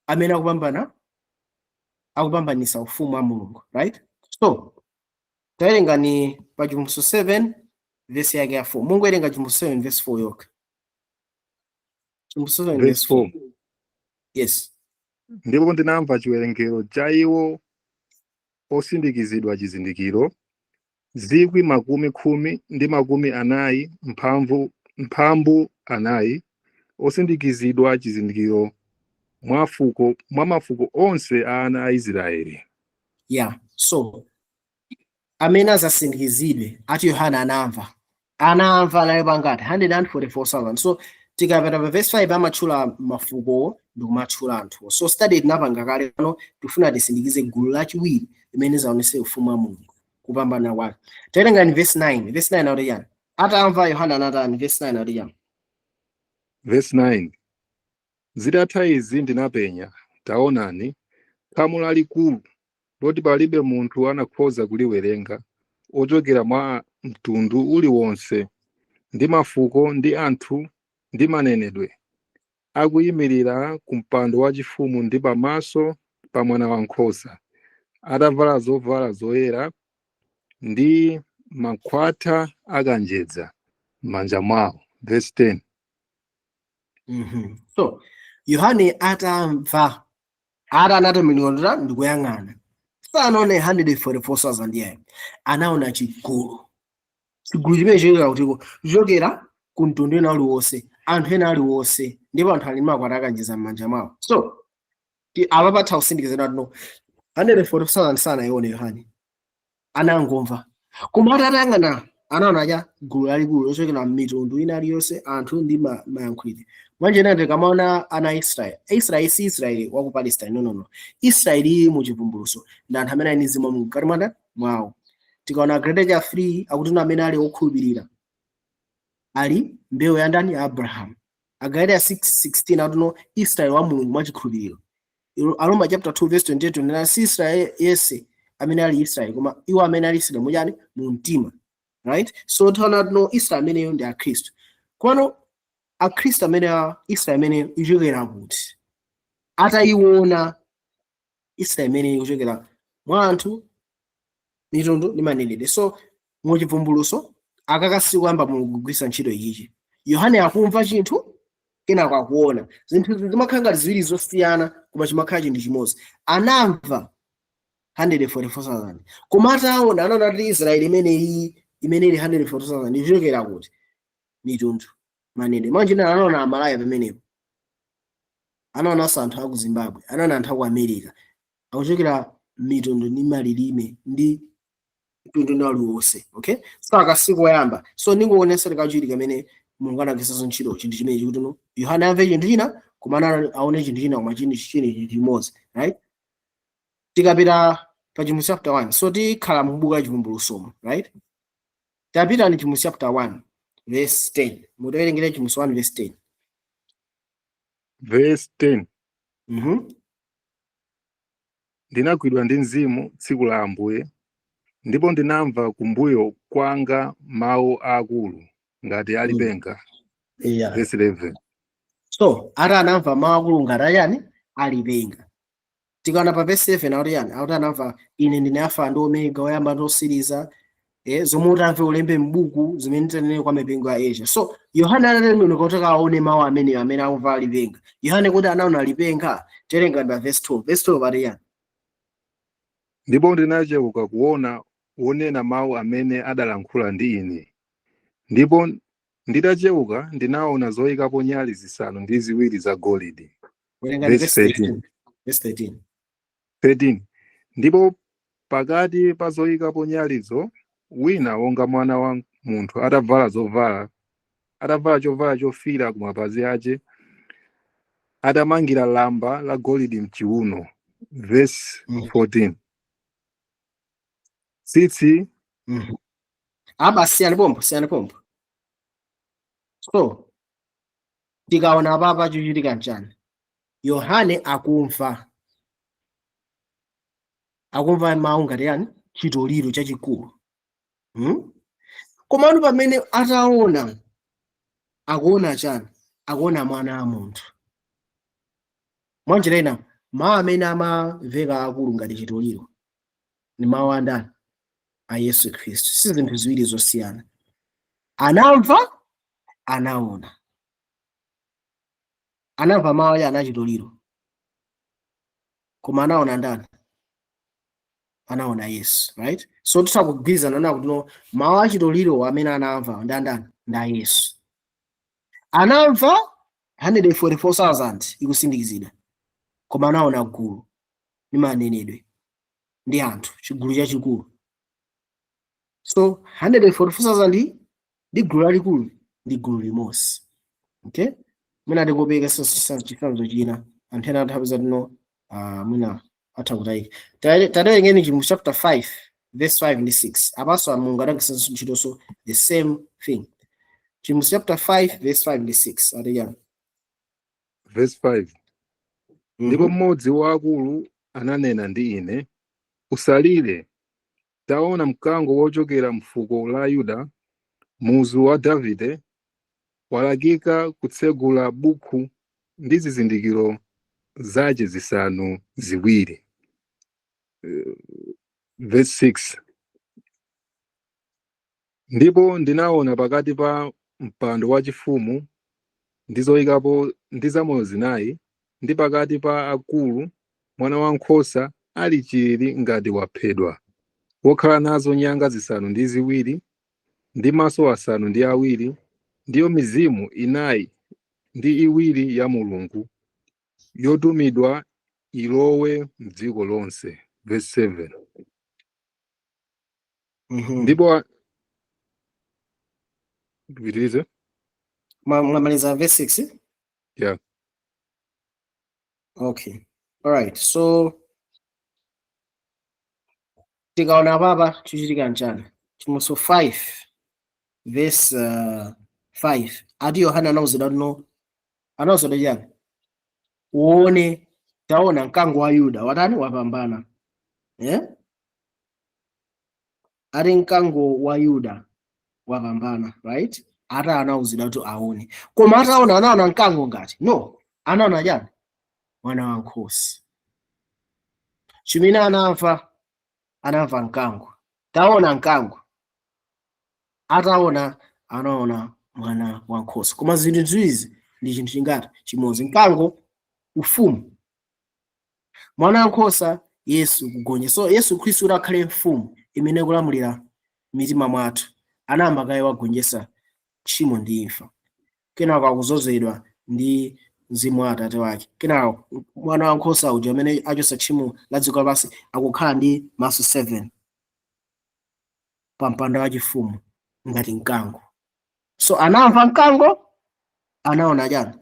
amene akupambana, akupambanisa ufumu wa Mulungu, right? So tawerengani pa Chivumbulutso 7 verse yake ya 4. Mungowerenga Chivumbulutso 7 verse 4 yokha. Chivumbulutso 7 Verse verse 4. 4. Yes. Ndipo ndinamva chiwerengero cha iwo osindikizidwa chizindikiro, 40,000 mphambu 4 Osindikizidwa chizindikiro mwa mafuko onse a ana a Israeli. Yeah, so amene azasindikizidwe ati Yohana anamva, anamva anali pangati? 144,000. So tikapita pa verse 5 amatchula mafuko ndikumatchula anthu. So study tinapanga kale. Pano tifuna tisindikize gulu lachiwiri limene zaonese ufumu wa Mulungu, kupambana kwake. Tawerengani verse 9. Verse 9 akuti chani? Atamva Yohana anatani? Verse 9 akuti chani? Verse 9: Zitatha izi ndinapenya, taonani, khamu lalikulu loti palibe munthu anakhoza kuliwerenga, ochokera mwa mtundu uliwonse ndi mafuko ndi anthu ndi manenedwe, akuyimirira ku mpando wachifumu ndi pamaso pa Mwana Wankhosa, atavala zovala zoyera ndi makhwatha akanjedza m'manja mwawo. Verse 10. So Yohane atamva ata anatembenukira ndikuyang'ana, sanaone 144,000 yayo, anaona chigulu. Chigulu chimene chichokera kutiko? Kuchokera ku mtundu ena uliwonse, anthu ena aliwonse, ndipo anthu ali makwata akanjedza m'manja mwawo. So apa patha kusindikizira no 144,000 sanayione Yohane, anangomva. Koma atayang'ana anaona cha gulu lalikulu lochokera m'mitundu ina aliyonse, anthu ndi mayankhulidwe. Manje ina tikamaona ana a Israeli, Israeli si Israeli wa ku Palestine, no, no, no. Israeli mu Chivumbulutso ndi anthu amene ali ndi mzimu wa Mulungu mkati mwanda mwawo. Tikaona Galatiya 3 akuti no amene ali okhulupirira ali mbewu ya ndani? Ya Abraham. Agalatiya 6:16 akuti no Israeli wa Mulungu mwachikhulupiriro. Aroma chapter 2 verse 28 29, si Israeli yense amene ali Israeli, koma iwo amene ali Israeli muchani? Mu mtima, right? So taona no Israeli ameneyo ndi Akhristu. Komano Akhristu amene a Israeli amene ichokera kuti? Atayiona Israeli imene ikuchokera mwa anthu, mitundu ndi manenedwe. So muchivumbulutso akakasi kuyamba Mulungu kugwiritsa ntchito ichichi, Yohane akumva chinthu, kenako akuona zinthu. Zimakhala ngati ziwiri zosiyana, koma chimakhala chinthu chimodzi. Anamva 144,000, koma ataona anaona kuti Israeli imene iyi imene ili 144,000 ichokera kuti? Mitundu, manene. Mwanjina anaona Amalaya pamenepo, anaonanso anthu aku Zimbabwe, anaona anthu aku America, akuchokera mitundu ndi malilime ndi mtundu ndi aliwonse. Okay, so akasiku oyamba. So ningoonesa kachiwiri kamene Mulungu anagwiritsanso ntchito chinthu chimene chikuti no Yohane amve chinthu china koma aone chinthu china, koma chinthu chini chimodzi, right? Tikapita pa Chivumbulutso chapter 1, so tikhala mu buku la Chivumbulutsomo, right? Tapita ni Chivumbulutso chapter 1 verse 10. Mutiwerengere Chivumbulutso 1 verse 10. Verse 10. Ndinagwidwa ndi mzimu tsiku la Ambuye, ndipo ndinamva kumbuyo kwanga mawu aakulu ngati alipenga. Verse 11. So ati anamva mawu akulu ngati ayani? Alipenga. Tikaona pa verse 7 akuti yani? Akuti anamva, "Ine ndine Alfa ndi Omega, woyamba ndi otsiriza, zomwe utamve ulembe m'buku, zimene tanene kwa mipingo ya Asia." So Yohane anatembenuka kuti aone mawu ameneyo amene akumva alipenga. Yohane kuti anaona lipenga? Terenga pa verse 12. Verse 12 ati yani? Ndipo ndinachewuka kuona wonena mawu amene adalankhula ndi ine, ndipo nditachewuka ndinaona zoyikapo nyali zisanu ndi ziwiri za golide. Werenga ndi Verse verse 13. 13. Verse 13. 13. Ndipo pakati pa zoyikapo nyalizo wina wonga mwana wa munthu, atavala chovala chofira ku mapazi ake, atamangira lamba la golide mchiuno. Verse 14. Tsitsi Apa siyani pompo, siyani pompo. So tikaona apapa chochitika nchani? Yohane akumva mawu ngati yani? Chitoliro chachikulu, Komano pamene ataona, akuona chani? Akuona mwana wa munthu. Mwanjira ina, mawu amene amamveka akulu ngati chitoliro ni mawu andani? A Yesu Khristu. Si zinthu ziwiri zosiyana. Anamva, anaona. Anamva mawu ya anachitoliro, koma anaona ndani? Anaona Yesu, right? So tisakugwirizana nawo kuti no mawu achitoliro amene anamva ndi andani? Ndi a Yesu. Anamva. 144,000 ikusindikizidwa, koma anaona gulu ndi manenedwe ndi anthu, chigulu chachikulu. So 144,000 ndi gulu lalikulu ndi gulu limodzi, okay? Mwina ndingopeka chitsanzo china, anthu ena atha tino mwina atha kutayika. Tawerengeni chimu chapter 5 verse 5 ndi 6. Apanso Mulungu adagwiritsa ntchitonso the same thing. Chimu chapter 5 verse 5 ndi 6 ati chani? Verse 5: Ndipo mmodzi wa akulu ananena ndi ine, "Usalire, taona mkango wochokera mfuko la Yuda, muzu wa Davide, walakika kutsegula buku ndi zizindikiro zace zisanu ziwiri." Verse 6: Ndipo ndinaona pakati pa mpando wachifumu ndi zoyikapo ndi zamoyo zinayi ndi pakati pa akulu mwana wankhosa ali chilili ngati waphedwa, wokhala nazo nyanga zisanu ndi ziwiri ndi maso asanu ndi awiri, ndiyo mizimu inayi ndi iwiri ya Mulungu yotumidwa ilowe mdziko lonse. Verse 7. Ndipo ndipitirize? Mwamaliza verse 6? Yeah. Okay, alright. So tikaona papa chichitika nchani? Chivumbulutso 5 verse 5 ati Yohana anawuzidwa no, anawuzidwa chani? "Uone, taona mkango wa Yuda watani? Wapambana," eh? Ati mkango wa Yuda wapambana, right? Ati anawuzidwa kuti aone, koma ataona, anaona mkango ngati? No, anaona chani? Mwana wankhosa. Chimene anamva, anamva mkango, "Taona mkango." Ataona, anaona mwana wankhosa. Koma zinthu ziwiri ndi chinthu chingati? Chimodzi. Mkango, ufumu; mwana wankhosa, Yesu kugonja. So Yesu Khristu kuti akhale mfumu imene ikulamulira mitima mwathu, anayamba kaye wagonjetsa tchimo ndi imfa, kenako akuzozedwa ndi mzimu wa Atate wake, kenako mwana wankhosa uja amene achotsa tchimo la dziko lapansi akukhala ndi maso 7 pa mpando wachifumu ngati mkango. So anamva mkango, anaona chani?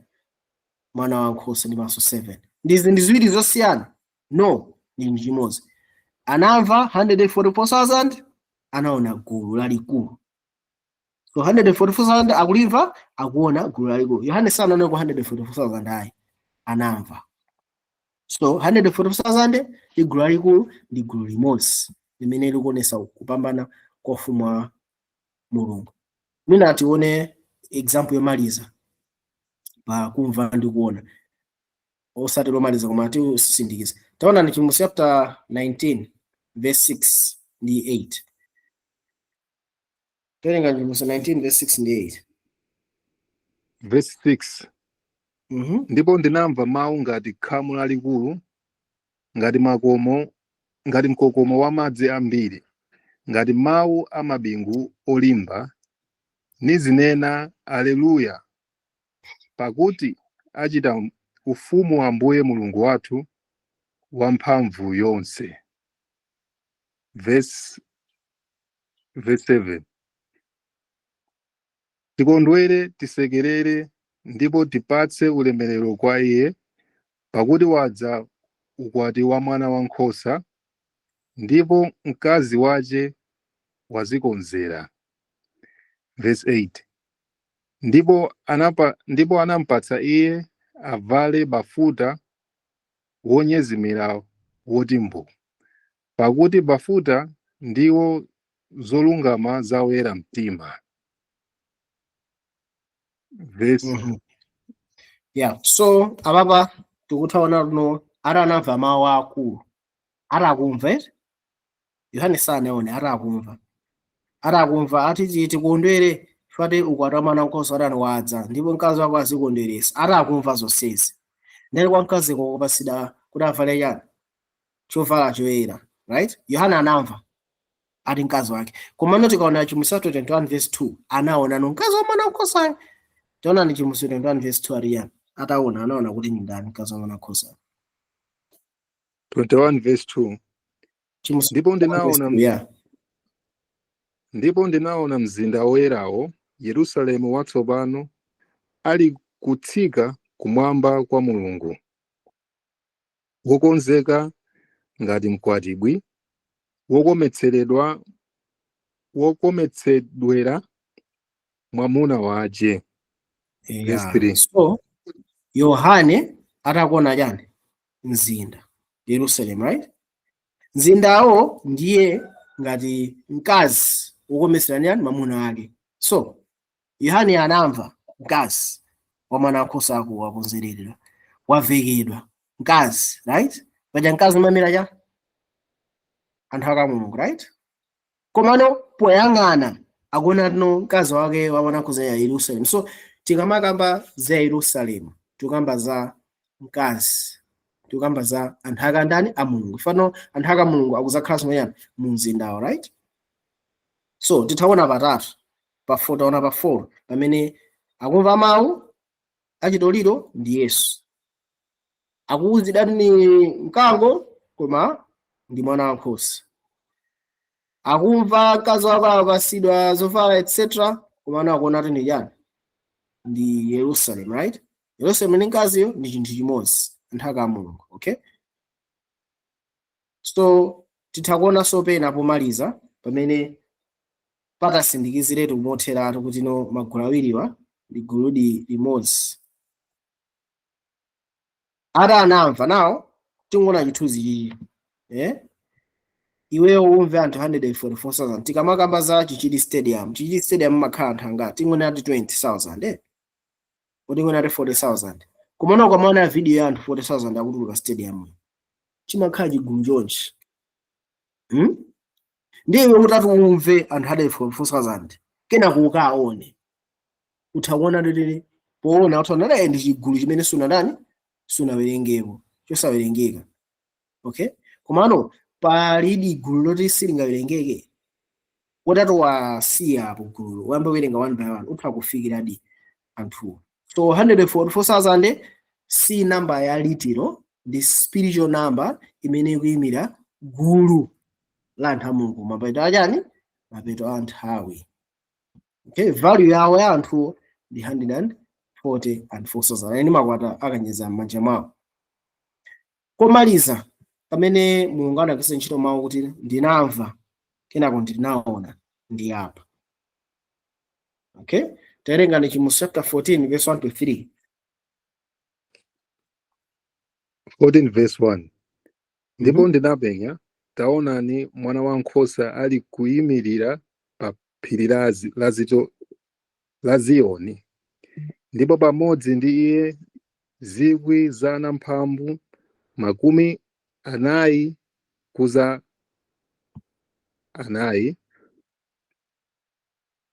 Mwana wankhosa ndi maso 7. Ndi zinthu ziwiri zosiyana? No, ndi chinthu chimodzi. Anamva 144,000, anaona gulu lalikulu. So 144,000 akulimva, akuona gulu lalikulu. Yohane sanaone ku 144,000 ayi, anamva. So 144,000 ndi gulu lalikulu ndi gulu limodzi limene likuonesa kupambana kwa ufumu wa Mulungu. Mwina tione example yomaliza pa kumva ndi kuona, osati lomaliza koma tisindikiza. Taona ni Chivumbulutso chapter 19 verse 6 ndi 8. Towerenga Chivumbulutso 19 verse 6 ndi 8. Verse 6. Ndipo ndinamva mawu ngati khamu lalikulu, ngati makomo, ngati mkokomo wa madzi ambiri, ngati mawu a mabingu olimba, nizinena, "Aleluya! Pakuti achita ufumu Ambuye Mulungu wathu wamphamvu yonse." Verse 7: Tikondwere, tisekerere, ndipo tipatse ulemerero kwa iye, pakuti wadza ukwati wa Mwana Wankhosa, ndipo mkazi wace wazikonzera. Verse 8: Ndipo anampatsa iye avale bafuta wonyezimira woti mbu, pakuti bafuta ndiwo zolungama za oyera mtima. Verse Yeah, so apapa tikuthaona kuno ati anamva mawu akulu, ati akumva eti. Yohane sanaone, ati akumva, ati akumva ati tikondwere fati ukwati wa Mwana Wankhosa atani? Wadza, ndipo mkazi wako azikondweresa. Ati akumva zonsezi, ndali kwa mkazi kokupasida kuti avale chani? Chovala choyera, right? Yohane anamva ati mkazi wake, komano tikaona Chivumbulutso 21 verse 2, anaona no mkazi wa Mwana Wankhosayo. Taona ni Chivumbulutso 21 verse 2 ati yani? Ataona, anaona kuti ndi ndani mkazi wa mwana wankhosa? 21 verse 2. Chivumbulutso Ndipo 1 verse ndinaona 2, yeah. Ndipo ndinaona mzinda woyerawo, Yerusalemu watsopano, ali kutsika kumwamba kwa Mulungu, wokonzeka ngati mkwatibwi wokometsedwera mwamuna wace. Verse 3. So Yohane atakuona chani? Mzinda Yerusalemu, right? Mzindawo ndiye ngati mkazi wokometsera ndani? Mwamuna ake. So Yohane anamva mkazi wa mwana wankhosa ako wakonzeredwa, wavekedwa mkazi, right? Paja mkazi umamira cha anthu aka Mulungu, right? Komano poyang'ana akuona tino mkazi wake wa mwana wankhosa ya Yerusalemu. So tikamakamba za Yerusalemu, tikamba za mkazi, tikamba za anthu aka ndani? A Mulungu. Ifano anthu aka Mulungu akuzakhala somayani mu mzindawo, right? So tithaona patatu, pa 4, taona pa 4 pamene akumva mawu achitoliro ndi Yesu, akuwuzidwa ni mkango koma ndi mwana wankhosa, akumva mkazi wake akasidwa zovala, etc., koma akuona kuti ndi chani? Ndi Yerusalemu, right? Yerusalemu ndi mkaziyo ndi chinthu chimodzi, anthu aka Mulungu, okay? So titha kuonanso pena pomaliza pamene patasindikiziretu motheratu kuti no, magulu awiriwa ndi guludi limodzi. Ata anamva nawo, tingoona chithunzi chichi, eh? Iweyo umve anthu 144,000. Tikamakamba za Chichiri Stadium, Chichiri Stadium makhala anthu angati? Tingoona ati 20,000, eh? Kuti ati 40,000. Komano ukamaona video ya anthu 40,000 akutuluka stadium, chimakhala chigulu chonchi, Ndiye iwe utati umve anthu 144,000, kenako ukaone, utha kuona lili poona, utaona naye ndi chigulu chimene sunadani, sunawerengepo, chosawerengeka, okay? Komano palidi gulu loti silingawerengeke. Utati wasiya apo gululo, wayamba kuwerenga one by one, utha kufikiradi anthuwo. So 144,000 si namba ya literal, ndi spiritual number imene ikuyimira gulu la anthu a Mulungu mapeto achani? Mapeto a nthawi, okay? Value yawo ya anthu ndi 140 and 4,000, ndi makwata akanyeza m'manja mwawo. Komaliza, pamene Mulungu anagwiritsa ntchito mawu kuti "ndinamva, kenako ndinaona", ndi apa, okay? Tawerengani Chivumbulutso chapter 14 verse 1 to 3. 14 verse 1. Ndipo ndinapenya, taonani, mwana wankhosa ali kuyimirira pa phiri la Ziyoni, ndipo pamodzi ndi iye 4,000 +4,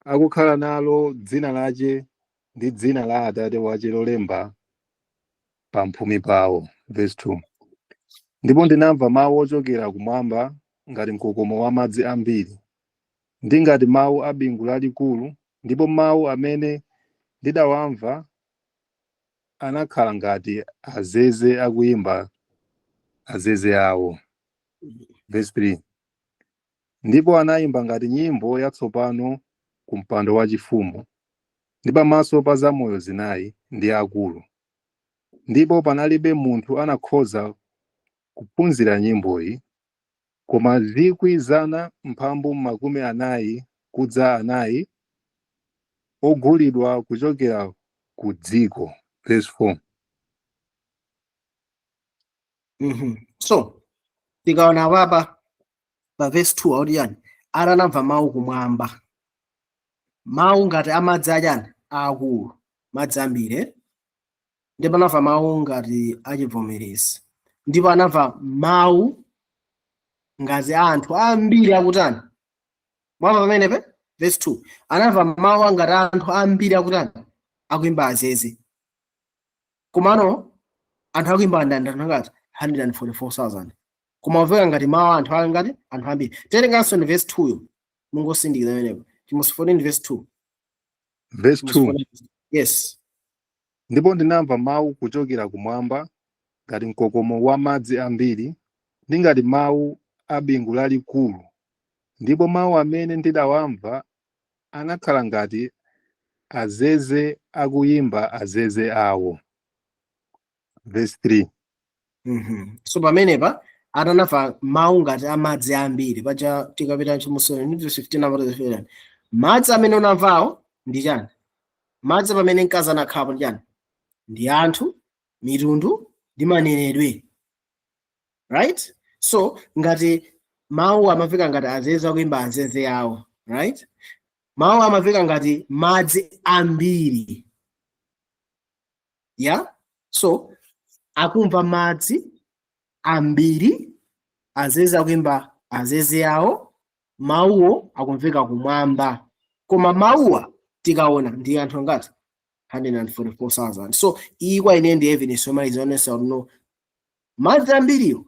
akukhala nalo dzina lace ndi dzina la Atate wace lolemba pamphumi pawo. Verse 2. Ndipo ndinamva mawu ochokera kumwamba ngati mkokomo wa madzi ambiri, ndi ngati mawu a bingu lalikulu, ndipo mawu amene ndidawamva anakhala ngati azeze akuyimba azeze awo. Verse 3. Ndipo anayimba ngati nyimbo yatsopano ku mpando wachifumu ndi pamaso pa zamoyo zinayi ndi akulu, ndipo panalibe munthu anakhoza kuphunzira nyimboyi koma 444,000 ogulidwa kuchokera ku dziko. Verse 4. So tikaona papa pa verse 2 akuti chani? Atanamva mawu kumwamba, mawu ngati amadzi achani? Aakulu, madzi ambiri, eh? Ndipo anamva mawu ngati achivomerezi, ndipo anamva mawu ngati anthu ambiri akutani? Mwamva pamenepe? Verse 2, anamva mawu ngati anthu ambiri akutani? Akuimba azeze. Komano anthu akuimba ndani? Anthu ngati 144,000, koma amveka ngati mawu anthu ali ngati anthu ambiri. Terenganso ndi verse 2 yo, mungosindikiza pamenepo, Chivumbulutso 14 verse 2. Verse 2. Yes. Ndipo ndinamva mawu kuchokera kumwamba ngati mkokomo wa madzi ambiri, ndi ngati mawu a bingu lalikulu. Ndipo mawu amene ndidawamva anakhala ngati azeze akuyimba azeze awo. Verse 3. So pamenepa atanamva mawu ngati amadzi ambiri, paja tikapita chimusoro ndi 15 amati madzi amene unamvawo ndi chani? Madzi pamene mkazi anakhalapo ndi chani? Ndi anthu, mitundu ndi manenedwe, right? So ngati mawu amamveka ngati azeze akuimba azeze awo, right? Mawu amamveka ngati madzi ambiri, yeah. So akumva madzi ambiri, azeze akuimba azeze awo, mawuwo akumveka kumwamba. Koma mawuwa tikaona ndi anthu angati? 144,000. So iyi kwa ine ndi evidence yomaliza yonesa kuti no, madzi ambiriwo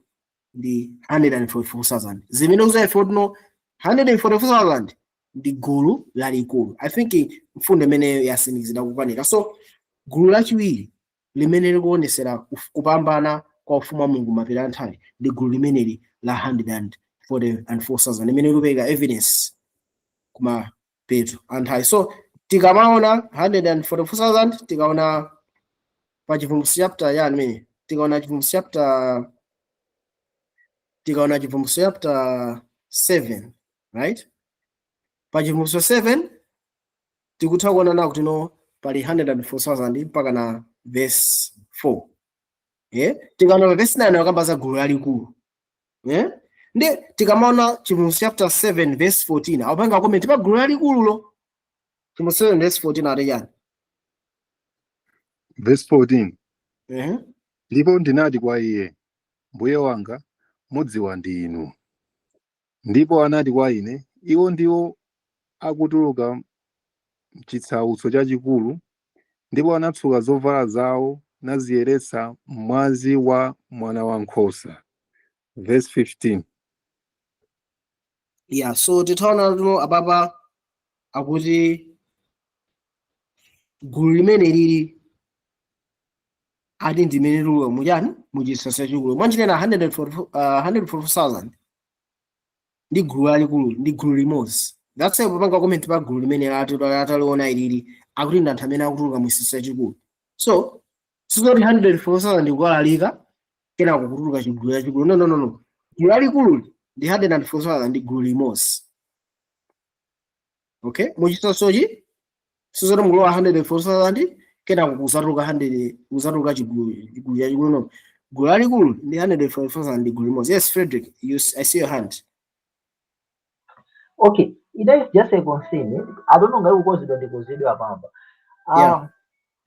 ndi 144,000, zimene kuza kuti no, 144,000 ndi gulu lalikulu. I think mfundo imeneyo yasimikizira kukwanira. So gulu lachiwiri limene likuonesera kupambana kwa ufumu wa Mulungu mapeto a nthawi ndi gulu limeneli la 144,000 limene likupereka evidence kumapeto a nthawi. So tikamaona 144,000, tikaona pa Chivumbulutso chapter yani mene tikaona Chivumbulutso chapter, tikaona Chivumbulutso chapter 7, right? Pa Chivumbulutso 7 tikutha kuona nawo kuti no, pali 104,000 mpaka na verse 4, yeah? Tikaona pa verse 9 akamba za gulu lalikulu, yeah? Ndi tikamaona Chivumbulutso chapter 7 verse 14, akupanga comment pa gulu lalikululo. Chivumbulutso 7 verse 14 ati chani? Verse 14. Ndipo ndinati kwa iye, "Mbuye wanga, mudziwa ndi inu." Ndipo anati kwa ine, "Iwo ndiwo akutuluka mchitsautso chachikulu, ndipo anatsuka zovala zawo naziyeretsa m'mwazi wa Mwana Wankhosa." Verse 15. Yeah, so titaona tuno apapa akuti gulu limene lili ati ndimene luluwa muchani, muchitsitso chachikulu. Mwanjinena 144,000 ndi gulu lalikulu, ndi gulu limodzi. That's why popanga comment pa gulu limene ataliona ilili, akuti ndi anthu amene akutuluka mu chitsitso chachikulu. So sizoti 144,000 ndikukalalika kenako kutuluka chigulu chachikulu. No, no, no, no, gulu lalikulu ndi 144,000, ndi gulu limodzi, okay? Muchitsitsochi sizoti mukulowa 144,000 kenako kuzatuluka 100, kuzatuluka chigulu chachikulu. No, gulu lalikulu ndi 144,000, ndi gulu limodzi. Yes, Frederick, I see your hand. Okay, it is just a concern. I don't know ngati kukonzedwa ndikonzedwa apapa.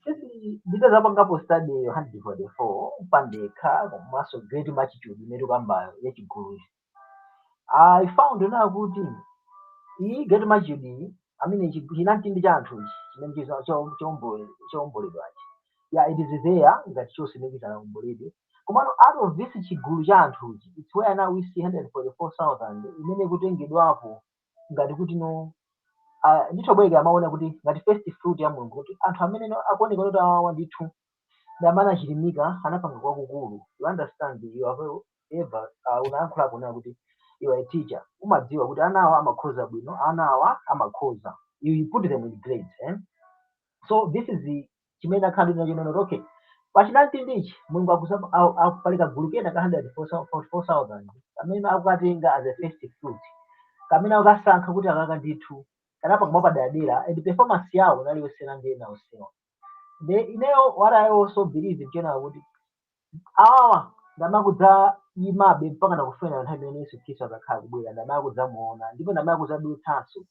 Sisi nditazapangapo study 144 pandekha komanso great multitude imene tikambayo yachiguluchi, I found na kuti iyi great multitude iyi, I mean, chinamtindi cha anthu ichi chimene chowomboledwachi, yeah, it is there ngati chonse chanaomboledwe. Komano out of this chigulu cha anthuchi, it's where now we see 144,000 imene ikutengedwapo ngati kuti no, ndithu bweke amaona kuti ngati first fruit ya Mulungu, kuti anthu amene akuoneka kuti awawa ndithu ndi amene achilimika, anapanga kwakukulu. You understand? You have ever unayankhulapo nayo kuti you are a teacher, umadziwa kuti anawa amakhoza bwino, anawa amakhoza, you put them in grades, eh? So this is the chimene akhala ndi nacho kuti okay, pachinamtindichi Mulungu pali kagulu kena ka 144,000 kamene akukatenga as a first fruit, kamene akukasankha kuti akaka ndithu kanapanga mwapaderadera, and performance yawo inali yosiyana ndi ena onsewa. The ineyo, what I also believe in general, kuti awawa ndamakudza imabe mpaka nakufena nthawi imene Yesu Khristu azakhala kubwera, ndamakudzamuona ndipo ndamakudzadutsatsanso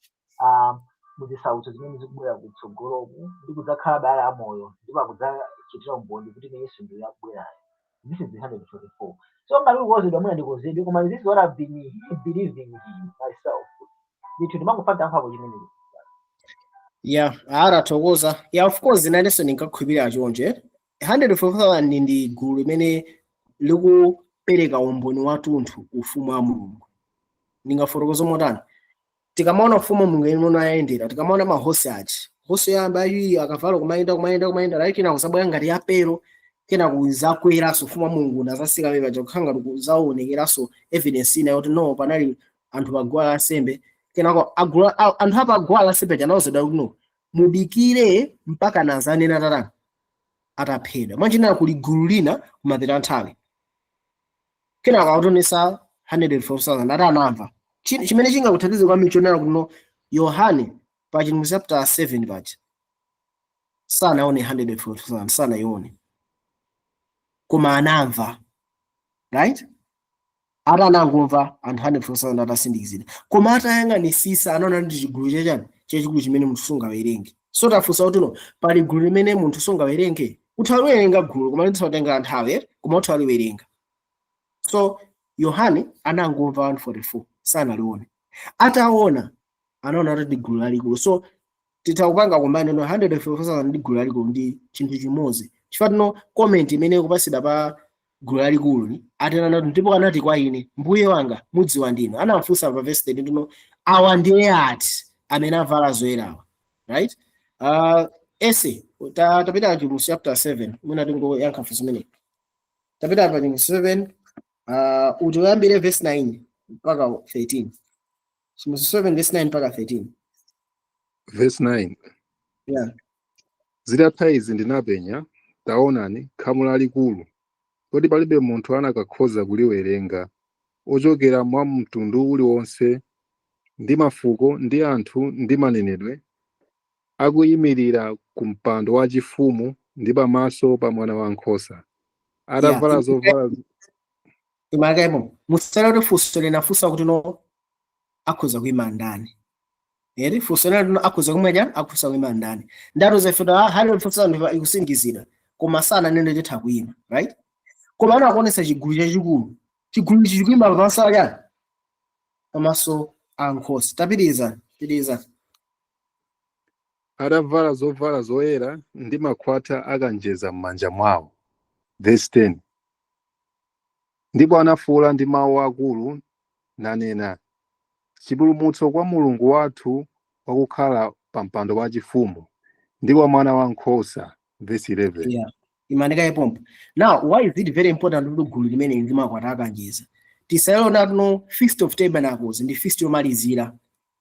muzisautso zimene zikubwera kutsogoloku ndi kudzakhala bala amoyo, ndipo akudzachitira umboni kuti ine Yesu ndiye akubwerayo. This is the 144. So ngati kukonzedwa, mwina ndikonzedwe, koma this is what I've been believing myself. Ndithu ndimangofuna yankhapo chimenechi. Yeah, arathokoza. Yeah, of course, inanenso ndinkakhulupirira chonje. 144,000 ndi gulu limene likupereka umboni wathunthu ku ufumu wa Mulungu. Ndingafotokoza motani? Tikamaona ufumu wa Mulungu imene unayendera, tikamaona mahosi aja, Nkhosa yoyamba, yachiwiri, akavalo kumayenda, kumayenda, kumayenda, right? Kena kusabwera ngati yapero, kena kuzakweranso ufumu wa Mulungu nazasika pepa, kukhala ngati kuzaonekeranso evidence ina yoti no, panali anthu pa guwa lansembe. Kenako anthu apa guwa lansembe chanawuzedwa kuti no, mudikire mpaka nazanena tatani ataphedwa. Mwachinena kuli gulu lina kumapeto nthawi. Kenako akutionesa 104,000 ati anamva. Chimene chingakuthandize kwambiri chonena kuti no, Yohane pa Chivumbulutso chapter 7 paja sanaone 104,000, sanaione, koma anamva, right? Ati anangomva anthu 104,000 atasindikizidwa, koma atayang'anisisa anaona ndi chigulu chachani chachikulu chimene munthu sungawerenge. So tafunsa kuti no, pali gulu limene munthu sungawerenge. Utha liwerenga gulu, koma nditha nthawi, koma utha liwerenga. So Yohane anangomva 144, sanalione. Ataona, anaona kuti ndi gulu lalikulu. So titha kupanga combine no 144,000 ndi gulu lalikulu ndi chinthu chimodzi, chifukwa tino comment imene ikupasidwa pa gulu lalikulu ni atenana, "Ndipo anati kwa ine, Mbuye wanga, mudziwa ndinu." Anamfunsa pa verse 13 tino, awa ndiye ati amene avala zoyerawa, right? Ese tapita Chivumbulutso chapter 7, mwina tingoyankha funso imeneyi. Tapita pa Chivumbulutso 7, uti uyambire verse 9 mpaka 13. Chivumbulutso 7 verse 9 mpaka 13. Verse 9. Yeah. Zitatha izi ndinapenya, taonani, khamu lalikulu, kodi palibe munthu anakakhoza kuliwerenga, ochokera mwa mtundu uliwonse ndi mafuko ndi anthu ndi manenedwe, akuyimirira ku mpando wachifumu ndi pamaso pa Mwana Wankhosa, atavala zovala. Imakemo musale kuti funso linafunsa kuti no, akhoza kuyima ndani? Eri funso lina tino, akhoza kuyima chani? Akhoza kuyima ndani? Ndatu zafika 104,000 ikusingizira, koma sananene titha kuyima, right? Koma anakuonesa chigulu chachikulu. Chigulu ichi chikuyima pamaso achani? Pamaso a nkhosa. Tapitiriza, pitiriza. Atavala zovala zoyera ndi makhwatha akanjeza m'manja mwawo. Verse 10. Ndipo anafuwula ndi mawu akulu nanena, "Chipulumutso kwa Mulungu wathu wakukhala pa mpando wachifumu ndi kwa Mwana Wankhosa." Verse 11. Yeah, imanika ipompo. Now, why is it very important kuti gulu limene ndi makwata akanjeza? Tisayiona tuno Feast of Tabernacles ndi feast yomalizira.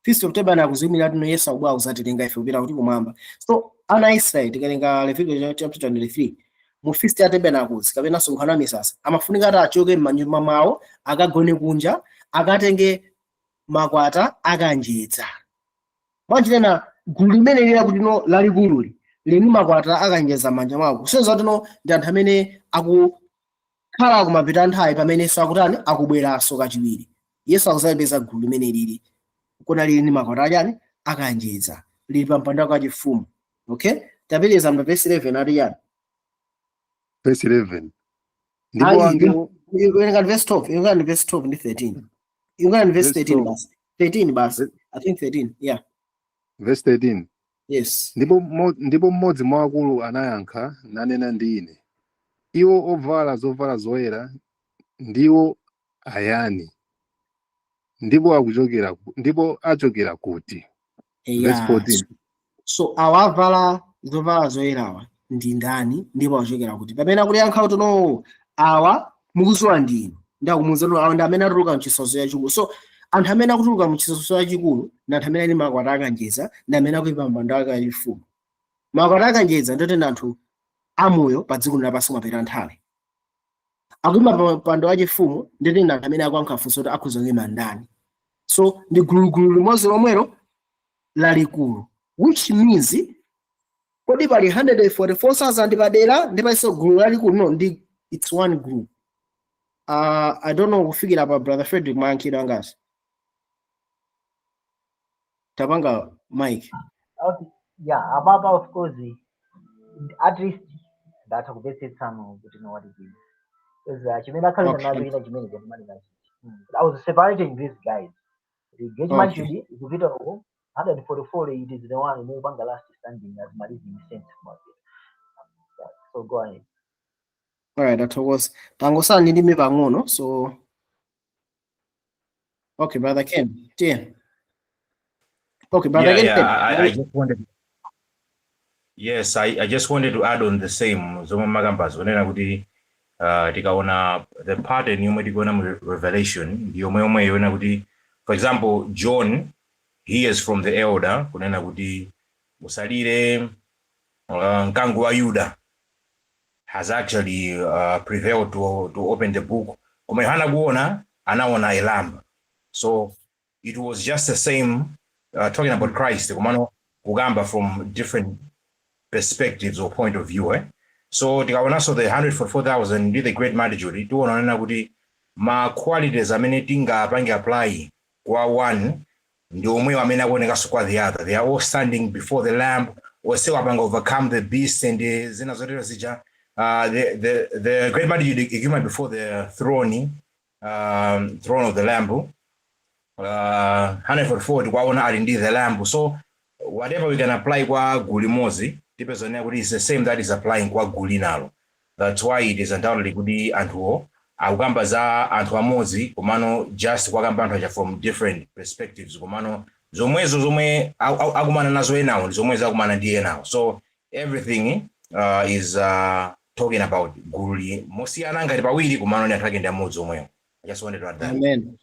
Feast of Tabernacles imene tuno Yesu akubwera kuzatitenga ife kupita kuti kumwamba. So ana Israeli, tikatenga Leviticus chapter 23, mu Feast ya Tabernacles kapena msonkhano wa misasa, amafunika ati achoke m'manyumba mwawo, akagone kunja, akatenge makwata akanjedza. Mwanjinena gulu limene lila kuti no lalikululi lini makwata akanjedza m'manja mwawo, kusonyeza kuti no ndi anthu amene akukhala kumapita nthawi pamene Yesu akutani? Akubweranso kachiwiri. Yesu akuzalipeza gulu limene lili kona lili ndi makwata achani? Akanjedza, lili pa mpando wachifumu. Okay, tapitiriza pa verse 11, ati chani? Verse 11. Ndipo Ayi, angelo iwerenga verse 12, iwerenga verse 12 ndi 13, iwerenga verse Verse 13. 12. Basi, 13 basi. I think 13, yeah. Verse 13. Yes. Ndipo mmodzi mwa akulu anayankha nanena ndi ine, "Iwo ovala zovala zoyera ndiwo ayani, ndipo achokera kuti?" Verse 14. So awavala zovala zoyerawa ndi ndani ndipo achokera kuti? Pamene akuyankha kuti no, awa mukuziwa ndinu, ndakumuwuza kuti awa ndi amene atuluka mchisautso chachikulu. So anthu amene akutuluka mchisautso chachikulu ndi anthu amene ali makwata akanjedza, ndi amene akuyima mpando wake wachifumu. Makwata akanjedza ndoti ndi anthu amoyo pa dziko lapansi kumapita nthawi. Akuyima pa mpando wachifumu nditi ndi anthu amene akuyankha funso kuti akhoza kuyima ndani. So ndi gulugulu limodzi lomwelo lalikulu, which means kodi pali 144,000 padera ndi palinso gulu lalikulu? No, ndi it's one group. I don't know, kufikira pa Brother Frederick mayankhidwe angati tapanga mike. Okay. Yeah, apapa of course at least ndatha kumvetsetsano kuti know what it is. Because chimene akhalira nacho china chimene chimene nacho. I was separating these guys. The great multitude ikupita uko, 144 it is the one imene last standing as malizing saints market. Yeah, so go ahead. Alright, athokoza. Tangosala ndi ndime pang'ono, so okay, Brother Ken, tiye. Okay, Brother Yeah, Ken. yeah. I just wanted Yes, I just wanted to add on the same zomwe makambazo kunena kuti tikaona the pattern yomwe tikuona mu Revelation ndi yomwe yomwe yona kuti, for example, John hears from the elder kunena kuti usalire, mkango wa Yuda has actually prevailed to open the book, koma Yohana kuona anaona a lamb. So it was just the same, talking about Christ, komano kukamba from different perspectives or point of view, eh? So tikaonanso the 144,000 ndi the great multitude, tiona nena kuti ma qualities amene tingapange apply kwa one ndi omwewo amene akuonekanso kwa the other. They are all standing before the Lamb, onsewo apanga overcome the beast and zina zotero zija. The great multitude ikima before the throne of the Lamb. 144 tikuwaona ali ndi the Lamb. So whatever we can apply kwa gulu limodzi, tipeza kuti it's the same that is applying kwa gulu linalo. That's why it is undoubtedly kuti anthuwo akukamba za anthu amodzi, komano just kwakamba anthu aja from different perspectives, komano zomwezo zomwe akumana nazo enawo ndi zomwe zakumana ndi enawo. So everything is talking about gulu mosiyana ngati pawiri, komano ndi anthu ake ndi amodzi omwewo. I just wanted to add that. Amen.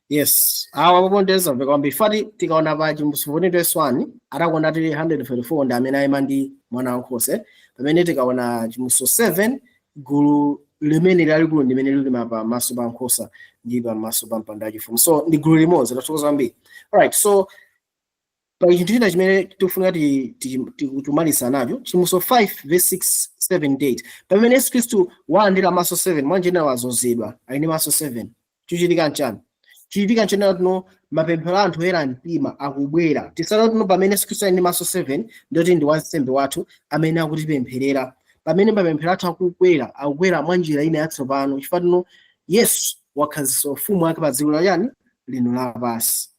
Yes, awa popondeza kwambiri fati tikaona pa Chivumbulutso 14 verse 1, atakuona tili 144 ndi amene ayima ndi mwana wankhosa, pamene tikaona Chivumbulutso 7, gulu limene lalikulu limene lili pamaso pa nkhosa ndi pamaso pa mpando wachifumu. So ndi gulu limodzi. Tathokoza kwambiri. Alright, so pa chinthu china chimene tikufunika timalisa nacho, Chivumbulutso 5 verse 6, 7, 8, pamene Yesu Khristu walandira maso 7, mwanjena wazozedwa, ali ndi maso 7, chichitika nchani? Chichitika nchani? Tino mapemphero a anthu oyera mtima akubwera. Tisana tino pamene Yesu Khristu ali ndi maso 7, ndoti ndi wansembe wathu amene akutipempherera. Pamene mapemphero athu akukwera, akukwera mwa njira ina yatsopano, chifukwa tino Yesu wakhazikitsa ufumu wake pa dziko lachani lino lapansi.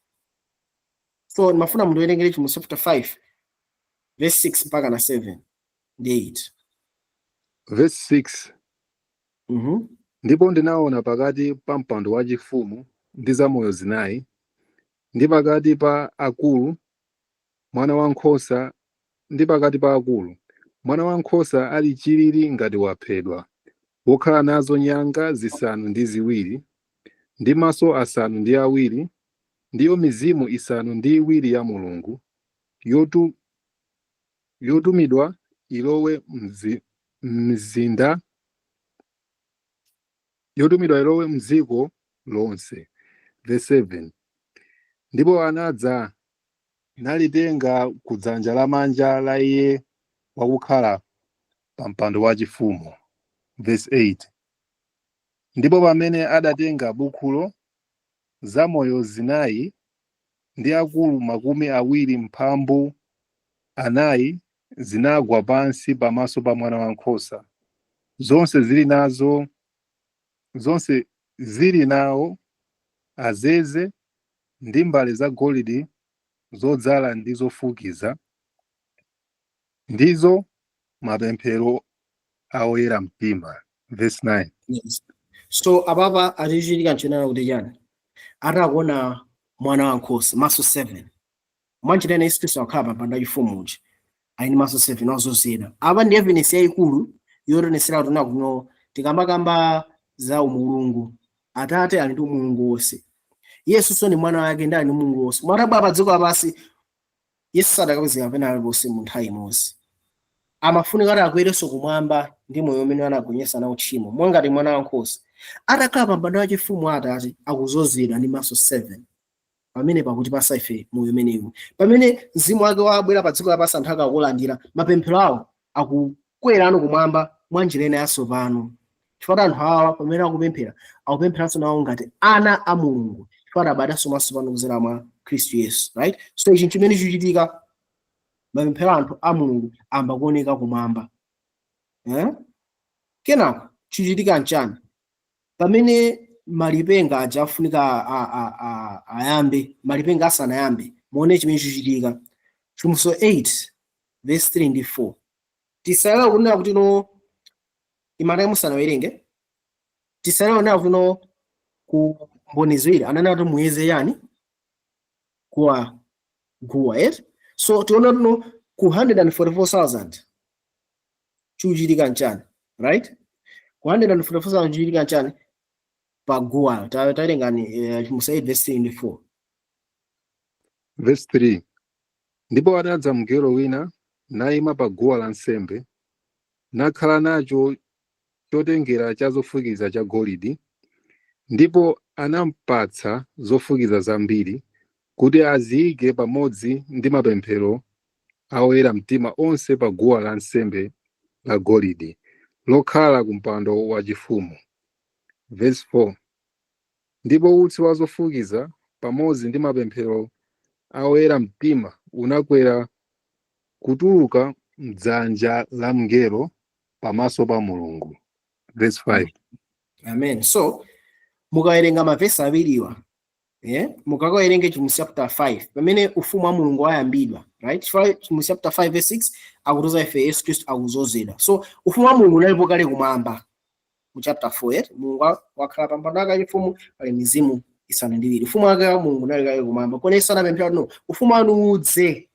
So ndimafuna mundiwerengere Chivumbulutso chapter 5 verse 6 mpaka na 7 ndi 8. Verse 6. Ndipo ndinaona pakati pa mpando wachifumu ndi zamoyo zinayi ndi pakati pa akulu mwana wankhosa, ndi pakati pa akulu mwana wankhosa ali chilili ngati waphedwa, wokhala nazo nyanga zisanu ndi ziwiri ndi maso asanu ndi awiri, ndiyo mizimu isanu ndi iwiri ya Mulungu yotumidwa ilowe mzinda, yotumidwa ilowe mdziko lonse. Verse 7. Ndipo anadza nalitenga ku dzanja lamanja la iye wakukhala pa mpando wachifumu. Verse 8. Ndipo pamene adatenga bukhulo, zamoyo zinayi ndi akulu 24 zinagwa pansi pamaso pa mwana wankhosa, zonse zili nazo, zonse zili nawo azeze ndi mbale zagolide zodzala ndi zofukiza, ndizo mapemphero a oyera mtima. Verse 9. Yes. So apapa achichitika nchenera kuti chani? Atakuona mwana wankhosa maso 7, mwanjirana Yesu Khristu akhala pa mpando wachifumu uja, ali ndi maso 7, wazozedwa. Apa ndi evidence yayikulu yotionesera kuti kuno tikamakamba za umulungu, Atate ali ndi umulungu wonse, Yesu so ndi mwana wake ndi ali ndi umulungu wonse. Mwatabwa pa dziko lapansi, Yesu sadakapezeka pena aliponse mu nthawi imodzi. Amafunika kuti akwerenso kumwamba ndi moyo umene anagonjetsa nawo tchimo mwangati mwana wankhosa. Atakhala pa mpando wachifumu Atate, akuzozedwa ndi maso 7, pamene pakuti pasa ife moyo umenewu. Pamene mzimu wake wabwera pa dziko lapansi, anthu akakulandira, mapemphero awo akukwera ano kumwamba mwa njira ina yatsopano, chifukwa anthu awa pamene akupemphera, akupempheranso nawo ngati ana a Mulungu, chifukwa abadanso mwatsopano kudzera mwa Khristu Yesu, right? So ichi chimene chikuchitika, mapemphero anthu a Mulungu amba kuoneka kumwamba, eh? Kenako chichitika nchani? Pamene malipenga aja afunika ayambe, malipenga asanayambe, muone chimene chichitika. Chivumbulutso 8 verse 3 ndi 4. Tisalala kunena kuti no imataki musanawerenge, tisalala kunena kuti no ku mboni ziwiri ananena kuti muyeze yani kuwa guwa, right? So tiona kuti no Ku 144,000 chikuchitika nchani, right? Ku 144,000 chikuchitika nchani pa guwa? Tawerengani Chivumbulutso 8 verse 3 ndi 4. Verse 3: Ndipo anadza mngelo wina nayima pa guwa lansembe, nakhala nacho chotengera cha zofukiza cha golide, ndipo anampatsa zofukiza zambiri kuti aziyike pamodzi ndi mapemphero a oyera mtima onse pa guwa lansembe la golide lokhala ku mpando wachifumu. Verse 4: Ndipo utsi wa zofukiza pamodzi ndi mapemphero a oyera mtima unakwera kutuluka mdzanja la mngelo pamaso pa Mulungu. Verse 5. Amen. So mukawerenga mavesi awiriwa, yeah? Mukakawerenge Chivumbulutso chapter 5 pamene ufumu wa Mulungu wayambidwa, right? Chifukwa Chivumbulutso chapter 5 verse 6 akutiuza ife Yesu Khristu akuzozedwa. So ufumu wa Mulungu unalipo kale kumwamba mu chapter 4, yeah? Mulungu wakhala pa mpando wake wachifumu, pali mizimu isanu ndi iwiri. Ufumu wake wa Mulungu unali kale kumwamba. Koma Yesu anapemphera kuti, "No, ufumu wanu udze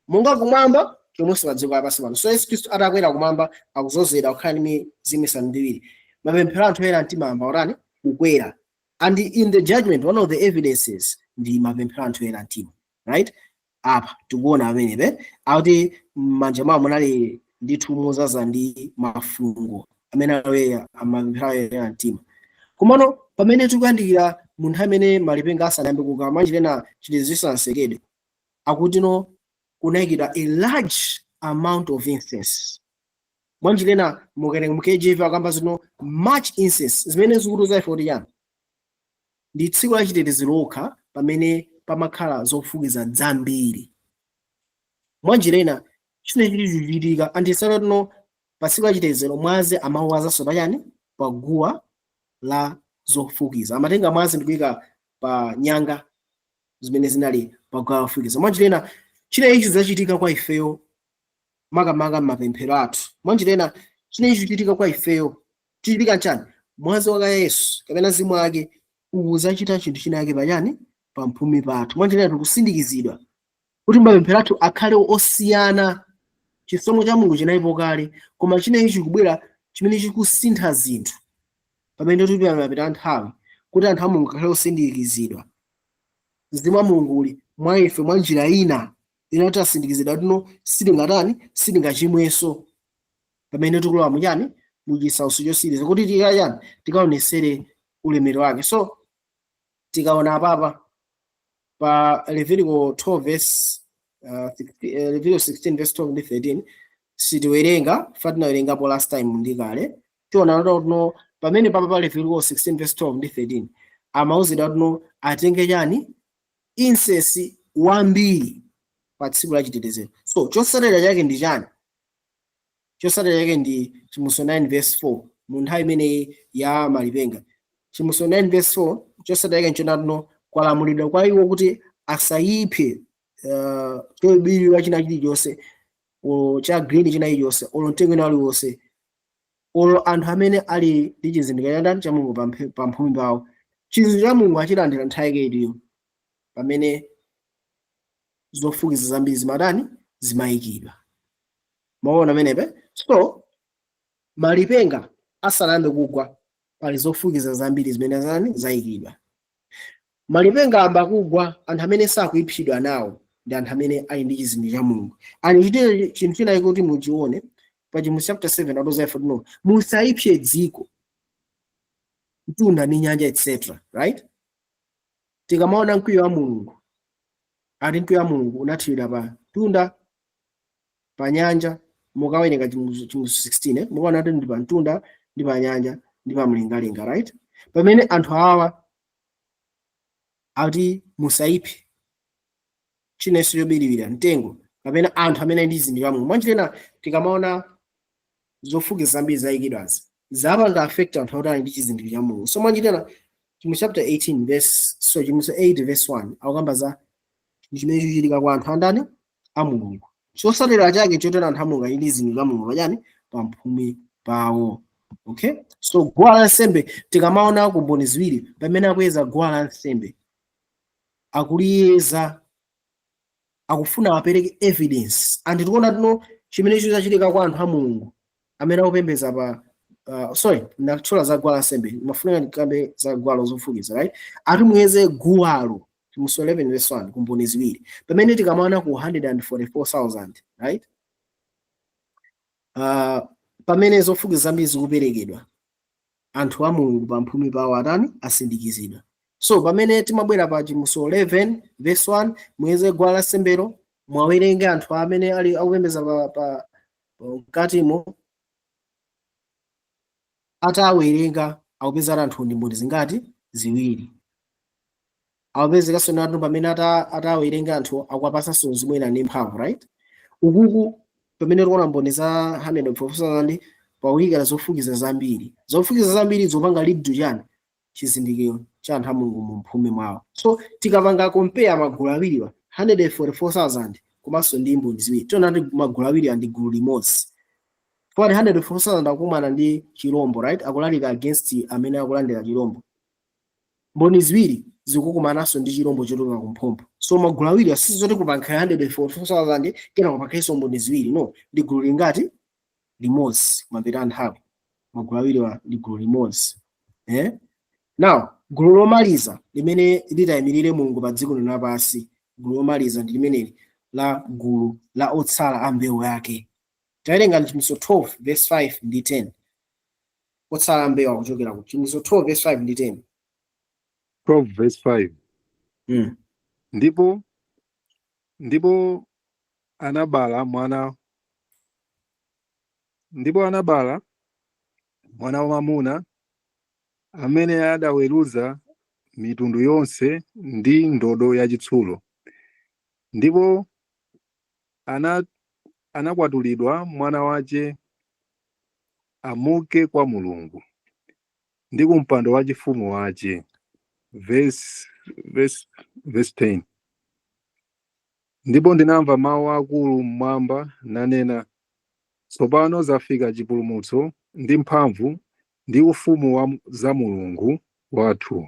monga kumwamba, chomwenso pa dziko lapansi pano." So Yesu Khristu atakwera kumwamba, akuzozedwa kukhala ndi mizimu isanu ndi iwiri, mapemphero anthu oyera mtima amba utani? Kukwera. And in the judgment, one of the evidences ndi mapemphero anthu oyera mtima, right? Apa tikuona amenepe akuti m'manja mwawo munali ndithu mozaza ndi mafungo amene aloyera amapemphero oyera mtima. Komano pamene tikuyandikira munthu amene malipenga asanayambe kugwa, manjirena chitetezo chisanatsekedwe, akuti no, kunayikidwa a large amount of incense. Mwanjirena mukawerenga mu KJV akamba zino much incense, zimene zikutiuza ife kuti chani? Ndi tsiku la chitetezero lokha pamene pamakhala zofukiza zambiri. Mwanjirena chine chili chichitika antisalo pa tsiku la chitetezero, mwazi amauwazanso pachani? Pa guwa la zofukiza. Amatenga mwazi ndikuyika pa nyanga zimene zinali pa guwa la zofukiza. Mwanjirena chine ichi zachitika kwa ifeyo makamaka m'mapemphero athu. Mwanjirena chine ichi chichitika kwa ifeyo, chichitika nchani? Mwazi wa Yesu kapena mzimu wake uzachita chinthu chinake pachani? Pamphumi pathu. Mwanjirena tikusindikizidwa kuti mapemphero athu akhale osiyana. Chisomo cha Mulungu chinalipo kale, koma chinechi chikubwera chimene chikusintha zinthu pamene tili mapita nthawi, kuti anthu a Mulungu akhale osindikizidwa. Mzimu wa Mulungu uli mwa ife mwa njira ina inati asindikizidwa tino sitingatani, sitingachimwenso pamene tikulowa muchani? Muchisautso chosiriza, kuti tikachani? Tikaonesere ulemerero wake. So tikaona apapa pa Levitico 12 verse 16, Levitico 16 verse 12 ndi 13, sitiwerenga, tinawerengapo last time ndi kale. Tiona no, pamene papa pa Levitico 16 verse 12 ndi 13 amauzidwa tuno atenge chani? Incense wambiri pa tsiku la chitetezero. So chotsatira chake ndi chani? Chotsatira chake ndi Chivumbulutso 9 verse 4. Mu nthawi imeneyi ya malipenga, Chivumbulutso 9 verse 4, chotsatira chake nchonatuno kwalamulidwa kwa iwo kuti asayiphe chobiriwira china chilichonse, olo cha green china chilichonse, olo mtengo ina uliwonse, olo anthu amene ali ndi chizindikiro cha ndani? Cha Mulungu pamphumi pawo. Chizindikiro cha Mulungu achilandira nthawi yake iliyo? Pamene zofukiza zambiri zimatani? Zimayikidwa. Maona amenepe? So malipenga asanayambe kugwa, pali zofukiza zambiri zimene zani? Zayikidwa. Malipenga amba kugwa, anthu amene sakuyipsidwa nawo ndi anthu amene ali ndi chizindikiro cha Mulungu. Ani chitire chinthu china kuti muchione pa Chivumbulutso chapter 7 atoza ife no, musayipse dziko, mtunda ndi nyanja, etc, right? Tikamaona mkwiyo wa Mulungu, ati mkwiyo wa Mulungu unathirira pa mtunda, pa nyanja. Mukawerenga Chivumbulutso 16, mukaona kuti ndi pa mtunda ndi pa nyanja ndi pa mlengalenga, right? Pamene anthu awa akuti musayiphe chinenso chobiriwira, mtengo kapena anthu amene ndi chizindikiro cha Mulungu. Mwanjirena tikamaona zofukiza zambiri zayikidwazi, zapanga affect anthu akuti ali ndi chizindikiro cha Mulungu. So mwanjirena Chivumbulutso chapter 18 verse, so Chivumbulutso 8 verse 1 akukamba za chimene chikuchitika kwa anthu andani? A Mulungu. Chotsatira chake chotera anthu a Mulungu ali ndi chizindikiro cha Mulungu pachani? Pamphumi pawo. Okay, so guwa lansembe, tikamaona kumboni ziwiri pamene akuyeza guwa lansembe, akuliyeza. Akufuna apereke evidence, and tikuona tino chimene chizachitika kwa anthu a Mulungu amene akupembedza pa sorry, ndakutchula za guwa lansembe, mafunika ndikambe za guwalo zofukiza, right? Ati muyeze guwalo, Chivumbulutso 11 verse 1, kumboni ziwiri, pamene tikamaona ku 144,000, right? Pamene zofukiza zambiri zikuperekedwa, anthu a Mulungu pamphumi pawo atani? Asindikizidwa. So pamene timabwera pa Chivumbulutso 11 verse 1, muyeze guwa lansembelo, mwawerenge anthu amene ali akupembedza pa mkatimo. Atawerenga, akupeza anthu ndi mboni zingati? Ziwiri. Akupezekanso natu pamene atawerenga anthu, akuwapasanso zimwena ndi mphamvu, right? Ukuku pamene tikuona mboni za 144,000 pawuyikira zofukiza zambiri, zofukiza zambiri zopanga lead to chani? Chizindikiro cha anthu a Mulungu mu mphumi mwawo. So tikapanga compare magulu awiriwa, 144,000 komanso ndi mboni ziwiri, tiona kuti magulu awiri ndi gulu limodzi. 144,000 akukumana ndi chirombo, right? Akulalika against amene akulandira chirombo. Mboni ziwiri zikukumananso ndi chirombo chotuluka kumphompho. So magulu awiri asizoti kupankha 144,000, kena kupakhainso mboni ziwiri, no, ndi gulu lingati? Limodzi. Kumapita nthawi, magulu awiriwa ndi gulu limodzi, eh? Now gulu lomaliza limene litayimirire Mulungu pa dziko lino lapansi, gulu lomaliza ndi limeneli la gulu la otsala a mbewu yake. Tawerenga Chivumbulutso 12 verse 5 ndi 10. Otsala a mbewu akuchokera ku Chivumbulutso 12 verse 5 ndi 10. 12 verse 5. Ndipo anabala mwana, ndipo anabala mwana wamwamuna amene adaweruza mitundu yonse ndi ndodo yachitsulo, ndipo anakwatulidwa mwana wace amuke kwa Mulungu ndi ku mpando wachifumu wace. Verse 10. Ndipo ndinamva mawu akulu mmwamba nanena, "Tsopano zafika chipulumutso ndi mphamvu ndi ufumu za Mulungu wathu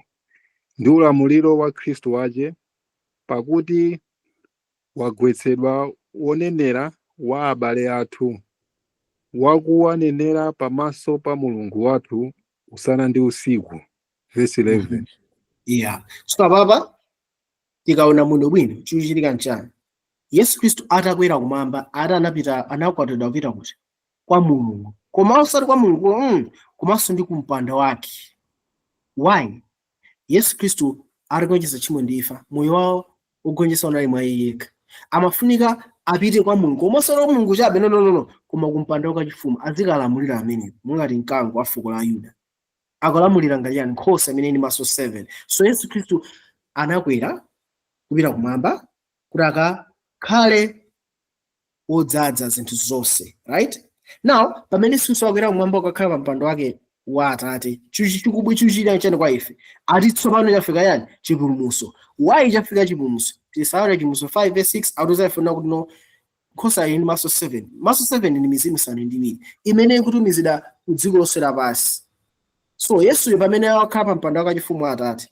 ndi ulamuliro wa Khristu wace, pakuti wagwetsedwa wonenera wa abale athu, wakuwanenera pamaso pa Mulungu wathu usana ndi usiku." Verse 11. Yeah, so apapa tikaona muno bwino, chikuchitika nchani? Yesu Khristu atakwera kumwamba, ati anapita, anakwatidwa kupita kuti? Kwa Mulungu, koma osati kwa Mulungu komanso ndi kumpando wake. Why? Yesu Khristu atagonjetsa tchimo ndi imfa, moyo wawo ugonjetsa unali mwa iye yekha. Amafunika apite kwa Mulungu, koma osati kwa Mulungu chabe, no, no, no, no, koma kumpando wachifumu azikalamulira amenepo, mungati mkango wa fuko la Yuda akulamulira ngati yani? Nkhosa imene ili maso 7. So Yesu Khristu anakwera kupita kumwamba kuti akakhale wodzaza zinthu zonse, right? Now pamene Yesu Khristu akwera kumwamba kukakhala pa mpando wake wa Atate, chikuchitika chani kwa ife? Ati tsopano chafika yani? Chipulumutso. Why chafika chipulumutso? Tisaone Chivumbulutso 5 verse 6, atiuza ife kuti no, nkhosa ili ndi maso 7. Maso 7 ndi mizimu isanu ndi iwiri imene ikutumizidwa ku dziko lonse lapansi. So Yesuyo pamene akhala pa mpando wake wachifumu wa Atate,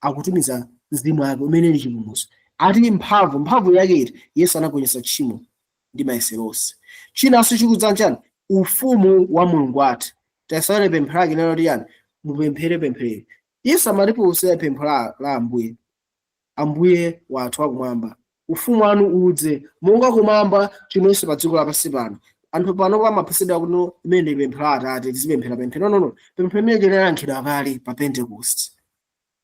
akutumiza mzimu wake umene ndi chipulumutso. Ati mphamvu, mphamvu yake iti? Yesu anagonjetsa tchimo ndi mayesero onse. Chinanso chikudza nchani? Ufumu wa Mulungu. Ati tasaone pemphero lake nalo liyani? Mupemphere pemphereri. Yesu amatiphunzitsa pemphero la Ambuye: "Ambuye wathu wakumwamba, ufumu wanu udze monga kumwamba chomwenso pa dziko lapansi pano." Anthu pano amaphunzitsidwa kuti no, imene ndi pemphero la Atate, tizipemphera pemphero. No, no, no, pemphero imene linayankhidwa kale pa Pentecost.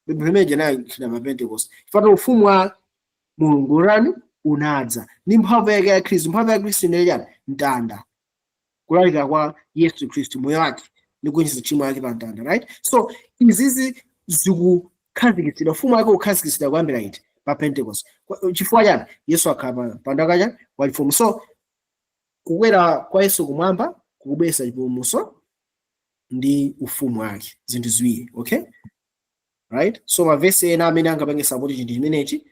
Pemphero imene linayankhidwa pa Pentecost chifukwa ufumu wa Mulungu rani unadza ndi mphamvu yake ya Khristu. Mphamvu ya Khristu ndi chani? Mtanda, kulalika kwa Yesu Khristu, moyo wake ndi kugonjetsa tchimo yake pa mtanda, right? So izizi zikukhazikitsidwa, ufumu wake ukukhazikitsidwa kuyambira iti? Pa Pentecost. Chifukwa chani? Yesu akhala pa mpando wake wachifumu. So kukwera kwa Yesu kumwamba kukubweretsa chipulumutso ndi ufumu wake, zinthu ziwiri, okay, right? So mavesi ena amene angapange support chinthu chimenechi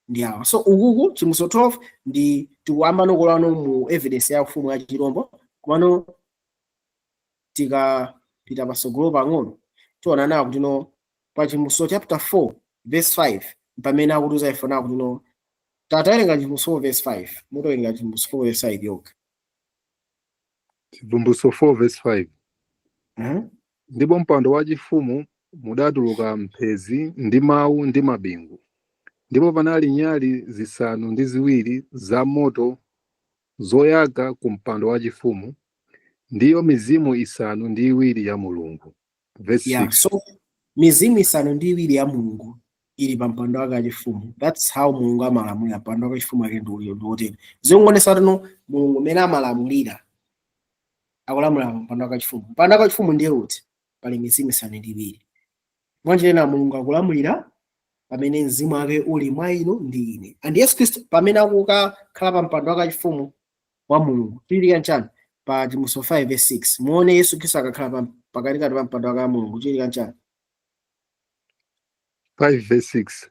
ndi awa. So ukuku Chivumbulutso 12 ndi tikuyamba nokolano mu evidence ya ufumu ya chirombo. Komano tikapita pasogolo pang'ono, tiona nawo kuti no, pa Chivumbulutso chapter 4 verse 5, pamene akutiuza ife nawo kuti no, Tatawerenga Chivumbulutso 4 verse 5. Mutowerenga Chivumbulutso 4 verse 5 yokha. Chivumbulutso 4 verse 5. Ndipo mpando wachifumu mudatuluka mphezi ndi mawu ndi mabingu, ndipo panali nyali 7 za moto zoyaka ku mpando wachifumu, ndiyo mizimu 7 ya Mulungu. Verse 6. So mizimu 7 ya Mulungu ili pa mpando wake wachifumu. That's how Mulungu amalamulira. Mpando wake wachifumu ake ndi wotere. Zikuonesa tino Mulungu mmene amalamulira, akulamulira pa mpando wake wachifumu. Mpando wake wachifumu ndiye uti? Pali mizimu 7. Mwanjira, Mulungu akulamulira pamene mzimu wake uli mwa inu ndi ine. And Yesu Khristu pamene akukakhala pa mpando wake wachifumu wa Mulungu, chichitika nchani? Pa Chivumbulutso 5 verse 6, muone Yesu Khristu akakhala pakatikati pa mpando wake wa Mulungu, chichitika nchani? 5 verse 6.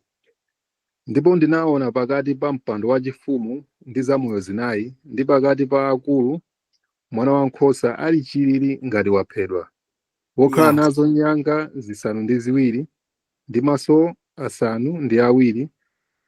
Ndipo ndinaona pakati pa mpando wachifumu ndi zamoyo zinayi ndi pakati pa akulu Mwana Wankhosa ali chilili ngati waphedwa, wokhala nazo nyanga 7 ndi maso 7,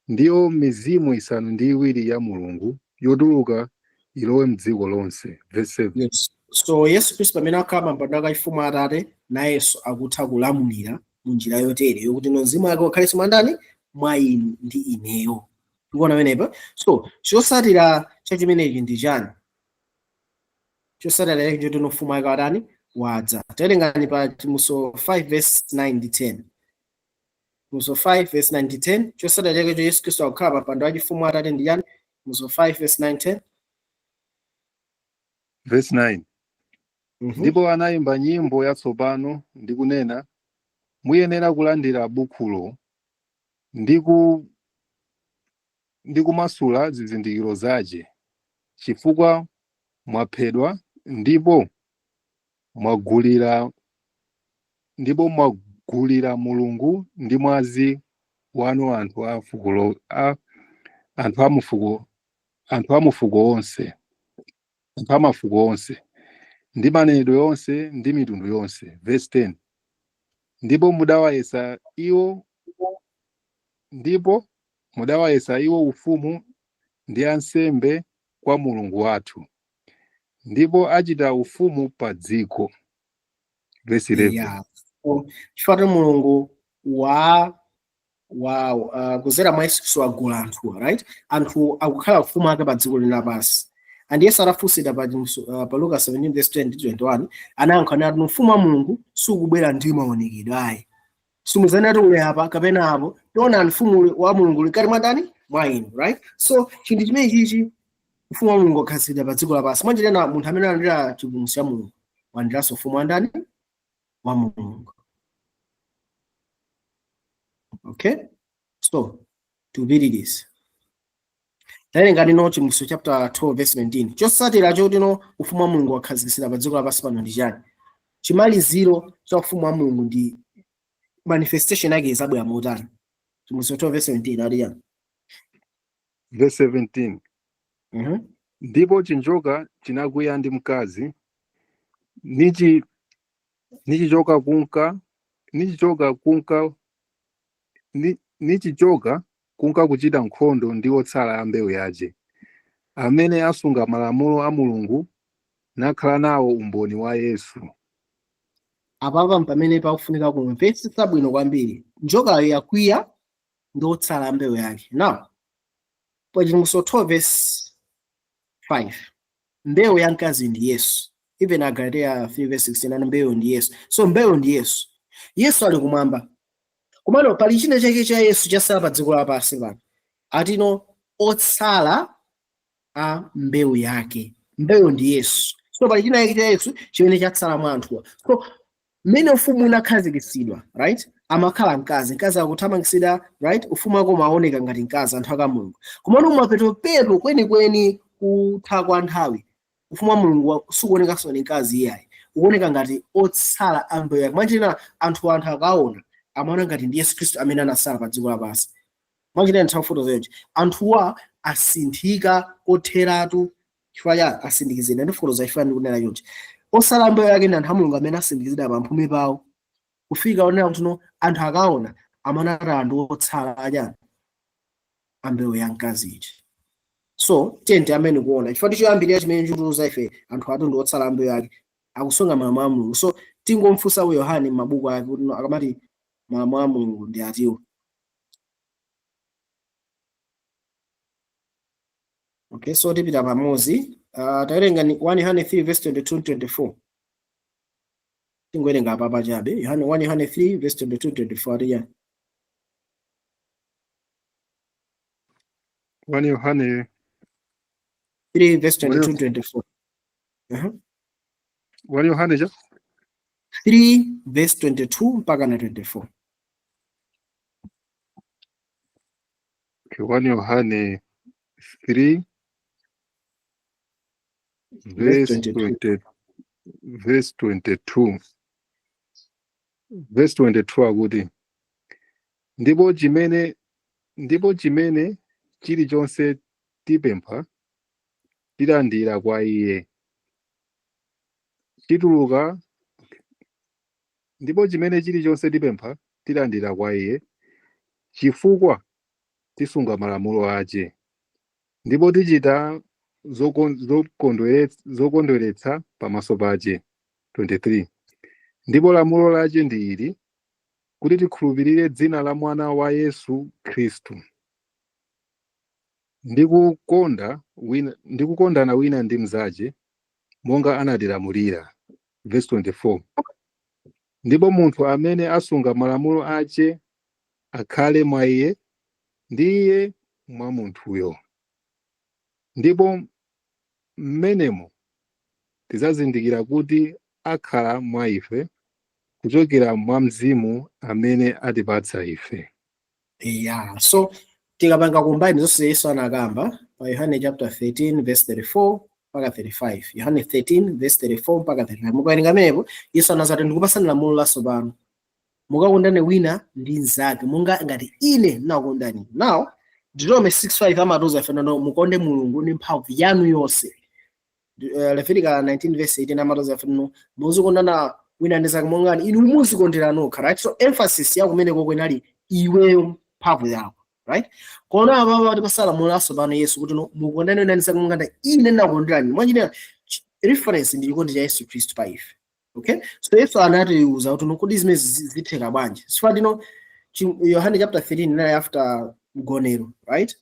ndiyo mizimu 7 ya Mulungu yotuluka ilowe mdziko lonse. Verse 7. Yes. So Yesu Khristu pamene akhala pa mpando wake wachifumu Atate, nayenso akutha kulamulira mu njira yotere yokuti no mzimu wake ukhalenso mwa ndani? Mwa inu ndi ineyo. Tikuona pamenepa. So chosatira cha chimenechi ndi chani? Chosatira chake choti ufumu wake watani? Wadza. Tawerengani pa Chivumbulutso 5 verse 9 ndi 10. Chivumbulutso 5 verse 9 ndi 10. Chosatira chake cho Yesu Khristu akukhala pa mpando wachifumu Atate ndi chani? Chivumbulutso 5 verse 9 10. Verse 9. Ndipo anayimba nyimbo yatsopano ndi kunena, "Muyenera kulandira bukhulo ndi kumasula zizindikiro zace, chifukwa mwaphedwa ndipo mwagulira Mulungu ndi mwazi wanu anthu a fuko a anthu a mufuko, anthu a mufuko onse, anthu a mafuko onse ndi manenedwe onse ndi mitundu yonse." Verse 10. Ndipo mudawayesa iwo ufumu ndi ansembe kwa Mulungu wathu, ndipo achita ufumu pa dziko. Verse 11. Yeah. So, chifukwa Mulungu wa kuzera mwa Yesu Khristu agula anthuwa, right? Anthu akukhala ufumu ake pa dziko lino lapansi. And Yesu atafunsidwa pa Luka 17 verse 20 21, anayankha nati, "Ufumu wa Mulungu sukubwera ndi maonekedwe ayi. Simuzanati uli apa kapena apo. Tiona ufumu wa Mulungu uli kati mwa ndani? Mwa inu," right? So chinthu chimene chichi, ufumu wa Mulungu wakhazikitsidwa pa dziko lapansi. Mwanjira, munthu amene alandira chipulumutso cha Mulungu walandiranso ufumu wa ndani? Wa Mulungu. Okay, so tikupitiriza. Tawerenga nino Chivumbulutso chapter 12 verse 19. Chosatira chotino ufumu wa Mulungu wakhazikitsidwa pa dziko lapansi pano ndi chani? Chimaliziro cha ufumu wa Mulungu ndi manifestation yake izabwera motani? Chivumbulutso 12 verse 17 ali chani? Verse 17. Ndipo chinjoka chinakwiya ndi mkazi, nichichoka kunka kuchita nkhondo ndi otsala a mbewu yace, amene asunga malamulo a Mulungu nakhala nawo umboni wa Yesu. Apapa pamene pakufunika kumvetsetsa bwino kwambiri. Njokayo yakwiya ndi otsala a mbewu yake. Now, pa Chivumbulutso 12 verse 5, mbewu ya mkazi ndi Yesu. Even Agalatia 3 verse 16 ana mbewu ndi Yesu. So mbewu ndi Yesu. Yesu ali kumwamba, komano pali china chake cha Yesu chasala pa dziko lapansi pano. Atino otsala a mbewu yake. Mbewu ndi Yesu. So pali china chake cha Yesu chimene chatsala mwa anthuwa. So mmene ufumu unakhazikitsidwa, right, amakhala mkazi. Mkazi akuthamangitsidwa, right? Ufumu wako umaoneka ngati mkazi, anthu aka Mulungu. Komano kumapetopeto kwenikweni, kutha kwa nthawi, ufumu wa Mulungu sukuonekanso ni mkazi iyayi, ukuoneka ngati otsala a mbewu yake. Mwanjira, anthu akaona, amaona ngati ndi Yesu Khristu amene anasala pa dziko lapansi. Mwanjira, nthawi foto zoyochi anthuwa asinthika kotheratu chifukwa cha asindikizidwa ndi foto za. Chifukwa ndikunena chonchi, osala mbewu yake ndi anthu a Mulungu amene asindikizidwa pamphumi pawo kufika onera kuti no anthu akaona, amaona ati anthu otsala achani? a mbewu ya mkazi ija. So tiyeni amene kuona chifukwa choyambirira chimene chitiuza ife anthu athu ndi otsala a mbewu yake akusunga malamulo a Mulungu. So tingomfunsa Yohane m'mabuku ake kuti no, akamati malamulo a Mulungu ndi atiwo. Okay, so tipita pamodzi. Tawerenga ni 1 Yohane 3 verse 22 24. Tingowerenga apa pachabe. Yohane 1 Yohane 3 verse 22 24 ati chani? 1 Yohane 3 verse 22 24. 1 Yohane cha 3 verse 22 mpaka na 24. Okay, 1 Yohane 3 Verse verse 22. 20, verse 22. Verse 22 akuti ndipo chimene chilichonse tipempha tilandira kwa iye chituluka ndipo chimene chilichonse tipempha tilandira kwa iye chifukwa tisunga malamulo ache ndipo tichita zokondweretsa pamaso pache. 23 ndipo lamulo lache ndi ili, kuti tikhulupirire dzina la mwana wa Yesu Khristu ndi kukondana wina ndi mnzache monga anatilamulira. Verse 24 ndipo munthu amene asunga malamulo ache akhale mwa iye ndi iye mwa munthuyo, ndipo mmenemo tidzazindikira kuti akhala mwa ife kuchokera mwa mzimu amene atipatsa ife. Yeah. So tikapanga combine zonse Yesu anakamba pa Yohane chapter 13 verse 34 mpaka 35. Yohane 13 verse 34 mpaka 35. Mukawerenga amenepo Yesu anazati ndikupasani lamulo latsopano, mukakondane wina ndi mnzake monga ngati ine ndinakukondani. Now Deuteronomy 6:5 amatiuza ife no mukonde Mulungu ndi mphamvu yanu yonse. Leviticus 19 verse 18 amatiuza ife no muzikondana wina ndi mnzake monga inu muzikondera nokha, right? So emphasis ya kumeneko inali iweyo mphamvu yako, right? Koma apa atipasa lamulo latsopano Yesu kuti no mukondane wina ndi mnzake monga ngati ine ndinakukonderani. Mwanjira reference ndi chikondi cha Yesu Khristu pa ife. Okay, so Yesu anatiuza kuti no kodi zimene zitheka bwanji. So ndino Yohane chapter 13 inali after mgonero, right?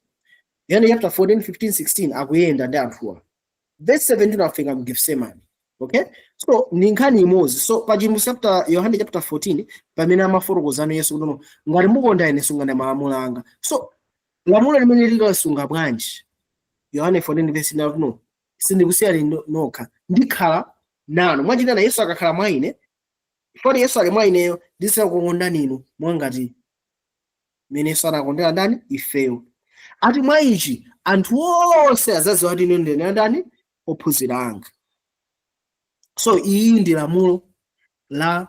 Yohane chapter 14 15 16 akuyenda ndi anthuwa. Verse 17 afika mu Gethsemane. Okay, so ni nkhani imodzi. So pa Chivumbulutso chapter Yohane chapter 14 pamene amafotokozano Yesu kuti no ngati mukonda ine sungani malamulo anga. So lamulo limene likasunga bwanji? Yohane 14 verse 9 no sindikusiyani nokha, ndikhala nanu. Mwachitana Yesu akakhala mwa ine, poti Yesu ali mwa ineyo, ndizakukondani inu mwangati mene Yesu anakondera ndani? Ifeyo. Ati mwa ichi anthu onse azadziwa kuti inu ndinu ndani? Ophunzira anga. So iyi ndi lamulo la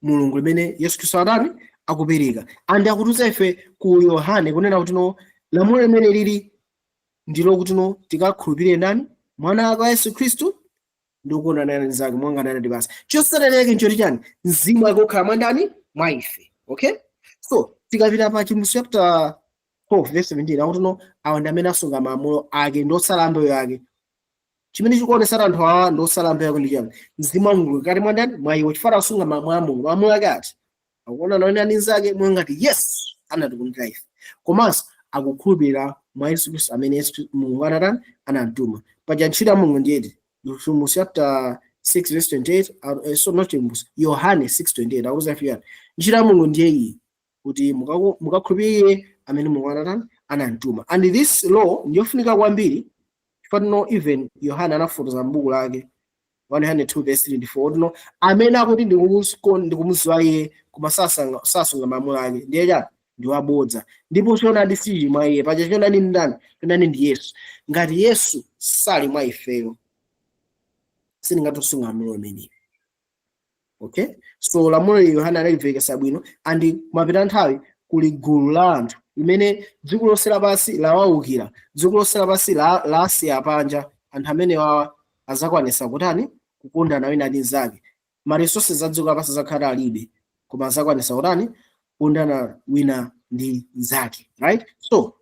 Mulungu limene Yesu Khristu adani akupereka, and akutiuza ife ku Yohane kunena kuti no lamulo limene lili ndilo kuti no tikakhulupirire ndani? Mwana wake wa Yesu Khristu ndi kukondana ndi anzake monga anatipasa. Chotsatira chake nchoti chani? Mzimu wake ukhala mwa ndani? Mwa ife. Okay, so tikapita pa Chivumbulutso chapter 12 verse 17 akuti no awa ndi amene asunga malamulo ake ndi otsala mbewu yake. Chimene chikuonetsa anthu awa ndi otsala mbewu yake ndi chani? Mzimu wa Mulungu kati mwa ndani? Mwa iwo, chifukwa asunga malamulo a Mulungu. Malamulo ake ati akukondana wina ndi mnzake monga ngati Yesu anatikondera ife, komanso akukhulupirira mwa Yesu Khristu amene Yesu Mulungu anatani? Anamtuma. Paja ntchito ya Mulungu ndiyeti Chivumbulutso chapter 6 verse 28, so not Chivumbulutso, Yohane 6:28 akuuza ife yani ntchito ya Mulungu ndiye iyi, kuti mukakhulupirire amene Mulungu anatani? Anamtuma. And this law ndiyofunika kwambiri chifukwa no even Yohane anafotokoza m'buku lake 1 Yohane 2 verse 3 ndi 4 no amene akuti ndikumudziwa iye koma sasunga malamulo ake ndiye chani? Ndi wabodza, ndipo choonadi sichili mwa iye. Paja choonadi ndi ndani? Choonadi ndi Yesu. Ngati Yesu sali mwa ifeyo sitingatosunga lamulo limeneli. Okay, so lamulo ili Yohane analimvekesa bwino, and kumapita nthawi kuli gulu la anthu limene dziko lonse lapansi lawawukira, dziko lonse lapansi lasiya panja. Anthu amene wawa azakwanisa kutani? Kukondana wina ndi mnzake. Ma resources za dziko lapansi zakhala alibe, koma azakwanisa kutani? Kukondana wina ndi mnzake, right? So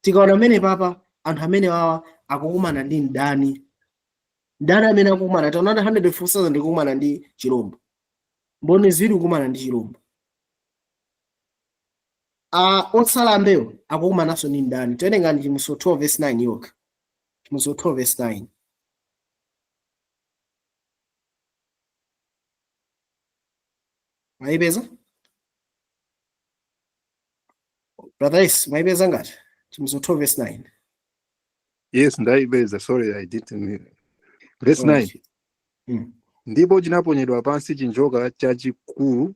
Tikaona mmene papa anthu amene wawa akukumana ndi mdani, mdani amene akukumana, taona 104,000 ndikukumana ndi chirombo, mboni ziwiri kukumana ndi chirombo, otsala mbewu akukumananso ndi mdani. Tiwerengani Chivumbulutso 12 verse 9 yokha. Chivumbulutso 12 verse 9. Mwayipeza? Brother Ace, mwayipeza ngati? Chivumbulutso 12 verse 9. Yes, ndayipeza. Sorry, I didn't. Verse 9. Alright. Ndipo chinaponyedwa pansi chinjoka chachikulu,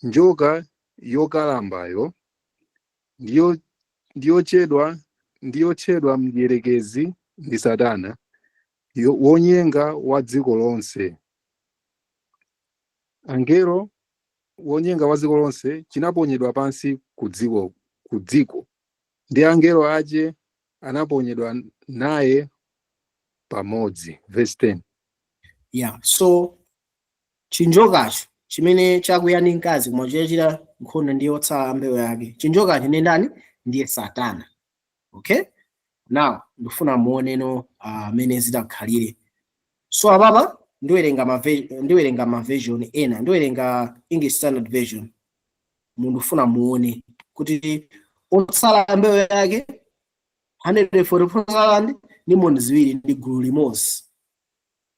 njoka yokalambayo, ndiyo ndiyotchedwa Mdierekezi ndi Satana, wonyenga wa dziko lonse. Angelo wonyenga wa dziko lonse chinaponyedwa pansi ku dziko, ndi angelo ache anaponyedwa naye pamodzi. Verse 10. Yeah, so chinjokacho chimene chakwiya ndi mkazi koma chachita nkhondo ndiye otsala mbewu yake, chinjokacho ndi ndani? Ndiye Satana. Okay, now ndifuna muoneno amene zitakhalire. So apapa ndiwerenga ma version ena, ndiwerenga English Standard Version. Mundifuna muone kuti otsala mbewu yake 144,000 ndi mboni ziwiri ndi gulu limodzi.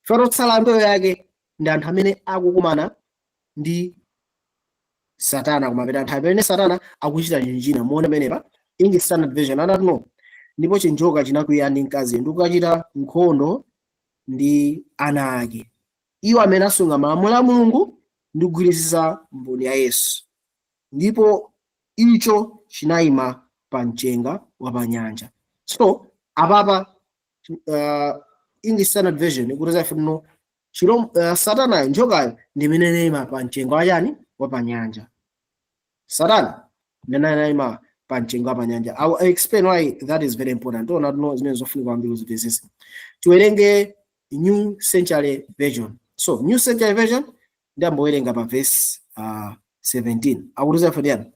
Fero otsala mbewu yake ndi anthu amene akukumana ndi Satana kumapeta anthu amene Satana akuchita chinjina. Muone pamenepa English Standard Version anati no, ndipo chinjoka chinakwiya ndi mkazi ndi kukachita nkhondo ndi ana ake, iwo amene asunga malamulo a Mulungu ndi kugwirizisa mboni ya Yesu, ndipo icho chinayima pa mchenga wa pa nyanja. So apapa English Standard Version ikutiza ife no Satanayo, njokayo ndi imene inayima pa mchenga wachani? Wa pa nyanja. Satana imene inayima pa mchenga wa pa nyanja. I will explain why that is very important. Tiona tuno zimene zofunika kwambiri kuzipezesa. Tiwerenge New Century Version. So New Century Version ndiyambowerenga pa verse 17. Akutiza ife ndiyani?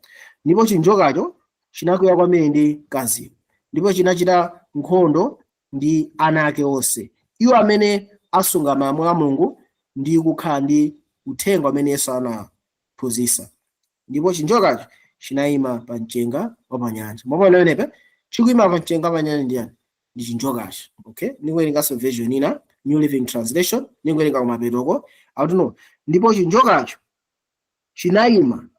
Ndipo chinjokacho chinakwiya kwambiri ndi mkaziyo, ndipo chinachita nkhondo ndi ana ake onse, iwo amene asunga malamulo a Mulungu ndi kukhala ndi uthenga umene Yesu anaphunzitsa. Ndipo chinjokacho chinayima pa mchenga wa pa nyanja. Mwaona pamenepa chikuyima pa mchenga wa pa nyanja ndiyani? Ndi chinjokacho. Okay, ndikuwerenganso version ina, New Living Translation, ndikuwerenga kumapetoko. Akuti no, ndipo chinjokacho chinayima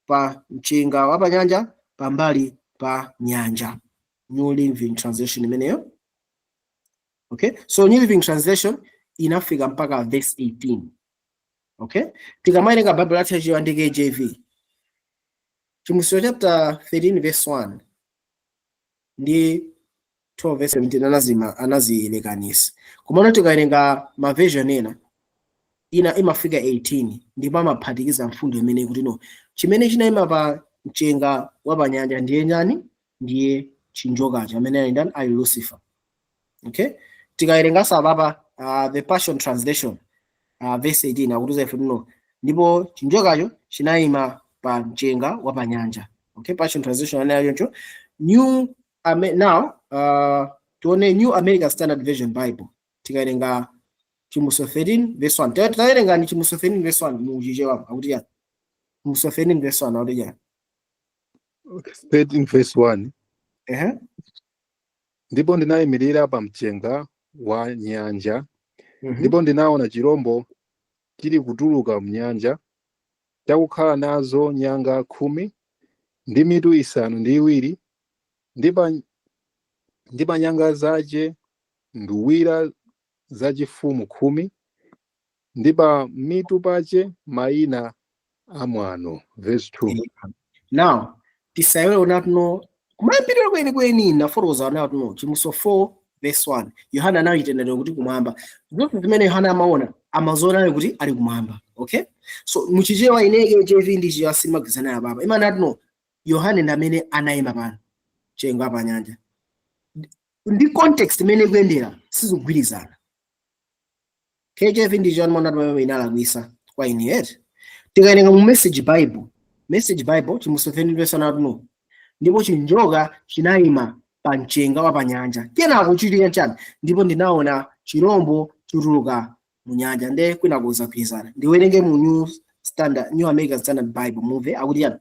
pa mchenga wa pa nyanja, pambali pa nyanja. New Living Translation imeneyo. Okay, so New Living Translation inafika mpaka verse 18. Okay, tikamawerenga Bible lathu yachiwa ndi KJV, Chivumbulutso chapter 13 verse 1 ndi 12 verse 17 anazima anazilekanisa. Komano tikawerenga ma version ena, ina imafika 18 ndipo amaphatikiza mfundo imene kuti no, chimene chinayima pa mchenga wa pa nyanja ndiye ndani? Ndiye chinjokacho amene ali ndani? Ali Lucifer. Okay, tikawerenganso apapa The Passion Translation, verse 18 akutiza ife no, ndipo chinjokacho chinayima pa mchenga wa pa nyanja. Okay, Passion Translation anayo choncho. Now tione New American Standard Version Bible. Tikawerenga Chivumbulutso 13 verse 1, tawerenga ni Chivumbulutso 13 verse 1 mu Chichewa, akuti yani? Chivumbulutso 13 verse 1 akuti yani? Okay, 13 verse 1. Ehe. Ndipo ndinayimirira pa mchenga wa nyanja, ndipo ndinaona chirombo chili kutuluka mnyanja, chakukhala nazo nyanga 10 ndi mitu 7, ndi pa nyanga zace nduwira zachifumu 10, ndi pa mitu pace mayina amwano. Verse 2. Now tisayiwale unatuno kumayambiriro kwenikweni nafotokoza unatuno Chivumbulutso 4 verse 1, Yohana anachitendero kuti kumwamba zonse zimene Yohana amaona amaziona kuti ali kumwamba. Okay, so muchichewa ineke KJV ndi Chichewa simagwirizana apapa. Imene atuno Yohane ndi amene anayima pano mchenga pa nyanja ndi context imene ikuyendera sizikugwirizana. KJV ndi Chichewa ndimaona pamene inalakwisa kwa ine eti. Tikawerenga mu Message Bible, Message Bible, Chivumbulutso 13 verse 1 atuno Ndipo chinjoka chinayima pa mchenga wa pa nyanja. Kenako chitika chani? Ndipo ndinaona chirombo chituluka mu nyanja. Nde kwina kuzagwirizana. Ndiwerenge mu New American Standard Bible, muve akuti yani.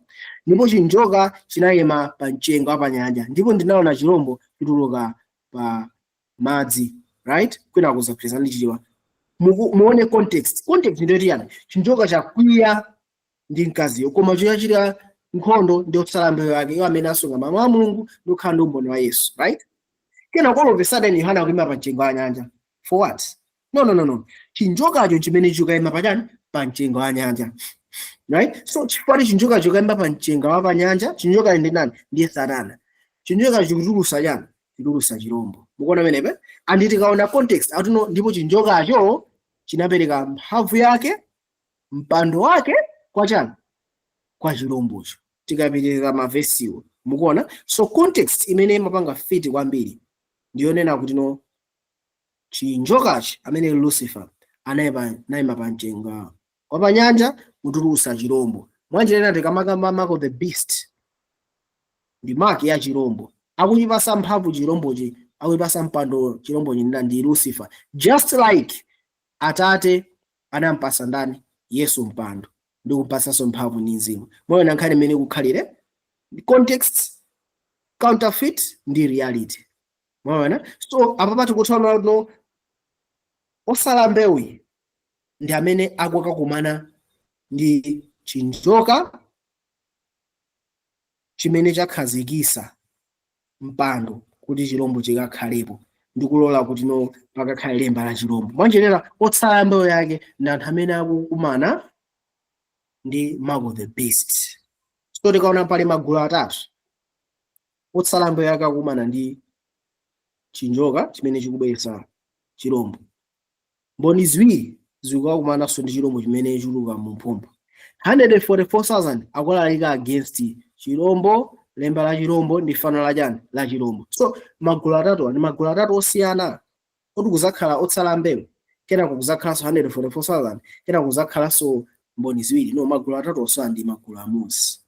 Ndipo chinjoka chinayima pa mchenga wa pa nyanja, ndipo ndinaona chirombo chituluka pa madzi, right? Kwina kuzagwirizana ndi Chichewa. Muone context. Context ndiyoti yani? Chinjoka chakwiya ndi mkaziyo, koma chochita nkhondo ndi otsala mbewu yake, iwo amene asunga mawu a Mulungu ndi kukhala ndi umboni wa Yesu, right? Kenako all of a sudden Yohana akuyima pa mchenga wa nyanja. For what? No, no, no, no. Chinjokacho chimene chikayima pachani? Pa mchenga wa nyanja, right? So chifukwa chinjoka chikayima pa mchenga wa pa nyanja, chinjoka ndi nani? Ndiye Satana. Chinjoka chikutulusa chani? Chikutulusa chirombo. Mukuona menepe? And tikaona context atuno, ndipo chinjokacho chinapereka mphamvu yake, mpando wake kwa chani? Kwa chirombocho. Tikapitirira mavesiwo, mukuona? So context imene imapanga fit kwambiri ndiyonena kuti no, chinjokachi amene Lucifer anayima pa mchenga wa pa nyanja kutulusa chirombo. Mwanjira tikamakamba mark of the beast, ndi mark ya chirombo. Akuchipasa mphamvu chirombochi, akuchipasa mpando chirombochi ndi Lucifer, just like Atate anampasa ndani? Yesu mpando ndi kumpasanso mphamvu ndi mzimu. Moyo nkhani imene ikukhalire context, counterfeit ndi reality. Mwaona? So apa tikuthaona no, osala mbewu ndi amene akukakumana ndi chinjoka chimene chakhazikisa mpando kuti chirombo chikakhalepo ndi kulola kuti no, pakakhale lemba la chirombo. Mwanjerera otsala mbewu yake ndi anthu amene akukumana ndi mark of the beast. So tikaona pali magulu atatu: otsala mbewu yake akukumana ndi chinjoka chimene chikubweretsa chirombo, mboni ziwiri zikukakumananso ndi chirombo chimene chituluka mu mphumphu, 144,000 akulalika against chirombo, lemba la chirombo ndi fano la chani? La chirombo. So magulu atatu ndi magulu atatu osiyana, kuti kuzakhala otsala mbewu, kenako kuzakhalanso 144,000, kenako kuzakhalanso mboni ziwiri. No, magulu atatu osiyana ndi magulu amodzi,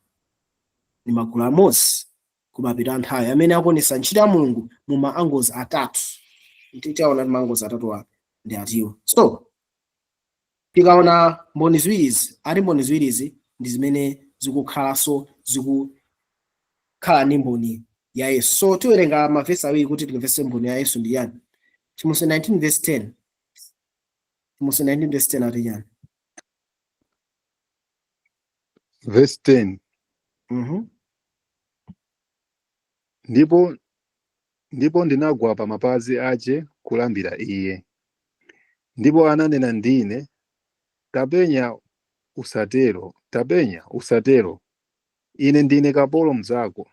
ndi magulu amodzi kumapita nthawi amene akuonesa ntchito ya Mulungu mu ma angles atatu. Tichaona ma angles atatu a ndi atiwo. So tikaona mboni ziwirizi, ati mboni ziwirizi ndi zimene zikukhalanso zikukhala ndi mboni ya Yesu. So tiwerenga mavesi awiri kuti timvese mboni ya Yesu ndi yani. Chivumbulutso 19 verse 10. Chivumbulutso 19 verse 10 ati yani? Verse 10. Ndipo ndinagwa pa mapazi ace kulambira iye. Ndipo ananena ndine, "Tapenya usatero, tapenya usatero. Ine ndine kapolo mnzako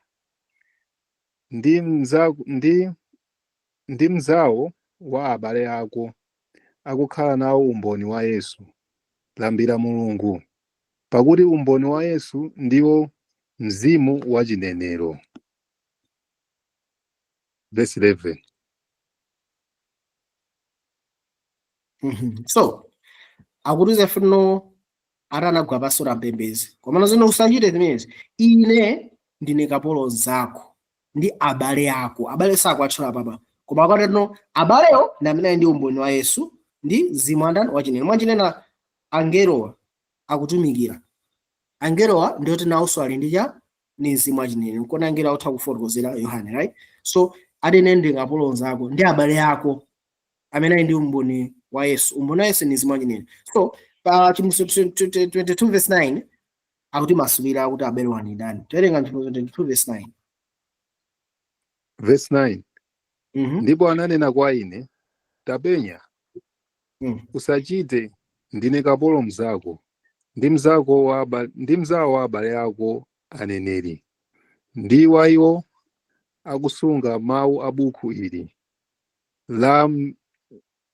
ndi mnzawo wa abale ako akukhala nawo umboni wa Yesu. Lambira Mulungu, pakuti umboni wa Yesu ndiwo mzimu wa chinenero." Verse 11. So akutiza funo atanagwa pansi rampembezi, koma zino usachite zimenezi, ine ndine kapolo zako ndi abale ako. Abale sakuatchula papa, koma akatino abalewo ndi amene ali ndi umboni wa Yesu ndi mzimu andani? Wachinena. Mwachinena angelowa akutumikira angelowa, ndiyoti nawonso ali ndi cha ni mzimu wachinenero. Kona angelo akutha kufotokozera Yohane, right? So ati ine ndi kapolo zako ndi abale ako amene ali ndi umboni wa Yesu. Umboni wa Yesu ni mzimu wachinenero. So pa Chivumbulutso 22 verse 9 akuti masulira akuti abalewa ndi ndani. Tiwerenga Chivumbulutso 22 verse 9. Verse 9. Ndipo ananena kwa ine, "Tapenya, usachite, ndine kapolo mnzako ndi mnzawo wa abale ako aneneri ndi wa iwo akusunga mawu a buku ili. La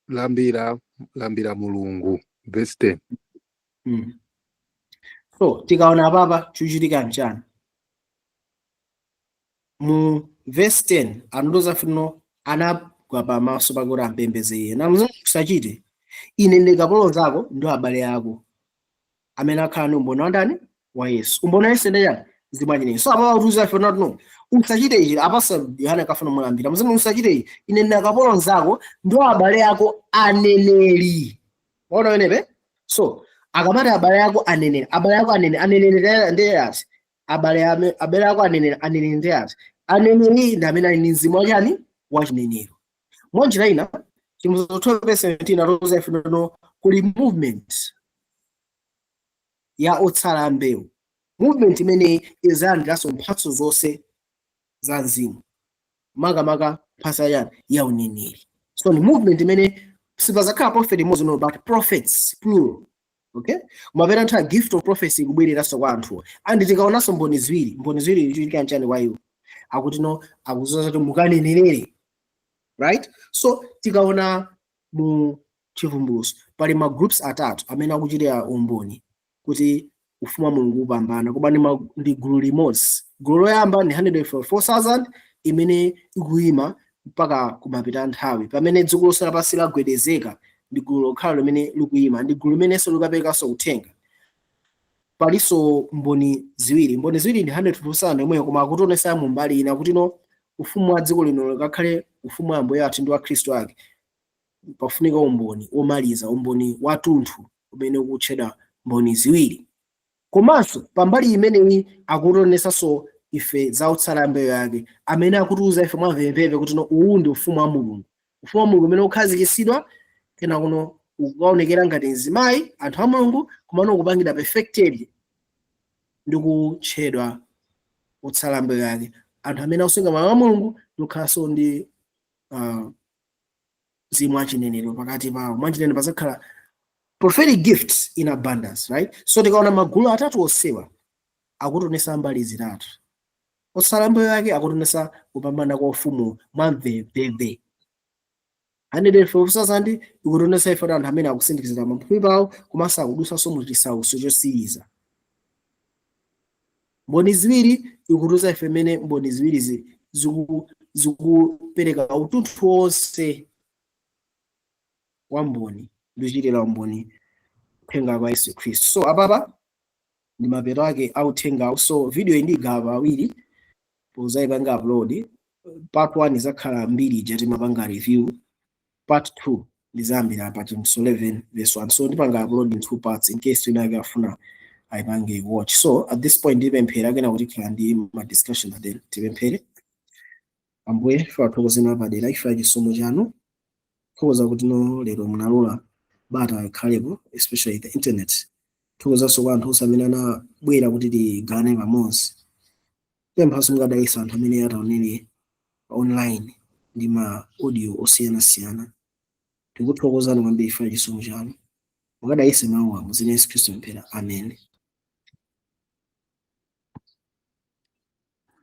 lambira lambira Mulungu." Verse 10. So tikaona papa chikuchitika nchani mu verse 10? Anondoza funo anagwa pamaso pakuti ampembeze iye, namuza usachite, ine ndi kapolo zako ndi abale ako amene akhala ndi umboni wa ndani? Wa Yesu. Umboni wa Yesu ndi chani? Mzimu wachinenero. So apa akutuza ife not no, usachite ichi. Apasa Yohane kafuna mulambira mzimu, usachite ichi, ine ndine kapolo nzako ndi abale ako aneneri. Waona wenepe? So akamati abale ako aneneri, abale ako aneneri, aneneri ndiye ati? Abale ako aneneri, aneneri ndiye ati? Aneneri ndi amene ali ndi mzimu wachani? Wachinenero. Mwanjira ina, Chivumbulutso 12:17 atiuza ife no kuli movement ya otsala mbewu, movement imene izalandiranso mphatso zonse za mzimu, makamaka mphatso ya ya uneneri. So ni movement imene sipazakhala prophet imodzi, no, but prophets, plural, okay? Kumapera nthawi gift of prophecy ikubwereranso kwa anthuwa. And tikaonanso mboni ziwiri, mboni ziwiri ichitika nchani kwa iwo? Akuti no, akuzoza kuti mukanenerere, right? So tikaona mu Chivumbulutso pali ma groups atatu amene akuchitira umboni kuti ufumu wa Mulungu upambana, koma ndi gulu limodzi. Gulu loyamba ndi 144,000 imene ikuyima mpaka kumapita nthawi pamene dziko lonse lapansi lagwedezeka. Ndi gulu lokhala limene likuyima, ndi gulu limenenso likaperekanso uthenga. Palinso mboni ziwiri. Mboni ziwiri ndi 144,000 yomweyo, koma akutionesa mu mbali ina kuti no, ufumu wa dziko lino likakhale ufumu wa Ambuye athu ndi wa Khristu ake, pafunika umboni womaliza, umboni wathunthu umene ukutchedwa mboni ziwiri. Komanso pambali imeneyi akutionesanso ife za otsala mbewu yake amene akutiuza ife mwamvemveve kuti no, uwu ndi ufumu wa Mulungu, ufumu wa Mulungu umene ukhazikitsidwa, kena kuno ukukaonekera ngati mzimayi, anthu a Mulungu, komano ukupangidwa perfected ndi kutchedwa otsala mbewu yake, anthu amene akusunga mawu a Mulungu ndikukhalanso ndi mzimu wachinenero pakati pawo. Mwachinenero pazakhala prophetic gifts in abundance, right? So tikaona magulu atatu onsewa akutionesa mbali zitatu. Otsala mbewu yake akutionesa kupambana kwa ufumu mwamvemvemve. 144,000 ikutionesa ife anthu amene akusindikizira pamphumi pawo komanso akudusanso mu chisautso chosiriza. Mboni ziwiri ikutiuza ife mmene mboni ziwirizi zikupereka utunthu wonse wa mboni ndi kuchitira umboni uthenga kwa Yesu Khristu. So apapa ndi mapeto ake a uthengawo. So video iyi ndigawa pawiri pozayipanga upload. Part 1 izakhala mbiri ija timapanga review, part 2 ndizayambira pa Chivumbulutso 11 verse 1. So ndipanga upload in two parts in case wina ake afuna ayipange watch. So at this point ndipemphera, kena kuti khala ndi ma discussion, then tipemphere. Ambuye, ife athokozeni padera ife chisomo chanu, thokoza kuti no, lero munalola bata ikhalepo, especially the internet. Thokozanso kwa anthu onse amene anabwera kuti tigane pamodzi. Pemphanso mukadalitsa anthu amene ataonere online ndi ma audio osiyanasiyana. Tikuthokozani kwambiri ife chisomo chanu. Mukadalitse mawu anu dzina Yesu Khristu mpera, amen.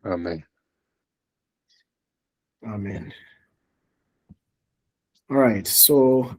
Amen. Amen. All right, so